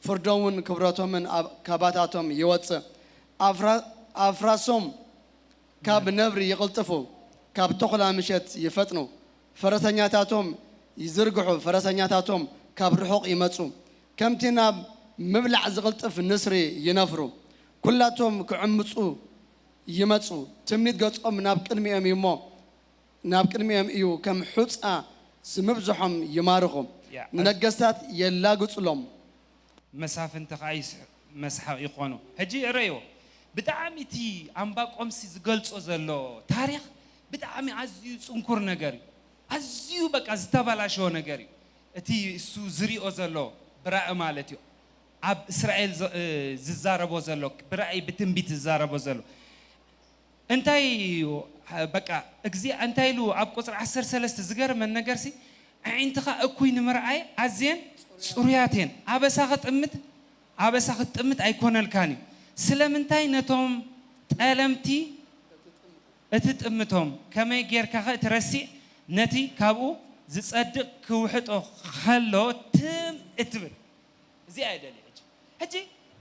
ፍርዶምን ክብረቶምን ኣብ ካባታቶም ይወጽእ። ኣፍራ-፣ ኣፍራሶም ካብ ነብሪ ይቕልጥፉ፣ ካብ ተኹላ ምሸት ይፈጥኑ። ፈረሰኛታቶም ይዝርግሑ፣ ፈረሰኛታቶም ካብ ርሑቕ ይመጹ። ከምቲ ናብ ምብላዕ ዝቕልጥፍ ንስሪ ይነፍሩ። ኩላቶም ክዕምጹ ይመጹ። ትምኒት ገጾም ናብ ቅድሚኦም እዩ እሞ፣ ናብ ቅድሚኦም እዩ፣ ከም ሑጻ ዝምብዝሖም ይማርኹ። ያ፣ ንነገስታት የላግጹሎም። መሳፍንቲ ኸዓ ይስ-፣ መስሓቕ ይኾኑ። ሕጂ እረዮ፣ ብጣዕሚ እቲ ኣንባቆምሲ ዝገልጾ ዘሎ ታሪኽ ብጣዕሚ ኣዝዩ ጽንኩር ነገር እዩ። ኣዝዩ በቃ ዝተበላሸወ ነገር እዩ። እቲ እሱ ዝሪኦ ዘሎ ብራኢ ማለት እዩ። ኣብ እስራኤል ዝ-፣ እ፣ ዝዛረቦ ዘሎ ብራኢ ብትንቢት ዝዛረቦ ዘሎ። እንታይ እዩ? በቃ፣ እግዚ-፣ እንታይ ኢሉ ኣብ ቁጽሪ ዓሰርተ ሰለስተ ዝገርመን ነገርሲ፣ ኣዒንትኻ እኩይ ንምርኣይ ኣዝየን ጽሩያት እየን። ኣበሳ ክጥምት ኣበሳ ክትጥምት ኣይኮነልካን እዩ። ስለምንታይ ነቶም ጠለምቲ እትጥምቶም? ከመይ ጌርካኸ እቲ ረሲዕ ነቲ ካብኡ ዝጸድቕ ክውሕጦ ከሎ ትም እትብል? እዚኣ እየ ደልየ። ሕጂ፣ ሕጂ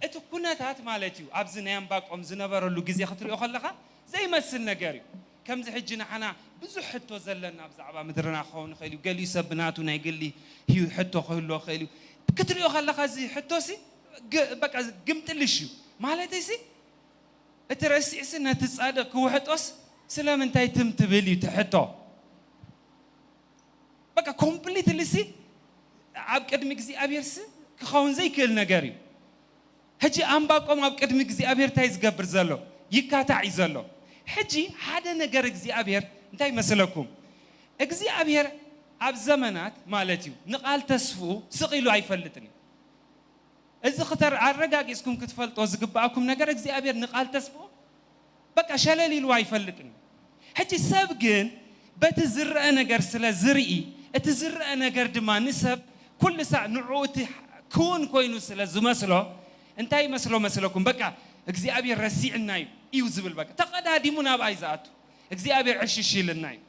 እቲ ኩነታት ማለት እዩ፣ ኣብዚ ናይ ኣንባቆም ዝነበረሉ ግዜ ክትሪኦ ከለኻ ዘይመስል ነገር እዩ። ከምዚ ሕጂ ንዓና ብዙሕ ሕቶ ዘለና ብዛዕባ ምድርና ክኸውን ይኽእል እዩ። ገሊኡ ሰብ ብናቱ ናይ ግሊ ህዩ-፣ ሕቶ ክህልዎ ይኽእል እዩ። ክትሪኦ ከለኻ እዚ ሕቶሲ ግ-፣ በቃ ግምጥልሽ እዩ። ማለተይሲ እቲ ረሲዕሲ ነቲ ጻድቕ ክውሕጦስ ስለምንታይ ትም ትብል እዩ እቲ ሕቶ። በቃ ኮምፕሊትሊ ሲ ኣብ ቅድሚ እግዚኣብሔር ሲ ክኸውን ዘይክእል ነገር እዩ። ሕጂ ኣንባቆም ኣብ ቅድሚ እግዚኣብሔር እንታይ ዝገብር ዘሎ? ይካታዕ እዩ ዘሎ። ሕጂ ሓደ ነገር እግዚኣብሔር እንታይ መስለኩም? እግዚኣብሔር ኣብ ዘመናት ማለት እዩ ንቓል ተስፍኡ ስቕ ኢሉ ኣይፈልጥን እዩ። እዚ ክተር-፣ ኣረጋጊጽኩም ክትፈልጦ ዝግብኣኩም ነገር እግዚኣብሔር ንቓል ተስፍኡ በቃ ሸለል ኢሉ ኣይፈልጥን። ሕጂ ሰብ ግን በቲ ዝረአ ነገር ስለ ዝርኢ፣ እቲ ዝረአ ነገር ድማ ንሰብ ኩሉ ሳዕ ንዕኡ እቲ ክውን ኮይኑ ስለ ዝመስሎ እንታይ ይመስሎ መስለኩም? በቃ እግዚኣብሔር ረሲዕና እዩ እዩ ዝብል። በቃ ተቐዳዲሙ ናብኣ እዩ ዝኣቱ። እግዚኣብሔር ዕሽሽ ኢልና እዩ።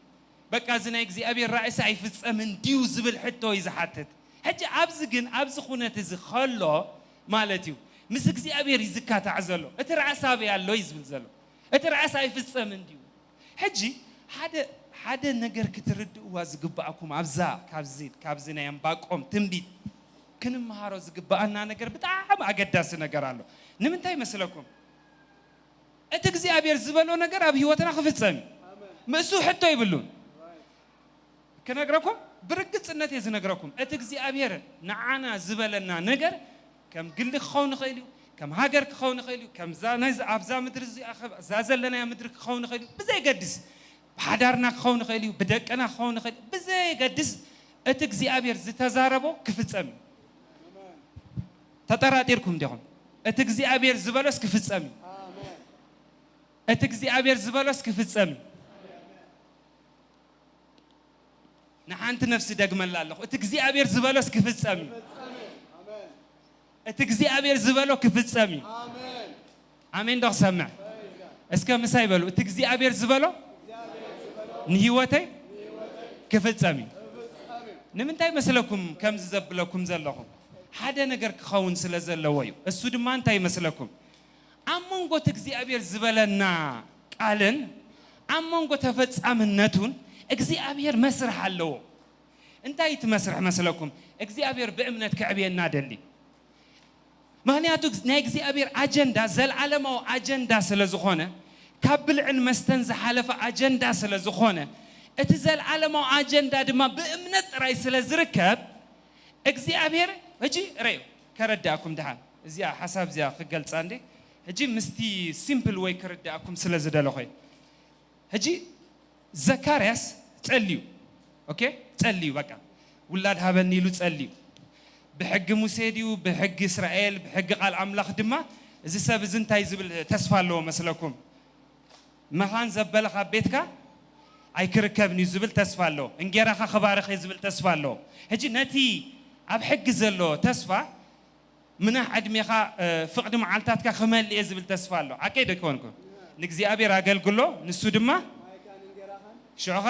በቃ እዚ ናይ እግዚኣብሔር ራእሲ ኣይፍጸምን ድዩ ዝብል ሕቶ እዩ ዝሓትት። ሕጂ ኣብዚ ግን ኣብዚ ኩነት እዚ ከሎ ማለት እዩ ምስ እግዚኣብሔር እዩ ዝካታዕ ዘሎ። እቲ ራእሲ ኣበይ ኣሎ እዩ ዝብል ዘሎ። እቲ ራእሲ ኣይፍጸምን ድዩ? ሕጂ ሓደ ሓደ ነገር ክትርድእዋ ዝግባኣኩም ኣብዛ ካብዚ ካብዚ ናይ ኣንባቆም ትንቢት ክንመሃሮ ዝግባኣና ነገር ብጣዕሚ ኣገዳሲ ነገር ኣሎ። ንምንታይ መስለኩም? እቲ እግዚኣብሔር ዝበሎ ነገር ኣብ ህይወትና ክፍጸም እዩ። ምስኡ ሕቶ ይብሉን። ክነግረኩም ብርግጽነት እየ ዝነግረኩም። እቲ እግዚኣብሔር ንዓና ዝበለና ነገር ከም ግሊ ክኸውን ይኽእል እዩ፣ ከም ሃገር ክኸውን ይኽእል እዩ፣ ከምዛ ናይዚ ኣብዛ ምድሪ እዚኣ ከ-፣ እዛ ዘለናያ ምድሪ ክኸውን ይኽእል እዩ። ብዘይገድስ ብሓዳርና ክኸውን ይኽእል እዩ፣ ብደቅና ክኸውን ይኽእል እዩ። ብዘይገድስ እቲ እግዚኣብሔር ዝተዛረቦ ክፍጸም እዩ። ተጠራጢርኩም ዲኹም? እቲ እግዚኣብሔር ዝበሎስ ክፍጸም እዩ። እቲ እግዚኣብሔር ዝበሎስ ክፍጸም እዩ። ንሓንቲ ነፍሲ ደግመላ ኣለኹ። እቲ እግዚኣብሔር ዝበሎስ ክፍጸም እዩ። እቲ እግዚኣብሔር ዝበሎ ክፍጸም እዩ። ኣሜን ዶ ክሰምዕ? እስከ ምሳይ በሉ። እቲ እግዚኣብሔር ዝበሎ ንህይወተይ ክፍጸም እዩ። ንምንታይ መስለኩም ከምዚ ዘብለኩም ዘለኹ? ሓደ ነገር ክኸውን ስለ ዘለዎ እዩ። እሱ ድማ እንታይ ይመስለኩም? ኣብ መንጎ እቲ እግዚኣብሔር ዝበለና ቃልን ኣብ መንጎ ተፈጻምነቱን እግዚኣብሔር መስርሕ ኣለዎ። እንታይ እቲ መስርሕ መስለኩም? እግዚኣብሔር ብእምነት ከዕብየና ደሊ። ምኽንያቱ ናይ እግዚኣብሔር ኣጀንዳ ዘልዓለማዊ ኣጀንዳ ስለ ዝኾነ፣ ካብ ብልዕን መስተን ዝሓለፈ ኣጀንዳ ስለ ዝኾነ፣ እቲ ዘልዓለማዊ ኣጀንዳ ድማ ብእምነት ጥራይ ስለ ዝርከብ፣ እግዚኣብሔር ሕጂ ረዩ ከረዳእኩም ድሓን እዚኣ ሓሳብ እዚኣ ክገልጻ እንዴ። ሕጂ ምስቲ ሲምፕል ወይ ክርዳእኩም ስለ ዝደለኹ እዩ። ሕጂ ዘካርያስ ጸልዩ፣ ኦኬ፣ ጸልዩ፣ በቃ ውላድ ሃበኒ ኢሉ ጸልዩ። ብሕጊ ሙሴ ድዩ፣ ብሕጊ እስራኤል፣ ብሕጊ ቃል ኣምላኽ ድማ እዚ ሰብ እዚ እንታይ ዝብል ተስፋ ኣለዎ መስለኩም? መኻን ዘበለ ካብ ቤትካ ኣይክርከብን እዩ ዝብል ተስፋ ኣለዎ። እንጌራኻ ክባርኽ እየ ዝብል ተስፋ ኣለዎ። ሕጂ ነቲ ኣብ ሕጊ ዘሎ ተስፋ ምናሕ ዕድሜኻ፣ እ፣ ፍቕዲ መዓልታትካ ክመልእ እየ ዝብል ተስፋ ኣሎ። ሓቀይ ዶ ኣይኮንኩ? ንእግዚኣብሔር ኣገልግሎ፣ ንሱ ድማ ሽዑኻ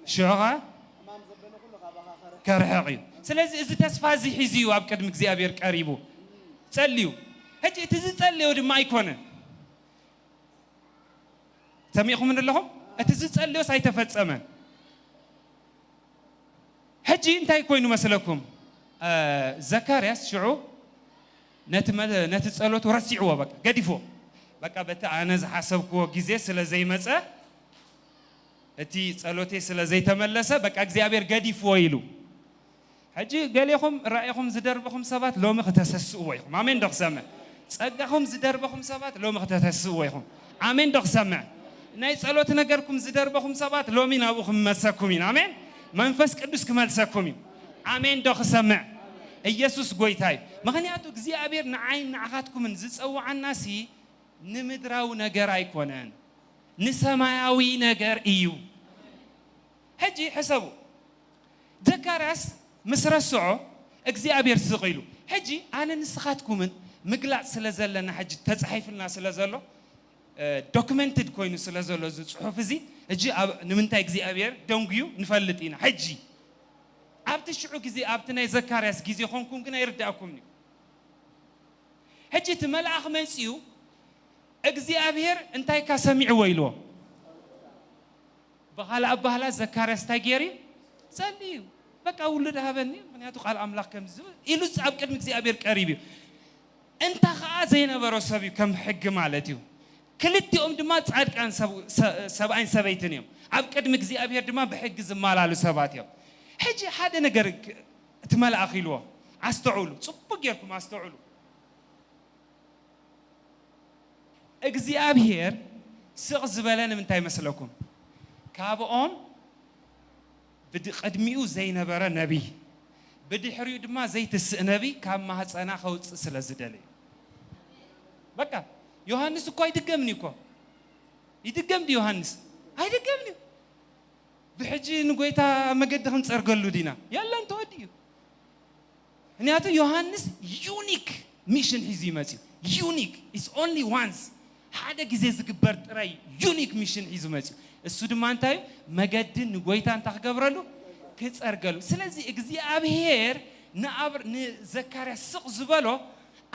ሽዑኻ ከርሕቕ እዩ። ስለዚ እዚ ተስፋ እዚ ሒዙ እዩ ኣብ ቅድሚ እግዚኣብሔር ቀሪቡ ጸልዩ። ሕጂ እቲ ዝጸለዮ ድማ ኣይኮነን። ሰሚዕኹምኒ ኣለኹም? እቲ ዝጸለዮስ ኣይተፈጸመን። ሕጂ እንታይ ኮይኑ መስለኩም? እ፣ ዘካርያስ ሽዑ ነቲ መ-፣ ነቲ ጸሎቱ ረሲዕዎ፣ በቃ ገዲፍዎ። በቃ በቲ ኣነ ዝሓሰብክዎ ግዜ ስለ ዘይመጸ፣ እቲ ጸሎተይ ስለ ዘይተመለሰ፣ በቃ እግዚኣብሔር ገዲፍዎ ኢሉ። ሕጂ ገሌኹም ራእይኹም ዝደርበኹም ሰባት ሎሚ ክተሰስእዎ ኢኹም። ኣሜን ዶ ክሰምዕ? ጸጋኹም ዝደርበኹም ሰባት ሎሚ ክተተስእዎ ኢኹም። ኣሜን ዶ ክሰምዕ? ናይ ጸሎት ነገርኩም ዝደርበኹም ሰባት ሎሚ ናብኡ ክመሰኩም ኢና። ኣሜን። መንፈስ ቅዱስ ክመልሰኩም እዩ። ኣሜን ዶ ክሰምዕ? ኢየሱስ ጎይታ እዩ። ምኽንያቱ እግዚኣብሔር ንዓይን ንዓኻትኩምን ዝጸውዓናሲ ንምድራዊ ነገር ኣይኮነን፣ ንሰማያዊ ነገር እዩ። ሕጂ ሕሰቡ። ዘካርያስ ምስ ረስዖ እግዚኣብሔር ስቕ ኢሉ። ሕጂ ኣነ ንስኻትኩምን ምግላጽ ስለ ዘለና፣ ሕጂ ተጻሒፍልና ስለ ዘሎ፣ እ፣ ዶክመንትድ ኮይኑ ስለ ዘሎ እዚ ጽሑፍ እዚ፣ ሕጂ ኣብ፣ ንምንታይ እግዚኣብሔር ደንጉዩ ንፈልጥ ኢና። ሕጂ ኣብቲ ሽዑ ግዜ፣ ኣብቲ ናይ ዘካርያስ ግዜ ኾንኩም ግን ኣይርድኣኩምን እዩ። ሕጂ እቲ መልኣኽ መጺኡ እግዚኣብሔር እንታይ እካ ሰሚዕዎ ኢልዎ። ብኻልእ ኣባህላ ዘካርያስ እንታይ ገይሩ እዩ? ጸልዩ እዩ። በቃ ውሉድ ሃበኒ፣ ምኽንያቱ ቃል ኣምላኽ ከምዚ ዝብል ኢሉ ኣብ ቅድሚ እግዚኣብሔር ቀሪቡ እዩ። እንታ ኸኣ ዘይነበሮ ሰብ እዩ፣ ከም ሕጊ ማለት እዩ። ክልቲኦም ድማ ጻድቃን ሰብ-፣ ሰ-፣ ሰብኣይን ሰበይትን እዮም። ኣብ ቅድሚ እግዚኣብሔር ድማ ብሕጊ ዝመላለሱ ሰባት እዮም። ሕጂ ሓደ ነገር ክ-፣ እቲ መልኣኽ ኢልዎ፣ ኣስተውዕሉ፣ ጽቡቕ ጌርኩም ኣስተውዕሉ። እግዚኣብሔር ስቕ ዝበለ ንምንታይ መስለኩም? ካብኦም ብድ-፣ ቅድሚኡ ዘይነበረ ነቢይ፣ ብድሕሪኡ ድማ ዘይትስእ ነቢይ ካብ ማህፀና ከውፅእ ስለ ዝደለዩ። በቃ ዮሃንስ እኮ ኣይድገምን እዩ እኮ። ይድገም ድዩ ዮሃንስ? ኣይድገምን እዩ። ብሕጂ ንጎይታ መገዲ ክንጸርገሉ ዲና? የለን፣ ተወዲኡ። ምክንያቱ ዮሃንስ ዩኒክ ሚሽን ሒዙ እዩ መጽዩ። ዩኒክ፣ it's only once፣ ሓደ ግዜ ዝግበር ጥራይ ዩኒክ ሚሽን ሒዙ መጽዩ። እሱ ድማ እንታይ እዩ? መገዲ ንጎይታ እንታይ ክገብረሉ? ክጸርገሉ። ስለዚ እግዚኣብሔር ንኣብር-፣ ንዘካርያስ ስቕ ዝበሎ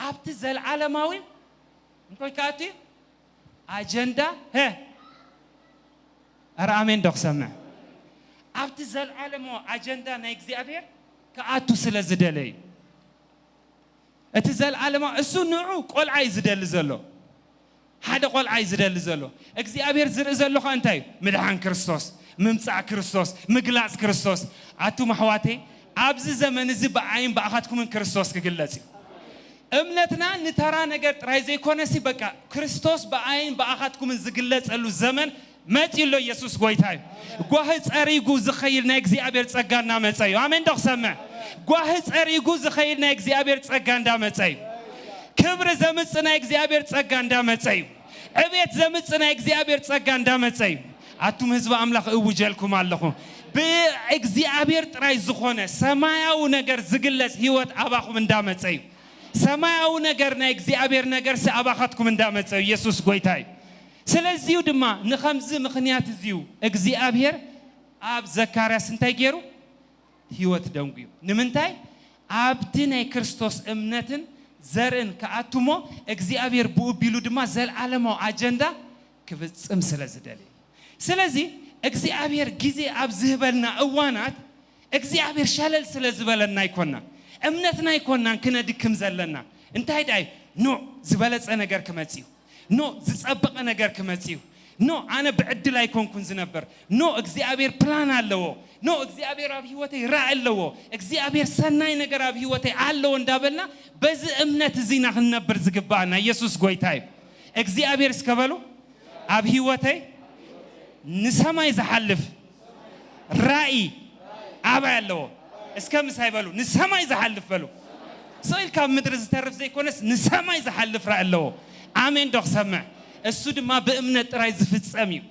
ኣብቲ ዘልዓለማዊ እንታይ ክኣቱ እዩ? ኣጀንዳ፣ ሀ፣ ኧረ ኣሜን ዶ ክሰምዕ? ኣብቲ ዘልዓለማዊ ኣጀንዳ ናይ እግዚኣብሔር ክኣቱ ስለ ዝደለ እዩ። እቲ ዘልዓለማዊ፣ እሱ ንዑ ቆልዓ እዩ ዝደሊ ዘሎ። ሓደ ቆልዓ እዩ ዝደሊ ዘሎ። እግዚኣብሔር ዝርኢ ዘሎ ኸ እንታይ እዩ? ምድሓን ክርስቶስ፣ ምምጻእ ክርስቶስ፣ ምግላጽ ክርስቶስ። ኣቱም ኣሕዋተይ፣ ኣብዚ ዘመን እዚ ብኣይን ብኣኻትኩምን ክርስቶስ ክግለጽ እዩ። እምነትና ንተራ ነገር ጥራይ ዘይኮነሲ፣ በቃ ክርስቶስ ብኣይን ብኣኻትኩምን ዝግለጸሉ ዘመን መጺኡ ኣሎ። ኢየሱስ ጎይታ እዩ። ጓሂ ጸሪጉ ዝኸይድ ናይ እግዚኣብሔር ጸጋ እንዳመጸ እዩ። ኣሜን ዶ ክሰምዕ? ጓሂ ጸሪጉ ዝኸይድ ናይ እግዚኣብሔር ጸጋ እንዳመጸ እዩ። ክብሪ ዘምጽእ ናይ እግዚኣብሔር ጸጋ እንዳመጸ እዩ። ዕቤት ዘምጽእ ናይ እግዚኣብሔር ጸጋ እንዳመጸ እዩ። ኣቱም ህዝቢ ኣምላኽ እውጀልኩም ኣለኹ። ብእግዚኣብሔር ጥራይ ዝኾነ ሰማያዊ ነገር ዝግለጽ ህይወት ኣባኹም እንዳመጸ እዩ። ሰማያዊ ነገር፣ ናይ እግዚኣብሔር ነገር ሲ ኣባኻትኩም እንዳመጸ እዩ። ኢየሱስ ጎይታ እዩ። ስለዚዩ ድማ ንኸምዚ ምኽንያት እዚዩ እግዚኣብሔር ኣብ ዘካርያስ እንታይ ገይሩ? ህይወት ደንጉዩ። ንምንታይ? ኣብቲ ናይ ክርስቶስ እምነትን ዘርእን ክኣቱ እሞ እግዚኣብሔር ብኡ ኣቢሉ ድማ ዘልዓለማዊ ኣጀንዳ ክፍጽም ስለ ዝደሊ። ስለዚ እግዚኣብሔር ግዜ ኣብ ዝህበልና እዋናት እግዚኣብሔር ሸለል ስለ ዝበለና ኣይኮናን፣ እምነትና ኣይኮናን ክነድክም ዘለና። እንታይ ደኣ እዩ? ኖ፣ ዝበለጸ ነገር ክመጽእ እዩ። ኖ፣ ዝጸበቐ ነገር ክመጽእ እዩ። ኖ፣ ኣነ ብዕድል ኣይኮንኩን ዝነብር። ኖ፣ እግዚኣብሔር ፕላን ኣለዎ። ኖ፣ እግዚኣብሔር ኣብ ህይወተይ ራእይ ኣለዎ። እግዚኣብሔር ሰናይ ነገር ኣብ ህይወተይ ኣለዎ እንዳበልና በዚ እምነት እዚ ኢና ክንነብር ዝግባኣና። ኢየሱስ ጎይታ እዩ። እግዚኣብሔር እስከ በሉ፣ ኣብ ህይወተይ ንሰማይ ዝሓልፍ ራእይ ኣበይ ኣለዎ? እስከ ምሳይ በሉ፣ ንሰማይ ዝሓልፍ በሉ። ስቕ ኢልካ ኣብ ምድሪ ዝተርፍ ዘይኮነስ ንሰማይ ዝሓልፍ ራእይ ኣለዎ። ኣሜን ዶ ክሰምዕ? እሱ ድማ ብእምነት ጥራይ ዝፍጸም እዩ።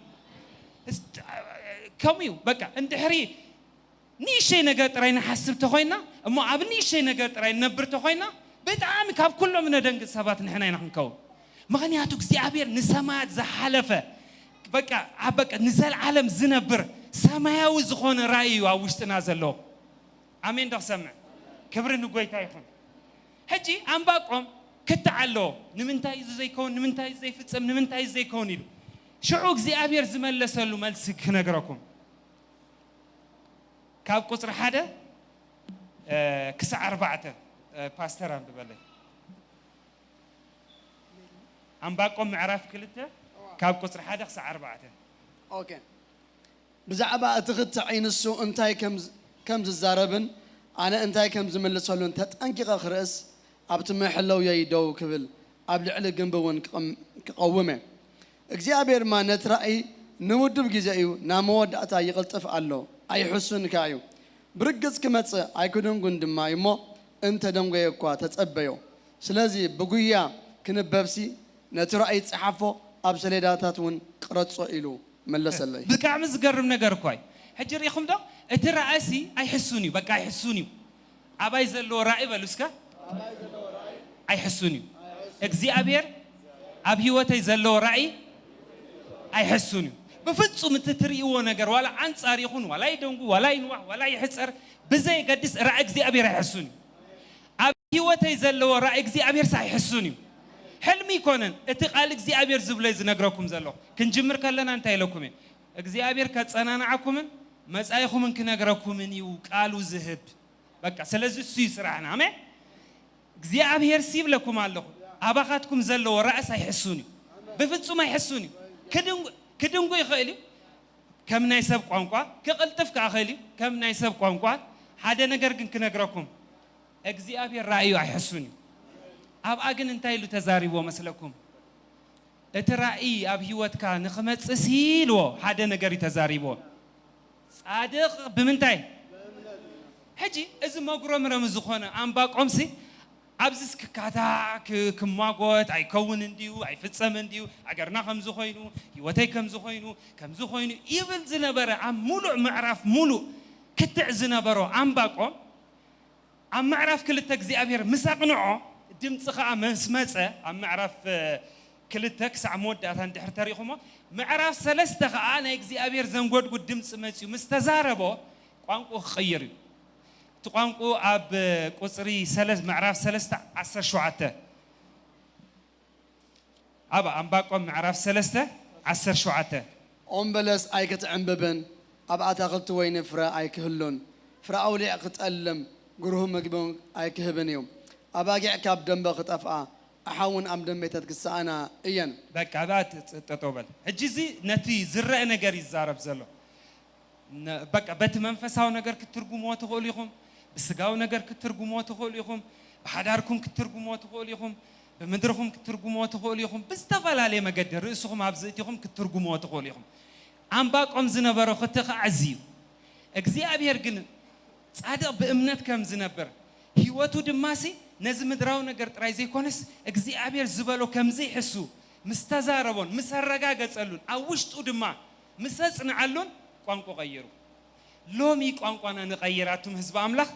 እስ-፣ ከምኡ እዩ። በቃ እንድሕሪ ንእሽተይ ነገር ጥራይ ንሓስብ ተኾይና፣ እሞ ኣብ ንእሽተይ ነገር ጥራይ ንነብር ተኾይና፣ ብጣዕሚ ካብ ኩሎም ነደንግጽ ሰባት ንሕና ኢና ክንከውን። ምኽንያቱ እግዚኣብሔር ንሰማያት ዝሓለፈ፣ በቃ፣ ኣብ፣ በቃ፣ ንዘለዓለም ዝነብር ሰማያዊ ዝኾነ ራእይ እዩ ኣብ ውሽጥና ዘሎ። ኣሜን ዶ ክሰምዕ? ክብሪ ንጎይታ ይኹን። ሕጂ ኣንባቆም ክትዕ ኣለዎ። ንምንታይ እዚ ዘይከውን? ንምንታይ እዚ ዘይፍጸም? ንምንታይ እዚ ዘይከውን? ኢሉ። ሽዑ እግዚኣብሔር ዝመለሰሉ መልሲ ክነግረኩም። ካብ ቁጽሪ ሓደ፣ እ፣ ክሳዕ ኣርባዕተ፣ እ፣ ፓስተር ኣንብበለይ። ኣንባቆም ምዕራፍ ክልተ ካብ ቁጽሪ ሓደ ክሳዕ ኣርባዕተ። ኦኬ። ብዛዕባ እቲ ክትዕ ንሱ እንታይ ከም ዝ-፣ ከም ዝዛረብን ኣነ እንታይ ከም ዝምልሰሉን ተጠንቂቐ ክርእስ፣ ኣብቲ መሕለውየይ ደው ክብል፣ ኣብ ልዕሊ ግንቢ እውን ክቕም-፣ ክቐውም እየ። እግዚኣብሔር ድማ ነቲ ራእይ ንውዱብ ግዜ እዩ፣ ናብ መወዳእታ ይቕልጥፍ ኣሎ፣ ኣይሕሱን ከኣ እዩ። ብርግጽ ክመጽእ ኣይክደንጉን ድማ እዩ እሞ፣ እንተ ደንጎየ እኳ ተጸበዮ። ስለዚ ብጉያ ክንበብሲ፣ ነቲ ራእይ ጸሓፎ፣ ኣብ ሰሌዳታት እውን ቅረጾ ኢሉ መለሰለይ። ብጣዕሚ ዝገርም ነገር እኳ እዩ። ሕጂ ርኢኹም ዶ? እቲ ራእሲ ኣይሕሱን እዩ፣ በቃ ኣይሕሱን እዩ። ኣባይ ዘለዎ ራእይ በሉ እስከ ኣይሕሱን እዩ። እግዚኣብሔር ኣብ ህይወተይ ዘለዎ ራእይ ኣይሕሱን እዩ። ብፍጹም እቲ ትርእይዎ ነገር ዋላ ኣንጻር ይኹን ዋላ ይደንጉ ዋላ ይንዋሕ ዋላ ይሕጸር ብዘየገድስ ራእይ እግዚኣብሔር ኣይሕሱን እዩ። ኣብ ህይወተይ ዘለዎ ራእይ እግዚኣብሔር ሳይሕሱን እዩ። ሕልሚ ይኮነን። እቲ ቃል እግዚኣብሔር ዝብሎ እዩ ዝነግረኩም ዘለኹ። ክንጅምር ከለና እንታይ ኢለኩም እየ እግዚኣብሔር ከጸናንዓኩምን መጻኢኹምን ክነግረኩምን እዩ ቃሉ ዝህብ። በቃ ስለዚ እሱ እዩ ስራሕና። ኣሜን። እግዚኣብሔር ሲ ይብለኩም ኣለኹ ኣባኻትኩም ዘለዎ ራእስ ኣይሕሱን እዩ። ብፍጹም ኣይሕሱን እዩ። ክድንጉ ይኽእል እዩ። ከም ናይ ሰብ ቋንቋ ክቕልጥፍ ክኣኽእል እዩ። ከም ናይ ሰብ ቋንቋ ሓደ ነገር ግን ክነግረኩም እግዚኣብሔር ራእዩ ኣይሕሱን እዩ። ኣብኣ ግን እንታይ ኢሉ ተዛሪቦ መስለኩም? እቲ ራእይ ኣብ ህይወትካ ንኽመጽእ ሲ ኢልዎ ሓደ ነገር እዩ ተዛሪቦ። ጻድቕ ብምንታይ? ሕጂ እዚ መጉረምረሚ ዝኾነ ኣንባቆምሲ ኣብዚ ስክካታ ክማጎት ኣይከውን እንድዩ ኣይፍጸም እንድዩ ኣገርና ከምዚ ኮይኑ ህይወተይ ከምዚ ኮይኑ ከምዚ ኮይኑ ይብል ዝነበረ ኣብ ሙሉእ ምዕራፍ ሙሉእ ክትዕ ዝነበሮ ኣንባቆም ኣብ ምዕራፍ ክልተ እግዚኣብሔር ምስ ኣቕንዖ ድምፂ ከዓ ምስ መፀ ኣብ ምዕራፍ ክልተ ክሳዕ መወዳእታ እንድሕር ተሪእኹሞ ምዕራፍ ሰለስተ ከዓ ናይ እግዚኣብሔር ዘንጎድጉድ ድምፂ መፅዩ ምስ ተዛረቦ ቋንቁ ክቕይር እዩ። እቲ ቋንቁ ኣብ ቁፅሪ ምዕራፍ ሰለስተ ዓሰርተ ሸውዓተ ኣብ ኣንባቆም ምዕራፍ ሰለስተ ዓሰርተ ሸውዓተ ኦም በለስ ኣይክትዕምብብን ኣብ ኣታኽልቲ ወይኒ ፍረ ኣይክህሉን፣ ፍረ ኣውሊዕ ክጠልም ግሩህ ምግቢ ኣይክህብን እዩ። ኣባጊዕ ካብ ደንበ ክጠፍኣ፣ ኣሓውን ኣብ ደንቤታት ክሰኣና እየን። በቃ ኣብኣ ጥ- ጥ- ጠጠው በል። ሕጂ እዚ ነቲ ዝረአ ነገር ይዛረብ ዘሎ። ነ- በቃ በቲ መንፈሳዊ ነገር ክትትርጉምዎ ትኽእሉ ኢኹም፣ ብስጋዊ ነገር ክትትርጉምዎ ትኽእሉ ኢኹም፣ ብሓዳርኩም ክትትርጉምዎ ትኽእሉ ኢኹም፣ ብምድርኹም ክትትርጉምዎ ትኽእሉ ኢኹም፣ ብዝተፈላለየ መገዲ ርእስኹም ኣብዚ እቲኹም ክትትርጉምዎ ትኽእሉ ኢኹም። ኣንባቆም ዝነበሮ ክቲ ከዓ እዚ እዩ። እግዚኣብሔር ግን ጻድቕ ብእምነት ከም ዝነብር ህይወቱ ድማሲ ነዚ ምድራዊ ነገር ጥራይ ዘይኮነስ እግዚኣብሔር ዝበሎ ከም ዘይሕሱ ምስ ተዛረቦን ምስ ኣረጋገጸሉን ኣብ ውሽጡ ድማ ምስ ኣጽንዓሉን ቋንቋ ቀይሩ። ሎሚ ቋንቋና ንቐይር ኣቱም ህዝቢ ኣምላኽ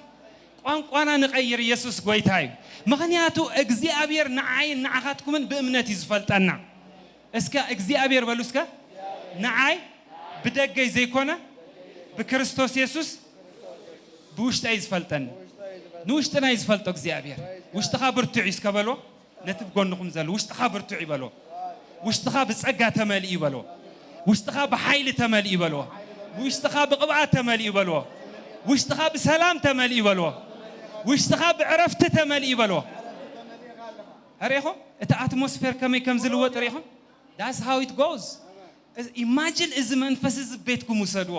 ቋንቋና ንቐይር። ኢየሱስ ጎይታ እዩ። ምኽንያቱ እግዚኣብሔር ንዓይን ንዓኻትኩምን ብእምነት እዩ ዝፈልጠና። እስከ እግዚኣብሔር በሉ እስከ ንዓይ ብደገይ ዘይኮነ ብክርስቶስ የሱስ ብውሽጠይ ዝፈልጠኒ። ንውሽጥና እዩ ዝፈልጦ እግዚኣብሔር። ውሽጥኻ ብርቱዕ እዩ እስከ በሎ። ነቲ ብጎንኹም ዘሎ ውሽጥኻ ብርቱዕ ይበሎ። ውሽጥኻ ብጸጋ ተመልእ ይበሎ። ውሽጥኻ ብሓይሊ ተመልእ ይበሎ። ውሽጥኻ ብቕብኣት ተመልእ ይበሎ። ውሽጥኻ ብሰላም ተመልእ ይበሎ። ውሽጥኻ ብዕረፍቲ ተመልእ ይበሎ። ርኢኹም እቲ ኣትሞስፌር ከመይ ከም ዝልወጥ ርኢኹም? That's how it goes። ኢማጂን እዚ መንፈስ እዚ ቤትኩም ውሰድዎ።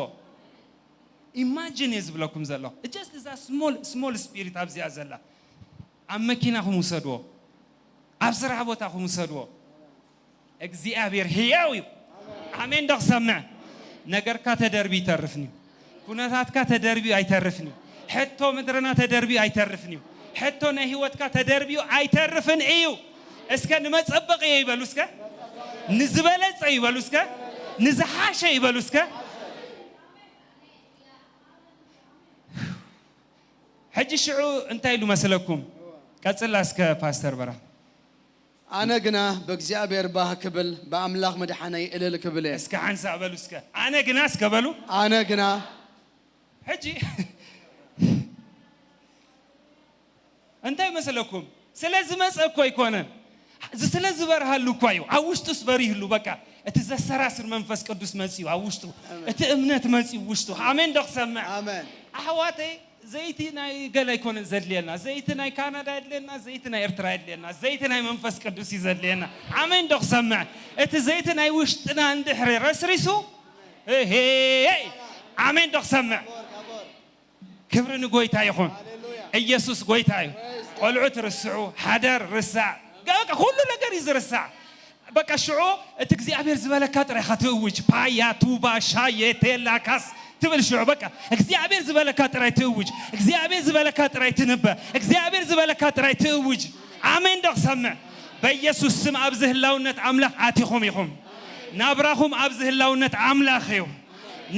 ኢማጂን እየ ዝብለኩም ዘለኹ። Just እዛ small small spirit ኣብዚኣ ዘላ ኣብ መኪናኹም ውሰድዎ፣ ኣብ ስራሕ ቦታኹም ውሰድዎ። እግዚኣብሔር ህያው እዩ። ኣሜን ዶ ክሰምዕ? ነገርካ ተደርቢ ይተርፍን እዩ። ኩነታትካ ተደርቢ ኣይተርፍን እዩ። ሕቶ ምድርና ተደርቢ ኣይተርፍን እዩ። ሕቶ ናይ ህይወትካ ተደርቢዩ ኣይተርፍን እዩ። እስከ ንመጸበቂ እየ ይበሉ እስከ ንዝበለጸ ይበሉ እስከ ንዝሓሸ ይበሉ እስከ ሕጂ ሽዑ እንታይ ኢሉ መስለኩም? ቀጽላ እስከ ፓስተር በራ። ኣነ ግና ብእግዚኣብሔር ባህ ክብል ብኣምላኽ መድሓነይ እልል ክብል እየ። እስከ ሓንሳእ በሉ እስከ ኣነ ግና እስከ በሉ። ኣነ ግና ሕጂ እንታይ መስለኩም? ስለ ዝመፀ እኮ ኣይኮነን። እዚ ስለ ዝበርሃሉ እኳ እዩ። ኣብ ውሽጡስ በሪህሉ በቃ እቲ ዘሰራስር መንፈስ ቅዱስ መፅዩ ኣብ ውሽጡ እቲ እምነት መፅዩ ውሽጡ። ኣሜን ዶ ክሰምዕ? ኣሜን። ኣሕዋተይ ዘይቲ ናይ ገለ ኣይኮነን ዘድልየና። ዘይቲ ናይ ካናዳ የድልየና፣ ዘይቲ ናይ ኤርትራ የድልየና፣ ዘይቲ ናይ መንፈስ ቅዱስ እዩ ዘድልየና። ኣሜን ዶ ክሰምዕ? እቲ ዘይቲ ናይ ውሽጥና እንድሕሪ ረስሪሱ፣ እሄ፣ ኣሜን ዶ ክሰምዕ? ክብሪ ንጎይታ ይኹን። ኢየሱስ ጎይታ እዩ። ቆልዑት ርስዑ፣ ሓዳር ርሳዕ፣ በቃ ኩሉ ነገር እዩ ዝርሳዕ። በቃ ሽዑ እቲ እግዚኣብሔር ዝበለካ ጥራይ ኢኻ ትእውጅ። ፓያ፣ ቱባ፣ ሻየ፣ ቴላ፣ ካስ ትብል ሽዑ በቃ እግዚኣብሔር ዝበለካ ጥራይ ትእውጅ። እግዚኣብሔር ዝበለካ ጥራይ ትንበ። እግዚኣብሔር ዝበለካ ጥራይ ትእውጅ። ኣሜን ዶ ክሰምዕ? በኢየሱስ ስም ኣብዚ ህላውነት ኣምላኽ ኣቲኹም ኢኹም። ናብራኹም ኣብዚ ህላውነት ኣምላኽ እዩ።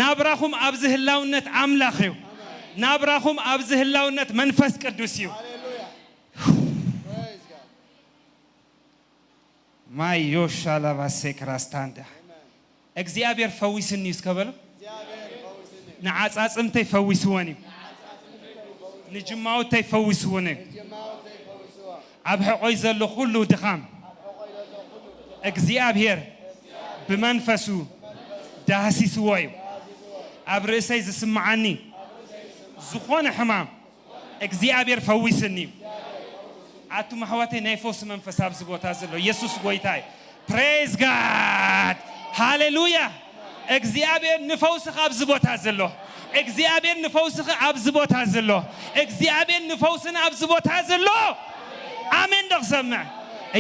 ናብራኹም ኣብዚ ህላውነት ኣምላኽ እዩ። ናብራኹም ኣብዚ ህላውነት መንፈስ ቅዱስ እዩ። ማይ ዮሻላባሴ ክራስታንዳ እግዚኣብሔር ፈዊስኒ እዩ እስከ በሉ። ንዓጻጽምተይ ፈዊስወን እዩ። ንጅማውተይ ፈዊስወን እዩ። ኣብ ሕቆይ ዘሎ ኩሉ ድኻም እግዚኣብሔር ብመንፈሱ ዳህሲስዎ እዩ። ኣብ ርእሰይ ዝስምዓኒ ዝኾነ ሕማም እግዚኣብሔር ፈዊስኒ እዩ። ኣቱም ኣሕዋተይ ናይ ፈውሲ መንፈስ ኣብዚ ቦታ ዘሎ ኢየሱስ ጎይታ እዩ። Praise God! ሃሌሉያ! እግዚኣብሔር ንፈውስኻ ኣብዚ ቦታ ዘሎ። እግዚኣብሔር ንፈውስኻ ኣብዚ ቦታ ዘሎ። እግዚኣብሔር ንፈውስና ኣብዚ ቦታ ዘሎ። ኣሜን ዶ ክሰምዕ?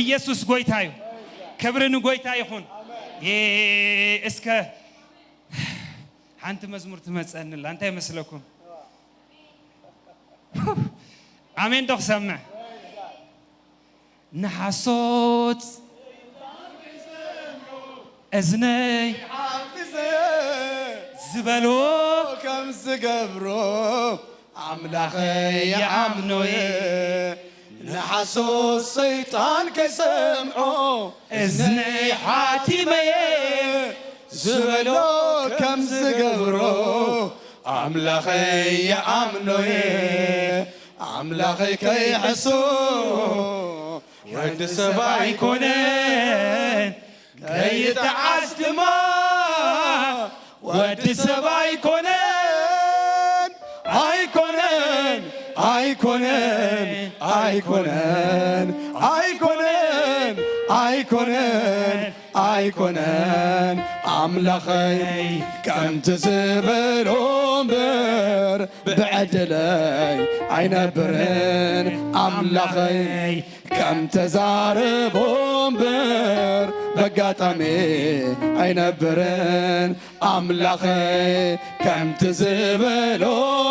ኢየሱስ ጎይታ እዩ። ክብሪ ንጎይታ ይኹን። የ-፣ እስከ ሓንቲ መዝሙር ትመጸኒ ኣላ። እንታይ ይመስለኩም? ኣሜን ዶ ክሰምዕ? ንሓሶት እዝነይ ዝበሎ ከም ዝገብሮ ኣምላኸይ ይኣምኖ እየ። ንሓሶት ሰይጣን ከይሰምዖ እዝነይ ሓቲመየ ዝበሎ ከም ዝገብሮ ኣምላኸይ ይኣምኖ እየ። ኣምላኸይ ከይሕሱ ወዲ ሰብ ኣይኮነን፣ ከይጠዓስ ድማ ወዲ ሰብ ኣይኮነን፣ ኣይኮነን፣ ኣይኮነን፣ ኣይኮነን፣ ኣይኮነን፣ ኣይኮነን፣ ኣይኮነን ኣምላኸይ ከምቲ ዝበሎ እምበር ብዕድለይ ኣይነብርን ኣምላኸይ ከም ተዛረቦ እምበር በጋጣሚ ኣይነብርን ኣምላኸይ ከምቲ ዝበሎ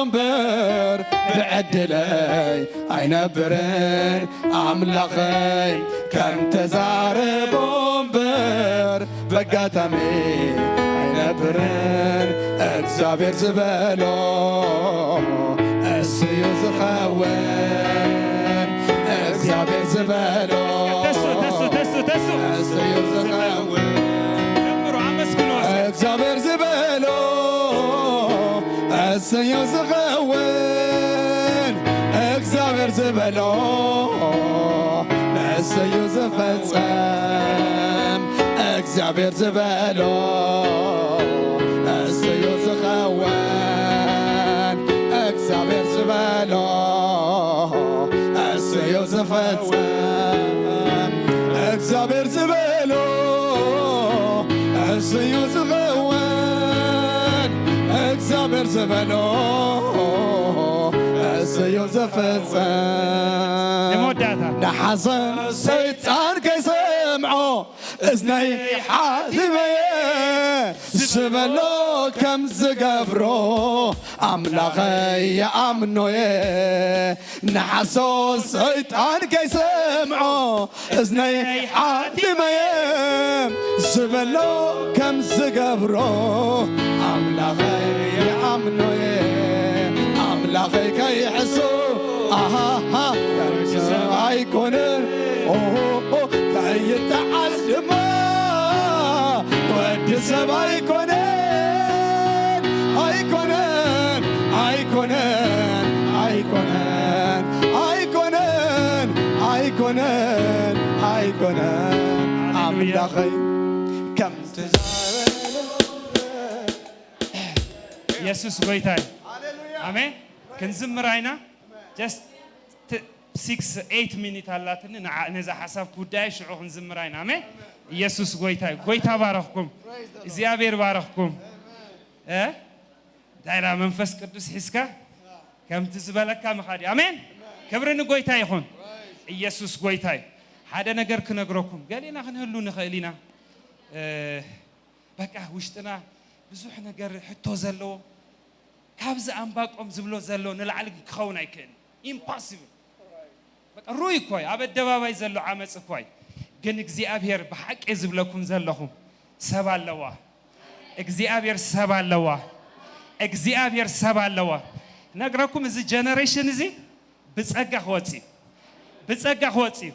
እምበር ብዕድለይ ኣይነብርን ኣምላኸይ ከም ተዛረቦ እምበር በጋጣሚ ኣይነብርን እግዚኣብሔር ዝበሎ እሱ እዩ ዝኸውን እግዚኣብሔር ዝበሎ ተሱ ተሱ ተሱ ተሱ እሱ እዩ ዝኸውን ዘምሩ ኣመስግኑ እግዚኣብሔር ዝበሎ እሱ እዩ ዝኸውን እግዚኣብሔር ዝበሎ እሱ እዩ ዝፈጸም እግዚኣብሔር ዝበሎ እሱ እዩ ዝኸውን እግዚኣብሔር ዝበሎ እሱ እዩ ዝፈጸም እግዚኣብሔር ዝበሎ እሱ እዩ ዝኸውን እግዚኣብሔር ዝበሎ እሱ እዩ ዝፈጸም ንመወዳእታ ንሓዘን ሰይጣን ከይሰምዖ እዝነይ ሓቲመየ ዝበሎ ከም ዝገብሮ ኣምላኸይ ይኣምኖየ ንሓሶት ሰይጣን ከይሰምዖ እዝነይ ሓቲመየ ዝበሎ ከም ዝገብሮ ኣምላኸይ ይኣምኖየ ኣምላኸይ ከይሕሱ ኣሃሃ ኣይኮነ ኦሆ ከይተዓስ ድማ ወዲ ሰብ ኣይኮነን ኣይኮነን ኣይኮነን ኣይኮነን ኣይኮነን ኣይኮነን ኣይኮነን ኣምላኸይ ከም ትዛረብ የሱስ ጎይታ እዩ። ኣሜን። ክንዝምር ኣይና just six eight minute ኣላትኒ ንዓ ነዛ ሓሳብ ጉዳይ ሽዑ ክንዝምር ኣይና ኣሜን። ኢየሱስ ጎይታ እዩ። ጎይታ ባረኽኩም። እግዚኣብሔር ባረኽኩም። እ እንታይ ኢላ መንፈስ ቅዱስ ሒዝካ ከምቲ ዝበለካ ምኻድ እዩ። ኣሜን። ክብሪ ንጎይታ ይኹን። ኢየሱስ ጎይታ እዩ። ሓደ ነገር ክነግረኩም ገሊና ክንህሉ ንኽእል ኢና። እ በቃ ውሽጥና ብዙሕ ነገር ሕቶ ዘለዎ ካብዚ ኣንባቆም ዝብሎ ዘሎ ንላዕሊ ክኸውን ኣይክእልን። ኢምፖስብል በቃ ሩይ እኮ እዩ ኣብ ኣደባባይ ዘሎ ዓመፅ እኮ እዩ። ግን እግዚኣብሔር ብሓቂ ዝብለኩም ዘለኹ ሰብ ኣለዋ እግዚኣብሔር ሰብ ኣለዋ እግዚኣብሔር ሰብ ኣለዋ ነግረኩም፣ እዚ ጀነሬሽን እዚ ብጸጋ ክወጽእ እዩ። ብጸጋ ክወጽእ እዩ።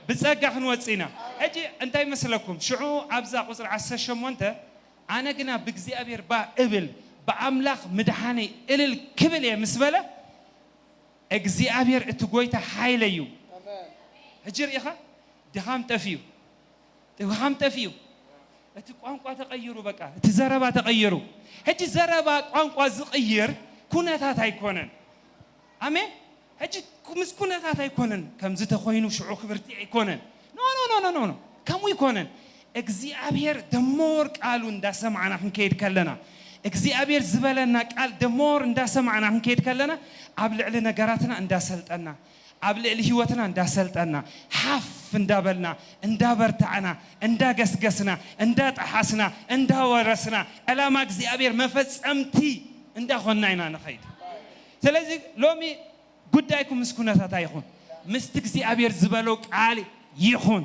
ብጸጋ ክንወጽእ ኢና። ሕጂ እንታይ መስለኩም? ሽዑ ኣብዛ ቁጽሪ ዓሰርተ ሸሞንተ፣ ኣነ ግና ብእግዚኣብሔር ባህ እብል፣ ብኣምላኽ ምድሓነይ እልል ክብል እየ ምስ በለ፣ እግዚኣብሔር እቲ ጐይታ ሓይለይ እዩ። ሕጂ ርኢኻ፣ ድኻም ጠፊኡ፣ ድኻም ጠፊኡ። እቲ ቋንቋ ተቐይሩ፣ በቃ እቲ ዘረባ ተቐይሩ። ሕጂ ዘረባ ቋንቋ ዝቕይር ኩነታት ኣይኮነን። ኣሜን። ሕጂ ምስ ኩነታት ኣይኮነን። ከምዚ ተኾይኑ ሽዑ ክብርቲ ኣይኮነን። ኖ፣ ኖ፣ ኖ፣ ኖ፣ ኖ፣ ኖ። ከምኡ ኣይኮነን። እግዚኣብሔር ደሞር ቃሉ እንዳሰማዕና ክንከይድ ከለና፣ እግዚኣብሔር ዝበለና ቃል ደሞር እንዳሰማዕና ክንከይድ ከለና፣ ኣብ ልዕሊ ነገራትና እንዳሰልጠና፣ ኣብ ልዕሊ ህይወትና እንዳሰልጠና፣ ሓፍ እንዳበልና፣ እንዳበርታዕና፣ እንዳገስገስና፣ እንዳጠሓስና፣ እንዳወረስና፣ ዕላማ እግዚኣብሔር መፈጸምቲ እንዳኾንና ኢና ንኸይድ። ስለዚ ሎሚ ጉዳይኩም ምስ ኩነታት ኣይኹን፣ ምስቲ እግዚኣብሔር ዝበሎ ቃል ይኹን።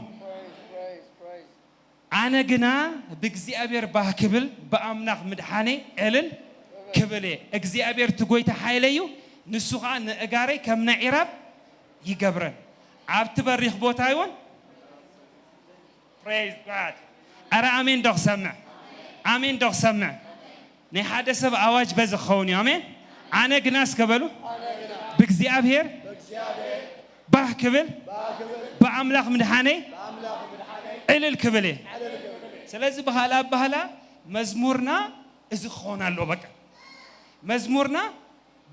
ኣነ ግና ብእግዚኣብሔር ባህ ክብል፣ ብኣምላኽ ምድሓነይ ዕልል ክብል እየ። እግዚኣብሔር እቲ ጐይታ ሓይለይ እዩ፣ ንሱ ኸኣ ንእጋረይ ከም ናይ ዒራብ ይገብረን። ኣብቲ በሪኽ ቦታ ይኹን። Praise God። ኣረ ኣሜን ዶ ክሰምዕ? ኣሜን ዶ ክሰምዕ? ናይ ሓደ ሰብ ኣዋጅ በዚ ክኸውን እዩ። ኣሜን። ኣነ ግና እስከ በሉ፣ ብእግዚኣብሔር ባህ ክብል፣ ብኣምላኽ ምድሓነይ ዕልል ክብል እየ። ስለዚ ብኻልእ ኣባህላ መዝሙርና እዚ ክኸውን ኣለዎ። በቃ መዝሙርና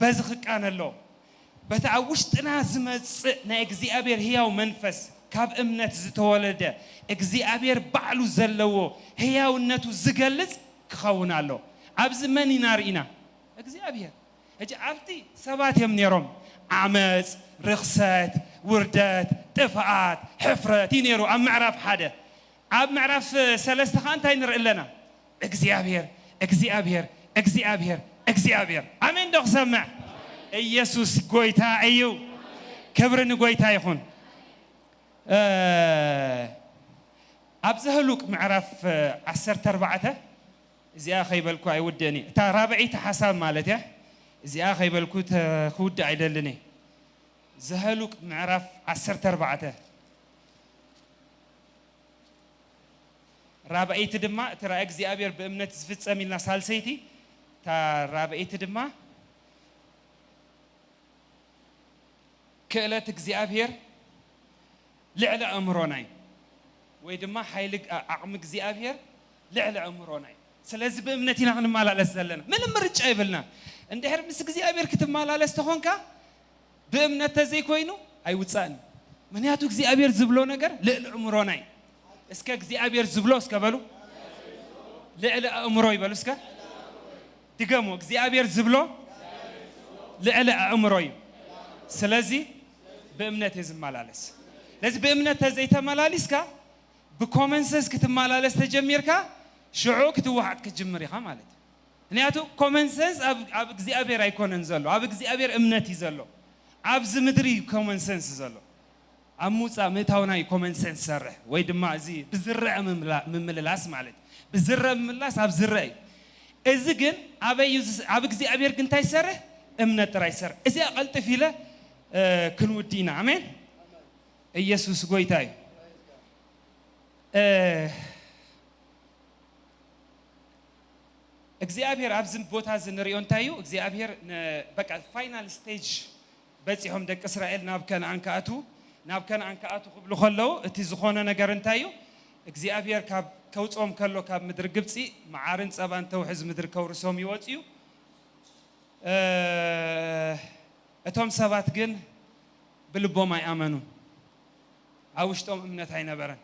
በዚ ክቃነ ኣለዎ። በቲ ኣብ ውሽጥና ዝመጽእ ናይ እግዚኣብሔር ህያው መንፈስ፣ ካብ እምነት ዝተወለደ እግዚኣብሔር ባዕሉ ዘለዎ ህያውነቱ ዝገልጽ ክኸውን ኣሎ። ኣብዚ መን ኢና ርኢና? እግዚኣብሔር። ሕጂ ኣብቲ ሰባት እዮም ነይሮም። ዓመፅ፣ ርኽሰት፣ ውርደት፣ ጥፍኣት፣ ሕፍረት እዩ ነይሩ ኣብ ምዕራፍ ሓደ። ኣብ ምዕራፍ ሰለስተ ኸዓ እንታይ ንርኢ ኣለና? እግዚኣብሔር፣ እግዚኣብሔር፣ እግዚኣብሔር፣ እግዚኣብሔር። ኣሜን ዶ ክሰምዕ? ኢየሱስ ጐይታ እዩ። ክብሪ ንጐይታ ይኹን። እ፣ ኣብ ዘህሉቅ ምዕራፍ ዓሰርተ ኣርባዕተ፣ እዚኣ ከይበልኩ ኣይውድእን እየ። እታ ራብዐይቲ ሓሳብ ማለት እያ። እዚኣ ከይበልኩ ተ-፣ ክውድእ ኣይደልን እየ። ዘህሉቅ ምዕራፍ ዓሰርተ ኣርባዕተ። ራብዐይቲ ድማ እቲ ራእይ እግዚኣብሔር ብእምነት ዝፍጸም ኢልና ሳልሰይቲ፣ እታ ራብዐይቲ ድማ ክእለት እግዚኣብሔር ልዕሊ ኣእምሮና እዩ፣ ወይ ድማ ሓይሊ ግ-፣ ዓቕሚ እግዚኣብሔር ልዕሊ ኣእምሮና እዩ። ስለዚ ብእምነት ኢና ክንመላለስ ዘለና። ምንም ምርጫ የብልና። እንድሕር ምስ እግዚኣብሔር ክትመላለስ ተኾንካ፣ ብእምነት ተዘይኮይኑ ኣይውጻእን እዩ። ምኽንያቱ እግዚኣብሔር ዝብሎ ነገር ልዕሊ ኣእምሮና እዩ። እስከ እግዚኣብሔር ዝብሎ እስከ በሉ። ልዕሊ ኣእምሮ ይበሉ እስከ። ድገሙ። እግዚኣብሔር ዝብሎ ልዕሊ ኣእምሮ እዩ። ስለዚ ብእምነት እየ ዝመላለስ። ስለዚ ብእምነት ተዘይተመላሊስካ፣ ብኮመን ሰንስ ክትመላለስ ተጀሚርካ፣ ሽዑ ክትወሓጥ ክትጅምር ኢኻ ማለት እዩ። ምኽንያቱ ኮመን ሰንስ ኣብ፣ ኣብ እግዚኣብሔር ኣይኮነን ዘሎ፣ ኣብ እግዚኣብሔር እምነት እዩ ዘሎ። ኣብዚ ምድሪ እዩ ኮመን ሰንስ ዘሎ። ኣብ ምውጻእ ምእታውና እዩ ኮመን ሰንስ ዝሰርሕ፣ ወይ ድማ እዚ ብዝረአ ምምላ-፣ ምምልላስ ማለት እዩ። ብዝረአ ምምላስ ኣብ ዝረአ እዩ። እዚ ግን ኣበይ እዩ ዝስ-፣ ኣብ እግዚኣብሔር ግን እንታይ ይሰርሕ? እምነት ጥራይ ይሰርሕ። እዚኣ ቀልጥፍ ኢለ፣ እ፣ ክንውዲ ኢና። ኣሜን። ኢየሱስ ጐይታ እዩ። እ፣ እግዚኣብሔር ኣብዚ ቦታ እዚ ንሪኦ እንታይ እዩ? እግዚኣብሔር ን-፣ በቃ ፋይናል ስቴጅ በጺሖም ደቂ እስራኤል ናብ ከነኣን ክኣትዉ፣ ናብ ከነኣን ክኣትዉ ክብሉ ከለዉ እቲ ዝኾነ ነገር እንታይ እዩ? እግዚኣብሔር ካብ ከውጽኦም ከሎ ካብ ምድሪ ግብጺ መዓርን ጸባን ተውሕዝ ምድሪ ከውርሶም ይወጽኡ። እ፣ እቶም ሰባት ግን ብልቦም ኣይኣመኑን። ኣብ ውሽጦም እምነት ኣይነበረን።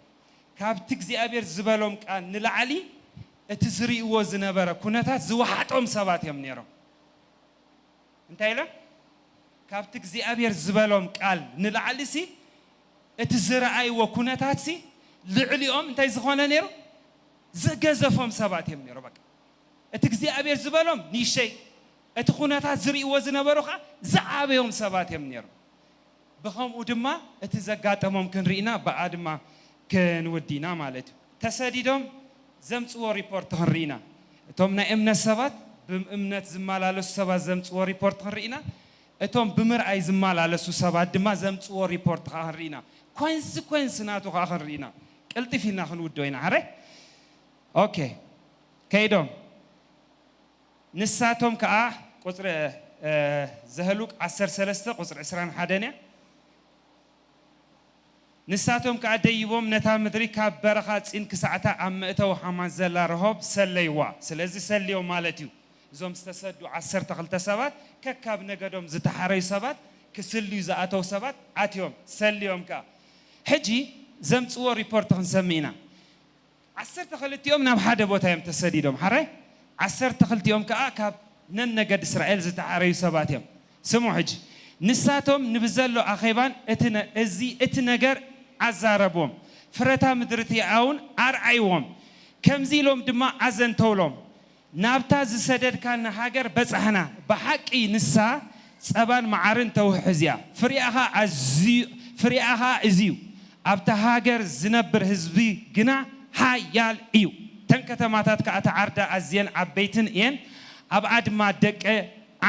ካብቲ እግዚኣብሔር ዝበሎም ቃል ንላዕሊ እቲ ዝርእይዎ ዝነበረ ኩነታት ዝወሓጦም ሰባት እዮም ነይሮም። እንታይ ኢለ? ካብቲ እግዚኣብሔር ዝበሎም ቃል ንላዕሊ ሲ እቲ ዝረኣይዎ ኩነታት ሲ ልዕሊኦም እንታይ ዝኾነ ነይሩ? ዝገዘፎም ሰባት እዮም ነይሩ። በቃ እቲ እግዚኣብሔር ዝበሎም ንእሽተይ፣ እቲ ኩነታት ዝርእይዎ ዝነበሩ ኸዓ ዝዓበዮም ሰባት እዮም ነይሮም። ብኸምኡ ድማ እቲ ዘጋጠሞም ክንርኢና ብኣ ድማ ክንውዲና ማለት እዩ። ተሰዲዶም ዘምጽዎ ሪፖርት ክንርኢና። እቶም ናይ እምነት ሰባት ብእምነት ዝመላለሱ ሰባት ዘምፅዎ ሪፖርት ክንርኢ ኢና። እቶም ብምርኣይ ዝመላለሱ ሰባት ድማ ዘምፅዎ ሪፖርት ከዓ ክንርኢ ኢና። ኮንስኮንስ ናቱ ከዓ ክንርኢ ኢና። ቅልጥፍ ኢልና ክንውዶ ኢና። ሕራይ? ኦኬ። ከይዶም። ንሳቶም ከዓ ቁፅሪ፣ እ፣ ዘህሉቅ ዓሰርተ ሰለስተ ቁፅሪ ዕስራን ሓደን እያ። ንሳቶም ከዓ ደይቦም ነታ ምድሪ ካብ በረኻ ጺን ክሳዕታ ኣብ መእተዊ ሓማት ዘላ ረሆብ ሰለይዋ። ስለዚ ሰልዮም ማለት እዩ። እዞም ዝተሰዱ ዓሰርተ ክልተ ሰባት ከካብ ነገዶም ዝተሓረዩ ሰባት ክስልዩ ዝኣተው ሰባት ኣትዮም ሰልዮም ከዓ። ሕጂ ዘምጽዎ ሪፖርት ክንሰምዕ ኢና። ዓሰርተ ክልቲኦም ናብ ሓደ ቦታ እዮም ተሰዲዶም። ሓራይ ዓሰርተ ክልቲኦም ከዓ ካብ ነነገድ እስራኤል ዝተሓረዩ ሰባት እዮም። ስሙ ሕጂ። ንሳቶም ንብዘሎ ኣኼባን እቲ ነ-፣ እዚ እቲ ነገር ኣዛረብዎም። ፍረታ ምድሪ እቲኣ እውን ኣርኣይዎም። ከምዚ ኢሎም ድማ ኣዘንተውሎም። ናብታ ዝሰደድካና ሃገር በጻሕና። ብሓቂ ንሳ ጸባን መዓርን ተውሕዝ እያ። ፍሪኣ ኸኣ ኣዝዩ፣ ፍሪኣ ኸኣ እዚ እዩ። ኣብታ ሃገር ዝነብር ህዝቢ ግና ሓያል እዩ። እተን ከተማታት ከኣ ተዓርዳ ኣዝየን ዓበይትን እየን። ኣብኣ ድማ ደቂ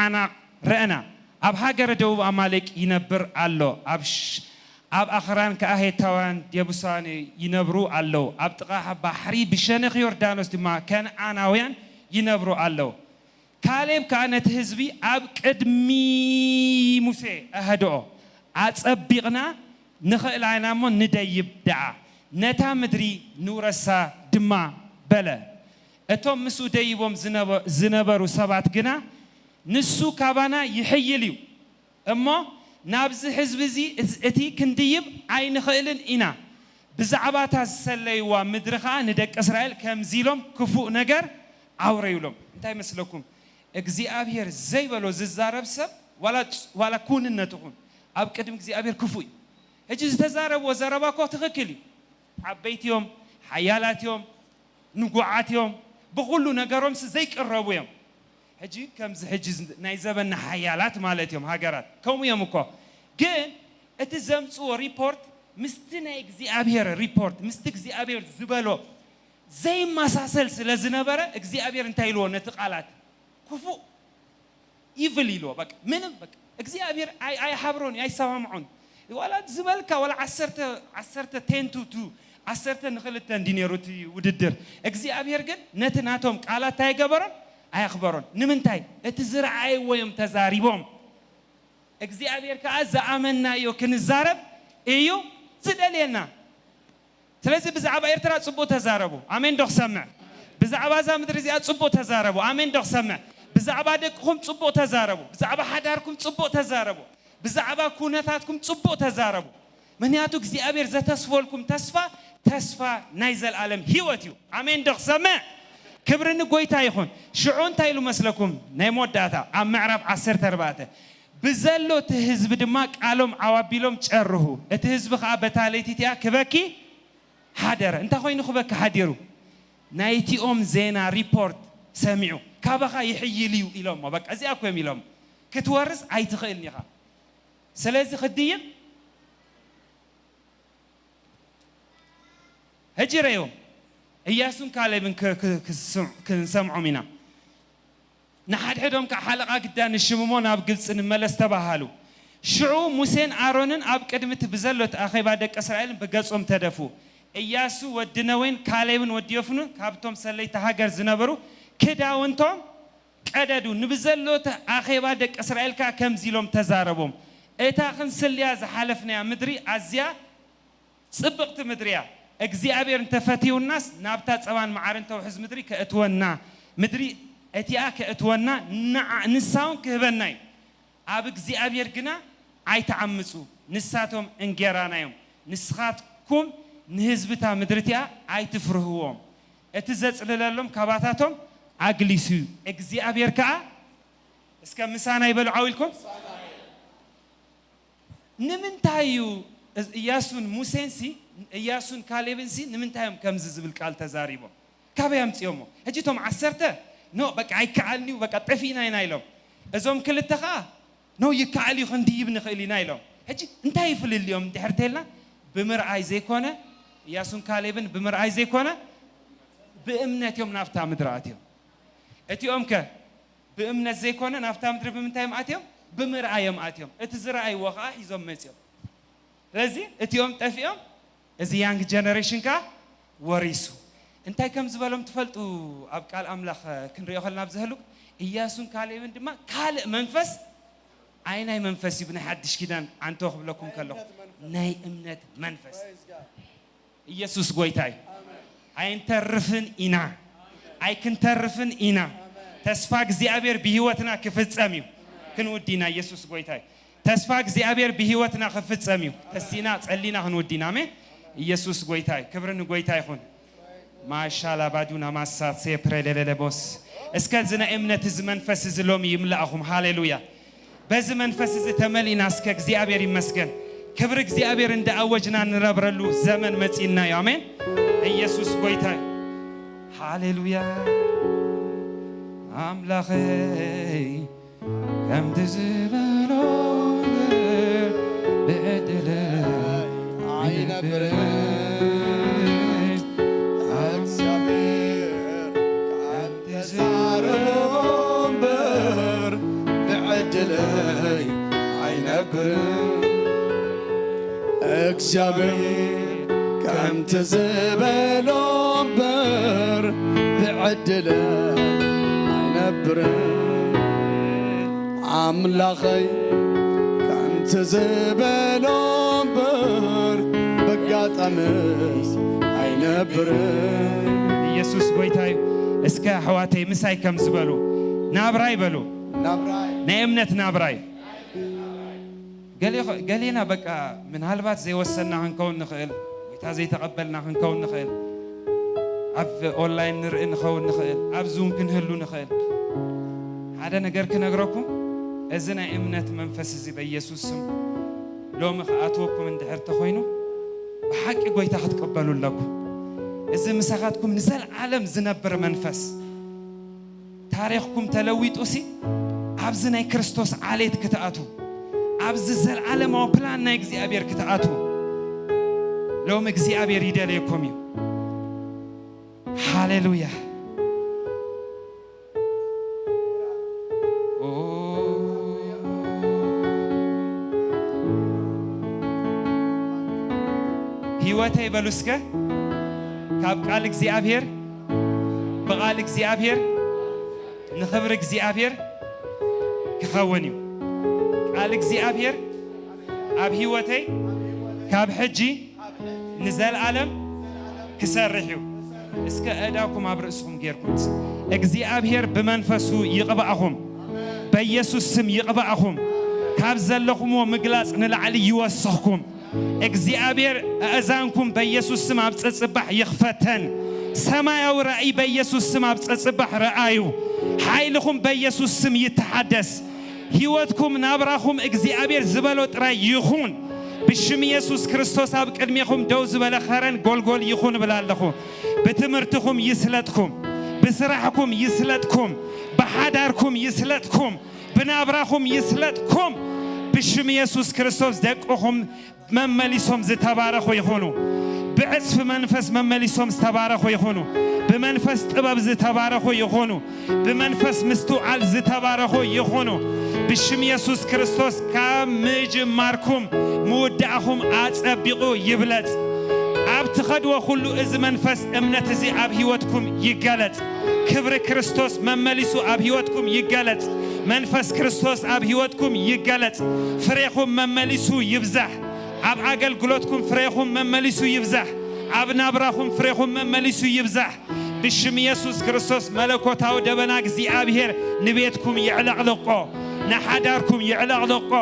ዓናቕ ረእና። ኣብ ሃገረ ደቡብ ኣማሌቅ ይነብር ኣሎ። ኣብ ሽ-፣ ኣብ ኣኽራን ከኣ ሄታውያን የቡሳውያን ይነብሩ ኣለዉ። ኣብ ጥቓ ባሕሪ ብሸነኽ ዮርዳኖስ ድማ ከነኣናውያን ይነብሩ ኣለዉ። ካሌብ ከኣ ነቲ ህዝቢ ኣብ ቅድሚ ሙሴ ኣህድኦ። ኣጸቢቕና ንኽእል ኢና እሞ ንደይብ ደኣ፣ ነታ ምድሪ ንውረሳ ድማ በለ። እቶም ምስኡ ደይቦም ዝነበ-፣ ዝነበሩ ሰባት ግና፣ ንሱ ካባና ይሕይል እዩ እሞ፣ ናብዚ ህዝቢ እዚ፣ እዚ፣ እቲ ክንድይብ ኣይንኽእልን ኢና። ብዛዕባ እታ ዝሰለይዋ ምድሪ ኸኣ ንደቂ እስራኤል ከምዚ ኢሎም ክፉእ ነገር ኣውረዩሎም። እንታይ መስለኩም? እግዚኣብሔር ዘይበሎ ዝዛረብ ሰብ፣ ዋላ ፅ-፣ ዋላ ክውንነት ይኹን፣ ኣብ ቅድሚ እግዚኣብሔር ክፉእ እዩ። ሕጂ ዝተዛረብዎ ዘረባ እኮ ትኽክል እዩ። ዓበይቲ እዮም፣ ሓያላት እዮም፣ ንጉዓት እዮም፣ ብኹሉ ነገሮምስ ዘይቅረቡ እዮም። ሕጂ ከምዚ ሕጂ ዝ-፣ ናይ ዘበና ሓያላት ማለት እዮም ሃገራት፣ ከምኡ እዮም እኮ። ግን እቲ ዘምጽዎ ሪፖርት ምስቲ ናይ እግዚኣብሔር ሪፖርት፣ ምስቲ እግዚኣብሔር ዝበሎ ዘይመሳሰል ስለ ዝነበረ፣ እግዚኣብሔር እንታይ ኢልዎ ነቲ ቃላት? ክፉእ፣ ኢቭል ኢልዎ። በቃ ምንም፣ በቃ እግዚኣብሔር ኣይ-፣ ኣይሓብሮን እዩ፣ ኣይሰማምዖን። ዋላ ዝበልካ፣ ዋላ ዓሰርተ፣ ዓሰርተ፣ ቴን ቱ ቱ፣ ዓሰርተ ንኽልተ እንዲ ነይሩ እቲ ውድድር። እግዚኣብሔር ግን ነቲ ናቶም ቃላት እንታይ ኣይገበሮን? ኣየኽበሮን። ንምንታይ? እቲ ዝረኣይዎ እዮም ተዛሪቦም። እግዚኣብሔር ከኣ ዝኣመናዮ ክንዛረብ እዩ ዝደልየና። ስለዚ ብዛዕባ ኤርትራ ጽቡቕ ተዛረቡ። ኣሜን ዶ ክሰምዕ? ብዛዕባ እዛ ምድሪ እዚኣ ጽቡቕ ተዛረቡ። ኣሜን ዶ ክሰምዕ? ብዛዕባ ደቅኹም ጽቡቕ ተዛረቡ። ብዛዕባ ሓዳርኩም ጽቡቕ ተዛረቡ። ብዛዕባ ኩነታትኩም ጽቡቕ ተዛረቡ። ምኽንያቱ እግዚኣብሔር ዘተስፈልኩም ተስፋ፣ ተስፋ ናይ ዘልኣለም ህይወት እዩ። ኣሜን ዶ ክሰምዕ? ክብሪ ንጎይታ ይኹን። ሽዑ እንታይ ኢሉ መስለኩም? ናይ መወዳእታ ኣብ ምዕራፍ ዓሰርተ ኣርባዕተ፣ ብዘሎ እቲ ህዝቢ ድማ ቃሎም ዓው ኣቢሎም ጨርሁ። እቲ ህዝቢ ኸኣ በታ ለይቲ እቲኣ ክበኪ ሓደረ። እንታይ ኮይኑ ክበኪ ሓዲሩ? ናይቲኦም ዜና ሪፖርት ሰሚዑ። ካባኻ ይሕይል እዩ ኢሎሞ። በቃ እዚኣ እኮ እዮም ኢሎም። ክትወርስ ኣይትኽእልን ኢኻ። ስለዚ ክድይብ ሕጂ ረእዮም። እያሱን ካሌብን ክ-፣ ክ-፣ ክስ-፣ ክንሰምዖም ኢና። ንሓድሕዶም ከዓ ሓለቓ ግዳ ንሽም እሞ ናብ ግብፂ ንመለስ ተባሃሉ። ሽዑ ሙሴን ኣሮንን ኣብ ቅድሚ እቲ ብዘሎ እቲ ኣኼባ ደቂ እስራኤልን ብገጾም ተደፉ። እያሱ ወዲ ነዌን ካሌብን ወዲ ዮፍኑን ካብቶም ሰለይቲ ሃገር ዝነበሩ ክዳውንቶም ቀደዱ። ንብዘሎ እቲ ኣኼባ ደቂ እስራኤል ከዓ ከምዚ ኢሎም ተዛረቦም፣ እታ ክንስልያ ዝሓለፍናያ ምድሪ ኣዝያ ጽብቕቲ ምድሪ እያ። እግዚኣብሔር እንተፈትዩናስ ናብታ ጸባን መዓርን ተውሕዝ ምድሪ ከእትወና፣ ምድሪ እቲኣ ከእትወና ንዓ-፣ ንሳ እውን ክህበና እዩ። ኣብ እግዚኣብሔር ግና ኣይትዓምጹ፣ ንሳቶም እንጌራና እዮም። ንስኻትኩም ንህዝቢ እታ ምድሪ እቲኣ ኣይትፍርህዎም። እቲ ዘጽልለሎም ካባታቶም ኣግሊሱ እዩ። እግዚኣብሔር ከኣ፣ እስከ ምሳና ይበሉ ዓው ኢልኩም። ንምንታይ እዩ እያሱን ሙሴንሲ፣ እያሱን ካሌብንሲ ንምንታይ እዮም ከምዚ ዝብል ቃል ተዛሪቦም? ካበይ ኣምጺኦሞ? ሕጂ እቶም ዓሰርተ፣ ኖ፣ በቃ ኣይከኣልን እዩ፣ በቃ ጠፊእና ኢና ኢሎም። እዞም ክልተ ኸኣ፣ ኖ፣ ይከኣል እዩ፣ ክንድይብ ንኽእል ኢና ኢሎም። ሕጂ እንታይ እዩ ፍልልዮም እንድሕር ተይልና፣ ብምርኣይ ዘይኮነ፣ እያሱን ካሌብን ብምርኣይ ዘይኮነ፣ ብእምነት እዮም ናብታ ምድሪ ኣትዮም። እቲኦም ከ ብእምነት ዘይኮነ ናብታ ምድሪ ብምንታይ እዮም ኣትዮም? ብምርኣይ እዮም ኣትዮም። እቲ ዝረኣይዎ ኸዓ ሒዞም መፅዮም። ስለዚ እቲኦም ጠፊኦም፣ እዚ ያንግ ጀነሬሽን ከ ወሪሱ። እንታይ ከም ዝበሎም ትፈልጡ? ኣብ ቃል ኣምላኽ ክንሪኦ ከለና ኣብዚ ህሉቅ፣ ኢያሱን ካሌብን ድማ ካልእ መንፈስ፣ ኣይ ናይ መንፈስ እዩ ብናይ ሓድሽ ኪዳን ዓንቶ ክብለኩም ከለኹ፣ ናይ እምነት መንፈስ። ኢየሱስ ጎይታ እዩ። ኣይንተርፍን ኢና። ኣይክንተርፍን ኢና። ተስፋ እግዚኣብሔር ብህይወትና ክፍጸም እዩ። ክንውዲ ኢና። ኢየሱስ ጎይታ እዩ። ተስፋ እግዚኣብሔር ብህይወትና ክፍጸም እዩ። ተሲና ጸሊና ክንውዲ ኢና። ኣሜን። ኢየሱስ ጎይታ እዩ። ክብሪ ንጎይታ ይኹን። ማሻላ ባዱና ማሳ ሴፕሬ ለለለቦስ። እስከ እዚ ናይ እምነት እዚ መንፈስ እዚ ሎሚ ይምላእኹም። ሃሌሉያ። በዚ መንፈስ እዚ ተመሊእና እስከ እግዚኣብሔር ይመስገን። ክብሪ እግዚኣብሔር እንዳኣወጅና ንነብረሉ ዘመን መጺእና እዩ። ኣሜን። ኢየሱስ ጎይታ እዩ። ሃሌሉያ። ኣምላኸይ ከምቲ ዝበሎ ብዕድለይ ኣይነብርን። እግዚኣብሔር ከምቲ ዝዛረቦ እምበር ብዕድለይ ኣይነብርን። እግዚኣብሔር ከምቲ ዝበሎ እምበር ብዕድለይ ኣይነብርን። ኣምላኸይ ከምቲ ዝበሎ እምበር በጋጣምስ ኣይነብርን። ኢየሱስ ጎይታ እዩ። እስከ ኣሕዋተይ ምሳይ ከም ዝበሉ ናብራይ በሉ። ናብራይ። ናይ እምነት ናብራይ። ገሌ-፣ ገሌና በቃ ምናልባት ዘይወሰንና ክንከውን ንኽእል፣ ጎይታ ዘይተቐበልና ክንከውን ንኽእል፣ ኣብ ኦንላይን ንርኢ ንኸውን ንኽእል፣ ኣብዚ እውን ክንህሉ ንኽእል። ሓደ ነገር ክነግረኩም፣ እዚ ናይ እምነት መንፈስ እዚ በኢየሱስ ስም ሎሚ ክኣትወኩም እንድሕር ተኾይኑ፣ ብሓቂ ጎይታ ክትቅበሉ ኣለኩም። እዚ ምሳኻትኩም ንዘለዓለም ዝነብር መንፈስ፣ ታሪኽኩም ተለዊጡሲ ኣብዚ ናይ ክርስቶስ ዓሌት ክትኣትዉ፣ ኣብዚ ዘለዓለማዊ ፕላን ናይ እግዚኣብሔር ክትኣትዉ፣ ሎሚ እግዚኣብሔር ይደልየኩም እዩ። ሃሌሉያ። ኦ፣ ህይወተይ በሉ እስከ፣ ካብ ቃል እግዚኣብሔር፣ ብቓል እግዚኣብሔር፣ ንኽብሪ እግዚኣብሔር ክኸውን እዩ። ቃል እግዚኣብሔር ኣብ ህይወተይ ካብ ሕጂ ንዘለዓለም ክሰርሕ እዩ። እስከ ኣእዳውኩም ኣብ ርእስኹም ጌርኩም፣ እግዚኣብሔር ብመንፈሱ ይቕባእኹም፣ በኢየሱስ ስም ይቕባእኹም፣ ካብ ዘለኹምዎ ምግላጽ ንላዕሊ ይወስኽኩም። እግዚኣብሔር ኣእዛንኩም በኢየሱስ ስም ኣብ ጸጽባሕ ይኽፈተን። ሰማያዊ ራእይ በኢየሱስ ስም ኣብ ጸጽባሕ ረኣዩ። ሓይልኹም በኢየሱስ ስም ይተሓደስ። ህይወትኩም፣ ናብራኹም እግዚኣብሔር ዝበሎ ጥራይ ይኹን። ብሽም ኢየሱስ ክርስቶስ ኣብ ቅድሜኹም ደው ዝበለ ኸረን ጎልጎል ይኹን እብል ኣለኹ። ብትምህርትኹም ይስለጥኩም፣ ብስራሕኩም ይስለጥኩም፣ ብሓዳርኩም ይስለጥኩም፣ ብናብራኹም ይስለጥኩም። ብሽም ኢየሱስ ክርስቶስ ደቅኹም መመሊሶም ዝተባረኹ ይኹኑ። ብዕጽፊ መንፈስ መመሊሶም ዝተባረኹ ይኹኑ። ብመንፈስ ጥበብ ዝተባረኹ ይኹኑ። ብመንፈስ ምስትውዓል ዝተባረኹ ይኹኑ። ብሽም ኢየሱስ ክርስቶስ ካብ ምጅማርኩም ምውዳእኹም ኣጸቢቑ ይብለጽ። ኣብ ትኸድዎ ኩሉ እዚ መንፈስ እምነት እዚ ኣብ ህይወትኩም ይገለጽ። ክብሪ ክርስቶስ መመሊሱ ኣብ ህይወትኩም ይገለጽ። መንፈስ ክርስቶስ ኣብ ህይወትኩም ይገለጽ። ፍሬኹም መመሊሱ ይብዛሕ። ኣብ ኣገልግሎትኩም ፍሬኹም መመሊሱ ይብዛሕ። ኣብ ናብራኹም ፍሬኹም መመሊሱ ይብዛሕ። ብሽም ኢየሱስ ክርስቶስ መለኮታዊ ደበና እግዚኣብሔር ንቤትኩም ይዕለቕልቆ፣ ንሓዳርኩም ይዕለቕልቆ፣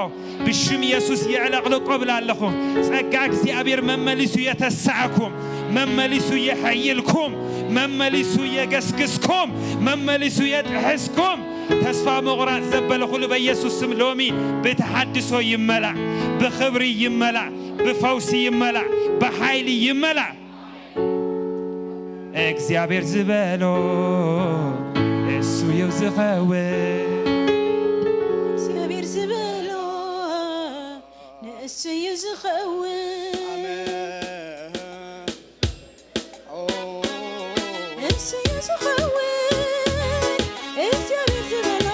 ብሽም ኢየሱስ ይዕለቕልቆ እብል ኣለኹ። ጸጋ እግዚኣብሔር መመሊሱ የተሳዕኩም፣ መመሊሱ የሐይልኩም፣ መመሊሱ የገስግስኩም፣ መመሊሱ የጥሕስኩም። ተስፋ ምቑራጽ ዘበለ ኩሉ በኢየሱስ ስም ሎሚ ብተሓድሶ ይመላእ፣ ብኽብሪ ይመላእ፣ ብፈውሲ ይመላእ፣ ብሓይሊ ይመላእ። እግዚኣብሔር ዝበሎ ንእሱ እዩ ዝኸውን። እግዚኣብሔር ዝበሎ ንእሱ እዩ ዝኸውን። ኣሜን። ኦ። ንእሱ እዩ ዝኸውን። እግዚኣብሔር ዝበሎ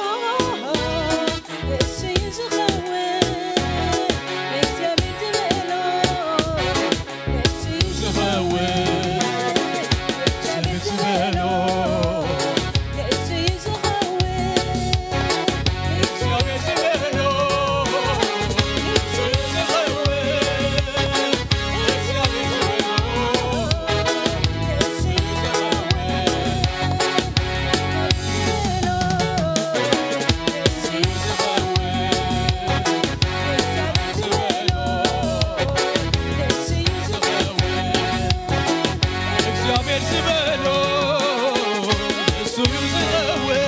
ዝበሎ እሱ እዩ ዝኸውን።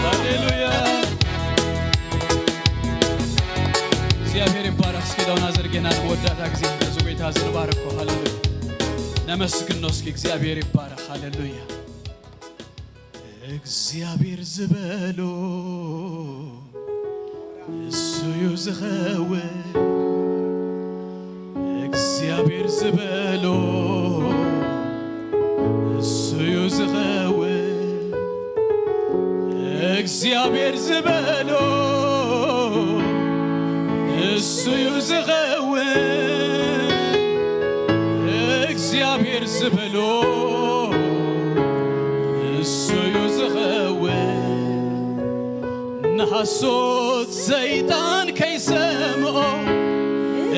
ሃሌሉያ። እግዚኣብሔር ይባረኽ። እስኪ ዳውና ዘርጌና ንመወዳእታ ጊዜ ነዚ ጎይታ ዝንባረኮ። ሃሌሉያ። ነመስግኖ እስኪ። እግዚኣብሔር ይባረኽ። ሃሌሉያ። እግዚኣብሔር ዝበሎ እሱ እዩ ዝኸውን። እግዚኣብሔር ዝበሎ እሱ እዩ ዝኸውን። እግዚኣብሔር ዝበሎ እሱ እዩ ዝኸውን። እግዚኣብሔር ዝበሎ እሱ እዩ ዝኸውን። ንሓሶት ሰይጣን ከይሰምዖ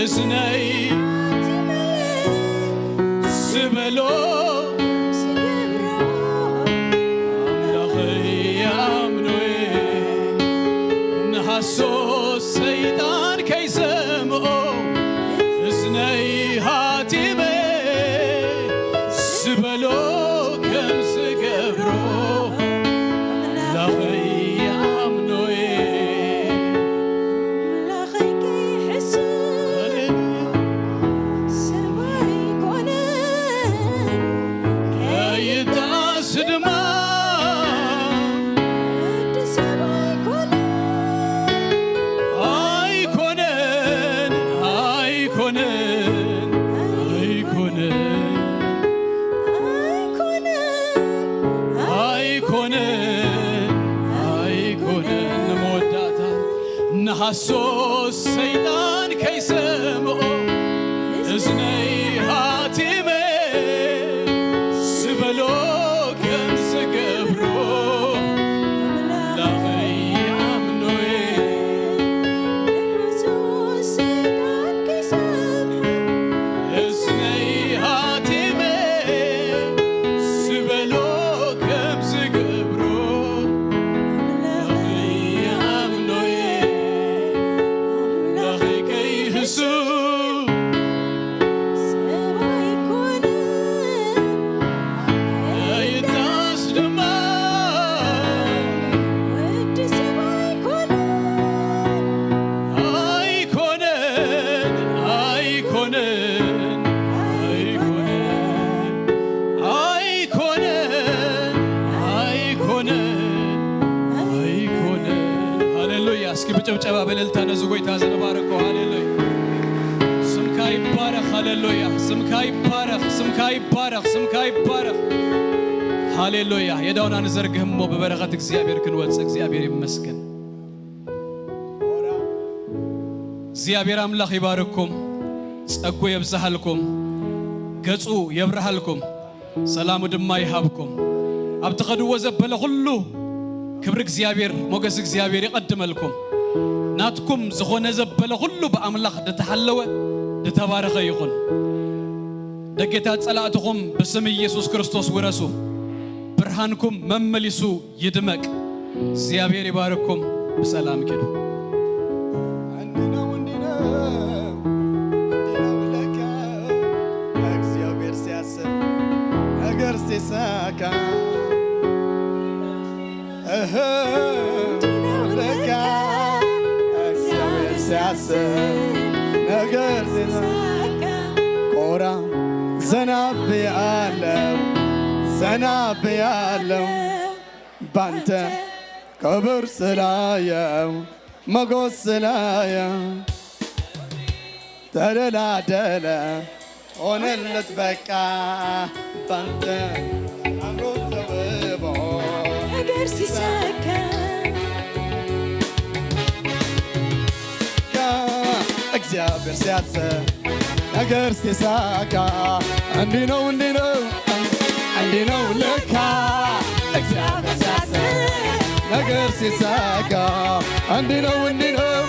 እዝነይ ዝበሎ ኣምላኸይ ይኣምኖ እየ። ንሓሶት ሰይጣን ከይሰምዖ እዝነይ ሃቲመ ዝበሎ ከም ዝገብሮ ኣምላኸይ ይኣምኖ እየ። ኣምላኸይ ከይሕሱ ሃሌሉያ። ሰብ ኣይኮነን። ከይጣስ ድማ ወዲ ሰብ ኣይኮነን። ኣይኮነን፣ ኣይኮነን፣ ኣይኮነን፣ ኣይኮነን፣ ኣይኮነን፣ ኣይኮነን። ንመወዳእታ ንሃሶት ሰይጣን ከይሰምዖ እዝነይ ሃቲመ ዝበሎ ከም ዝገብሮ ኣምላኸይ ይኣምኖ እየ። ንሓሶት ሰይጣን ከይሰምዖ እዝነይ ሃቲመ ዝበሎ ከም ዝገብሮ ኣምላኸይ ይኣምኖ እየ። ኣምላኸይ ከይህሱ ሰብ ኣይኮነን። ከይጣስ ድማ ወዲ ሰብ ኣይኮነን። ኣይኮነን፣ ኣይኮነን፣ ኣይኮነን፣ ኣይኮነን፣ ኣይኮነን፣ ኣይኮነን። ሃሌሉያ። እስኪ ብጭብጨባ በእልልታ ነዚ ጎይታ ዝንባረኮ። ሃሌሉያ። ስምካ ይባረኽ። ሃሌሉያ። ስምካ ይባረኽ። ስምካ ይባረኽ። ስምካ ይባረኽ። ሃሌሉያ። የዳውና ንዘርግህ እሞ ብበረኸት እግዚኣብሔር ክንወጽእ። እግዚኣብሔር ይመስገን። እግዚኣብሔር ኣምላኽ ይባርኩም፣ ጸጉ የብዝሃልኩም፣ ገጹ የብርሃልኩም፣ ሰላሙ ድማ ይሃብኩም። ኣብ ትኸድዎ ዘበለ ኩሉ ክብሪ እግዚኣብሔር፣ ሞገስ እግዚኣብሔር ይቐድመልኩም። ናትኩም ዝኾነ ዘበለ ኩሉ ብኣምላኽ ዝተሓለወ ዝተባረኸ ይኹን። ደጌታት ጸላእትኹም ብስም ኢየሱስ ክርስቶስ ውረሱ። ብርሃንኩም መመሊሱ ይድመቅ። እግዚኣብሔር ይባርኩም። ብሰላም ኪዱ። እንዲህ ነው፣ እንዲህ ነው፣ እንዲህ ነው ለካ እግዚአብሔር ሲያስብ ነገር ሲሳካ። እህ፣ እንዲህ ነው ለካ እግዚአብሔር ሲያስብ ነገር ሲሳካ። ኮራ ዘና ብያለው፣ ዘና ብያለው ባንተ ክብር ስላየው፣ ሞገስ ስላየው፣ ተደላደለ ሆነለት በቃ። ባንተ አምሮ ተውቦ ነገር ሲሳካ። እግዚአብሔር ሲያስብ ነገር ሲሳካ። እንዲህ ነው፣ እንዲህ ነው፣ እንዲህ ነው ለካ እግዚአብሔር ሲያስብ ነገር ሲሳካ። እንዲህ ነው፣ እንዲህ ነው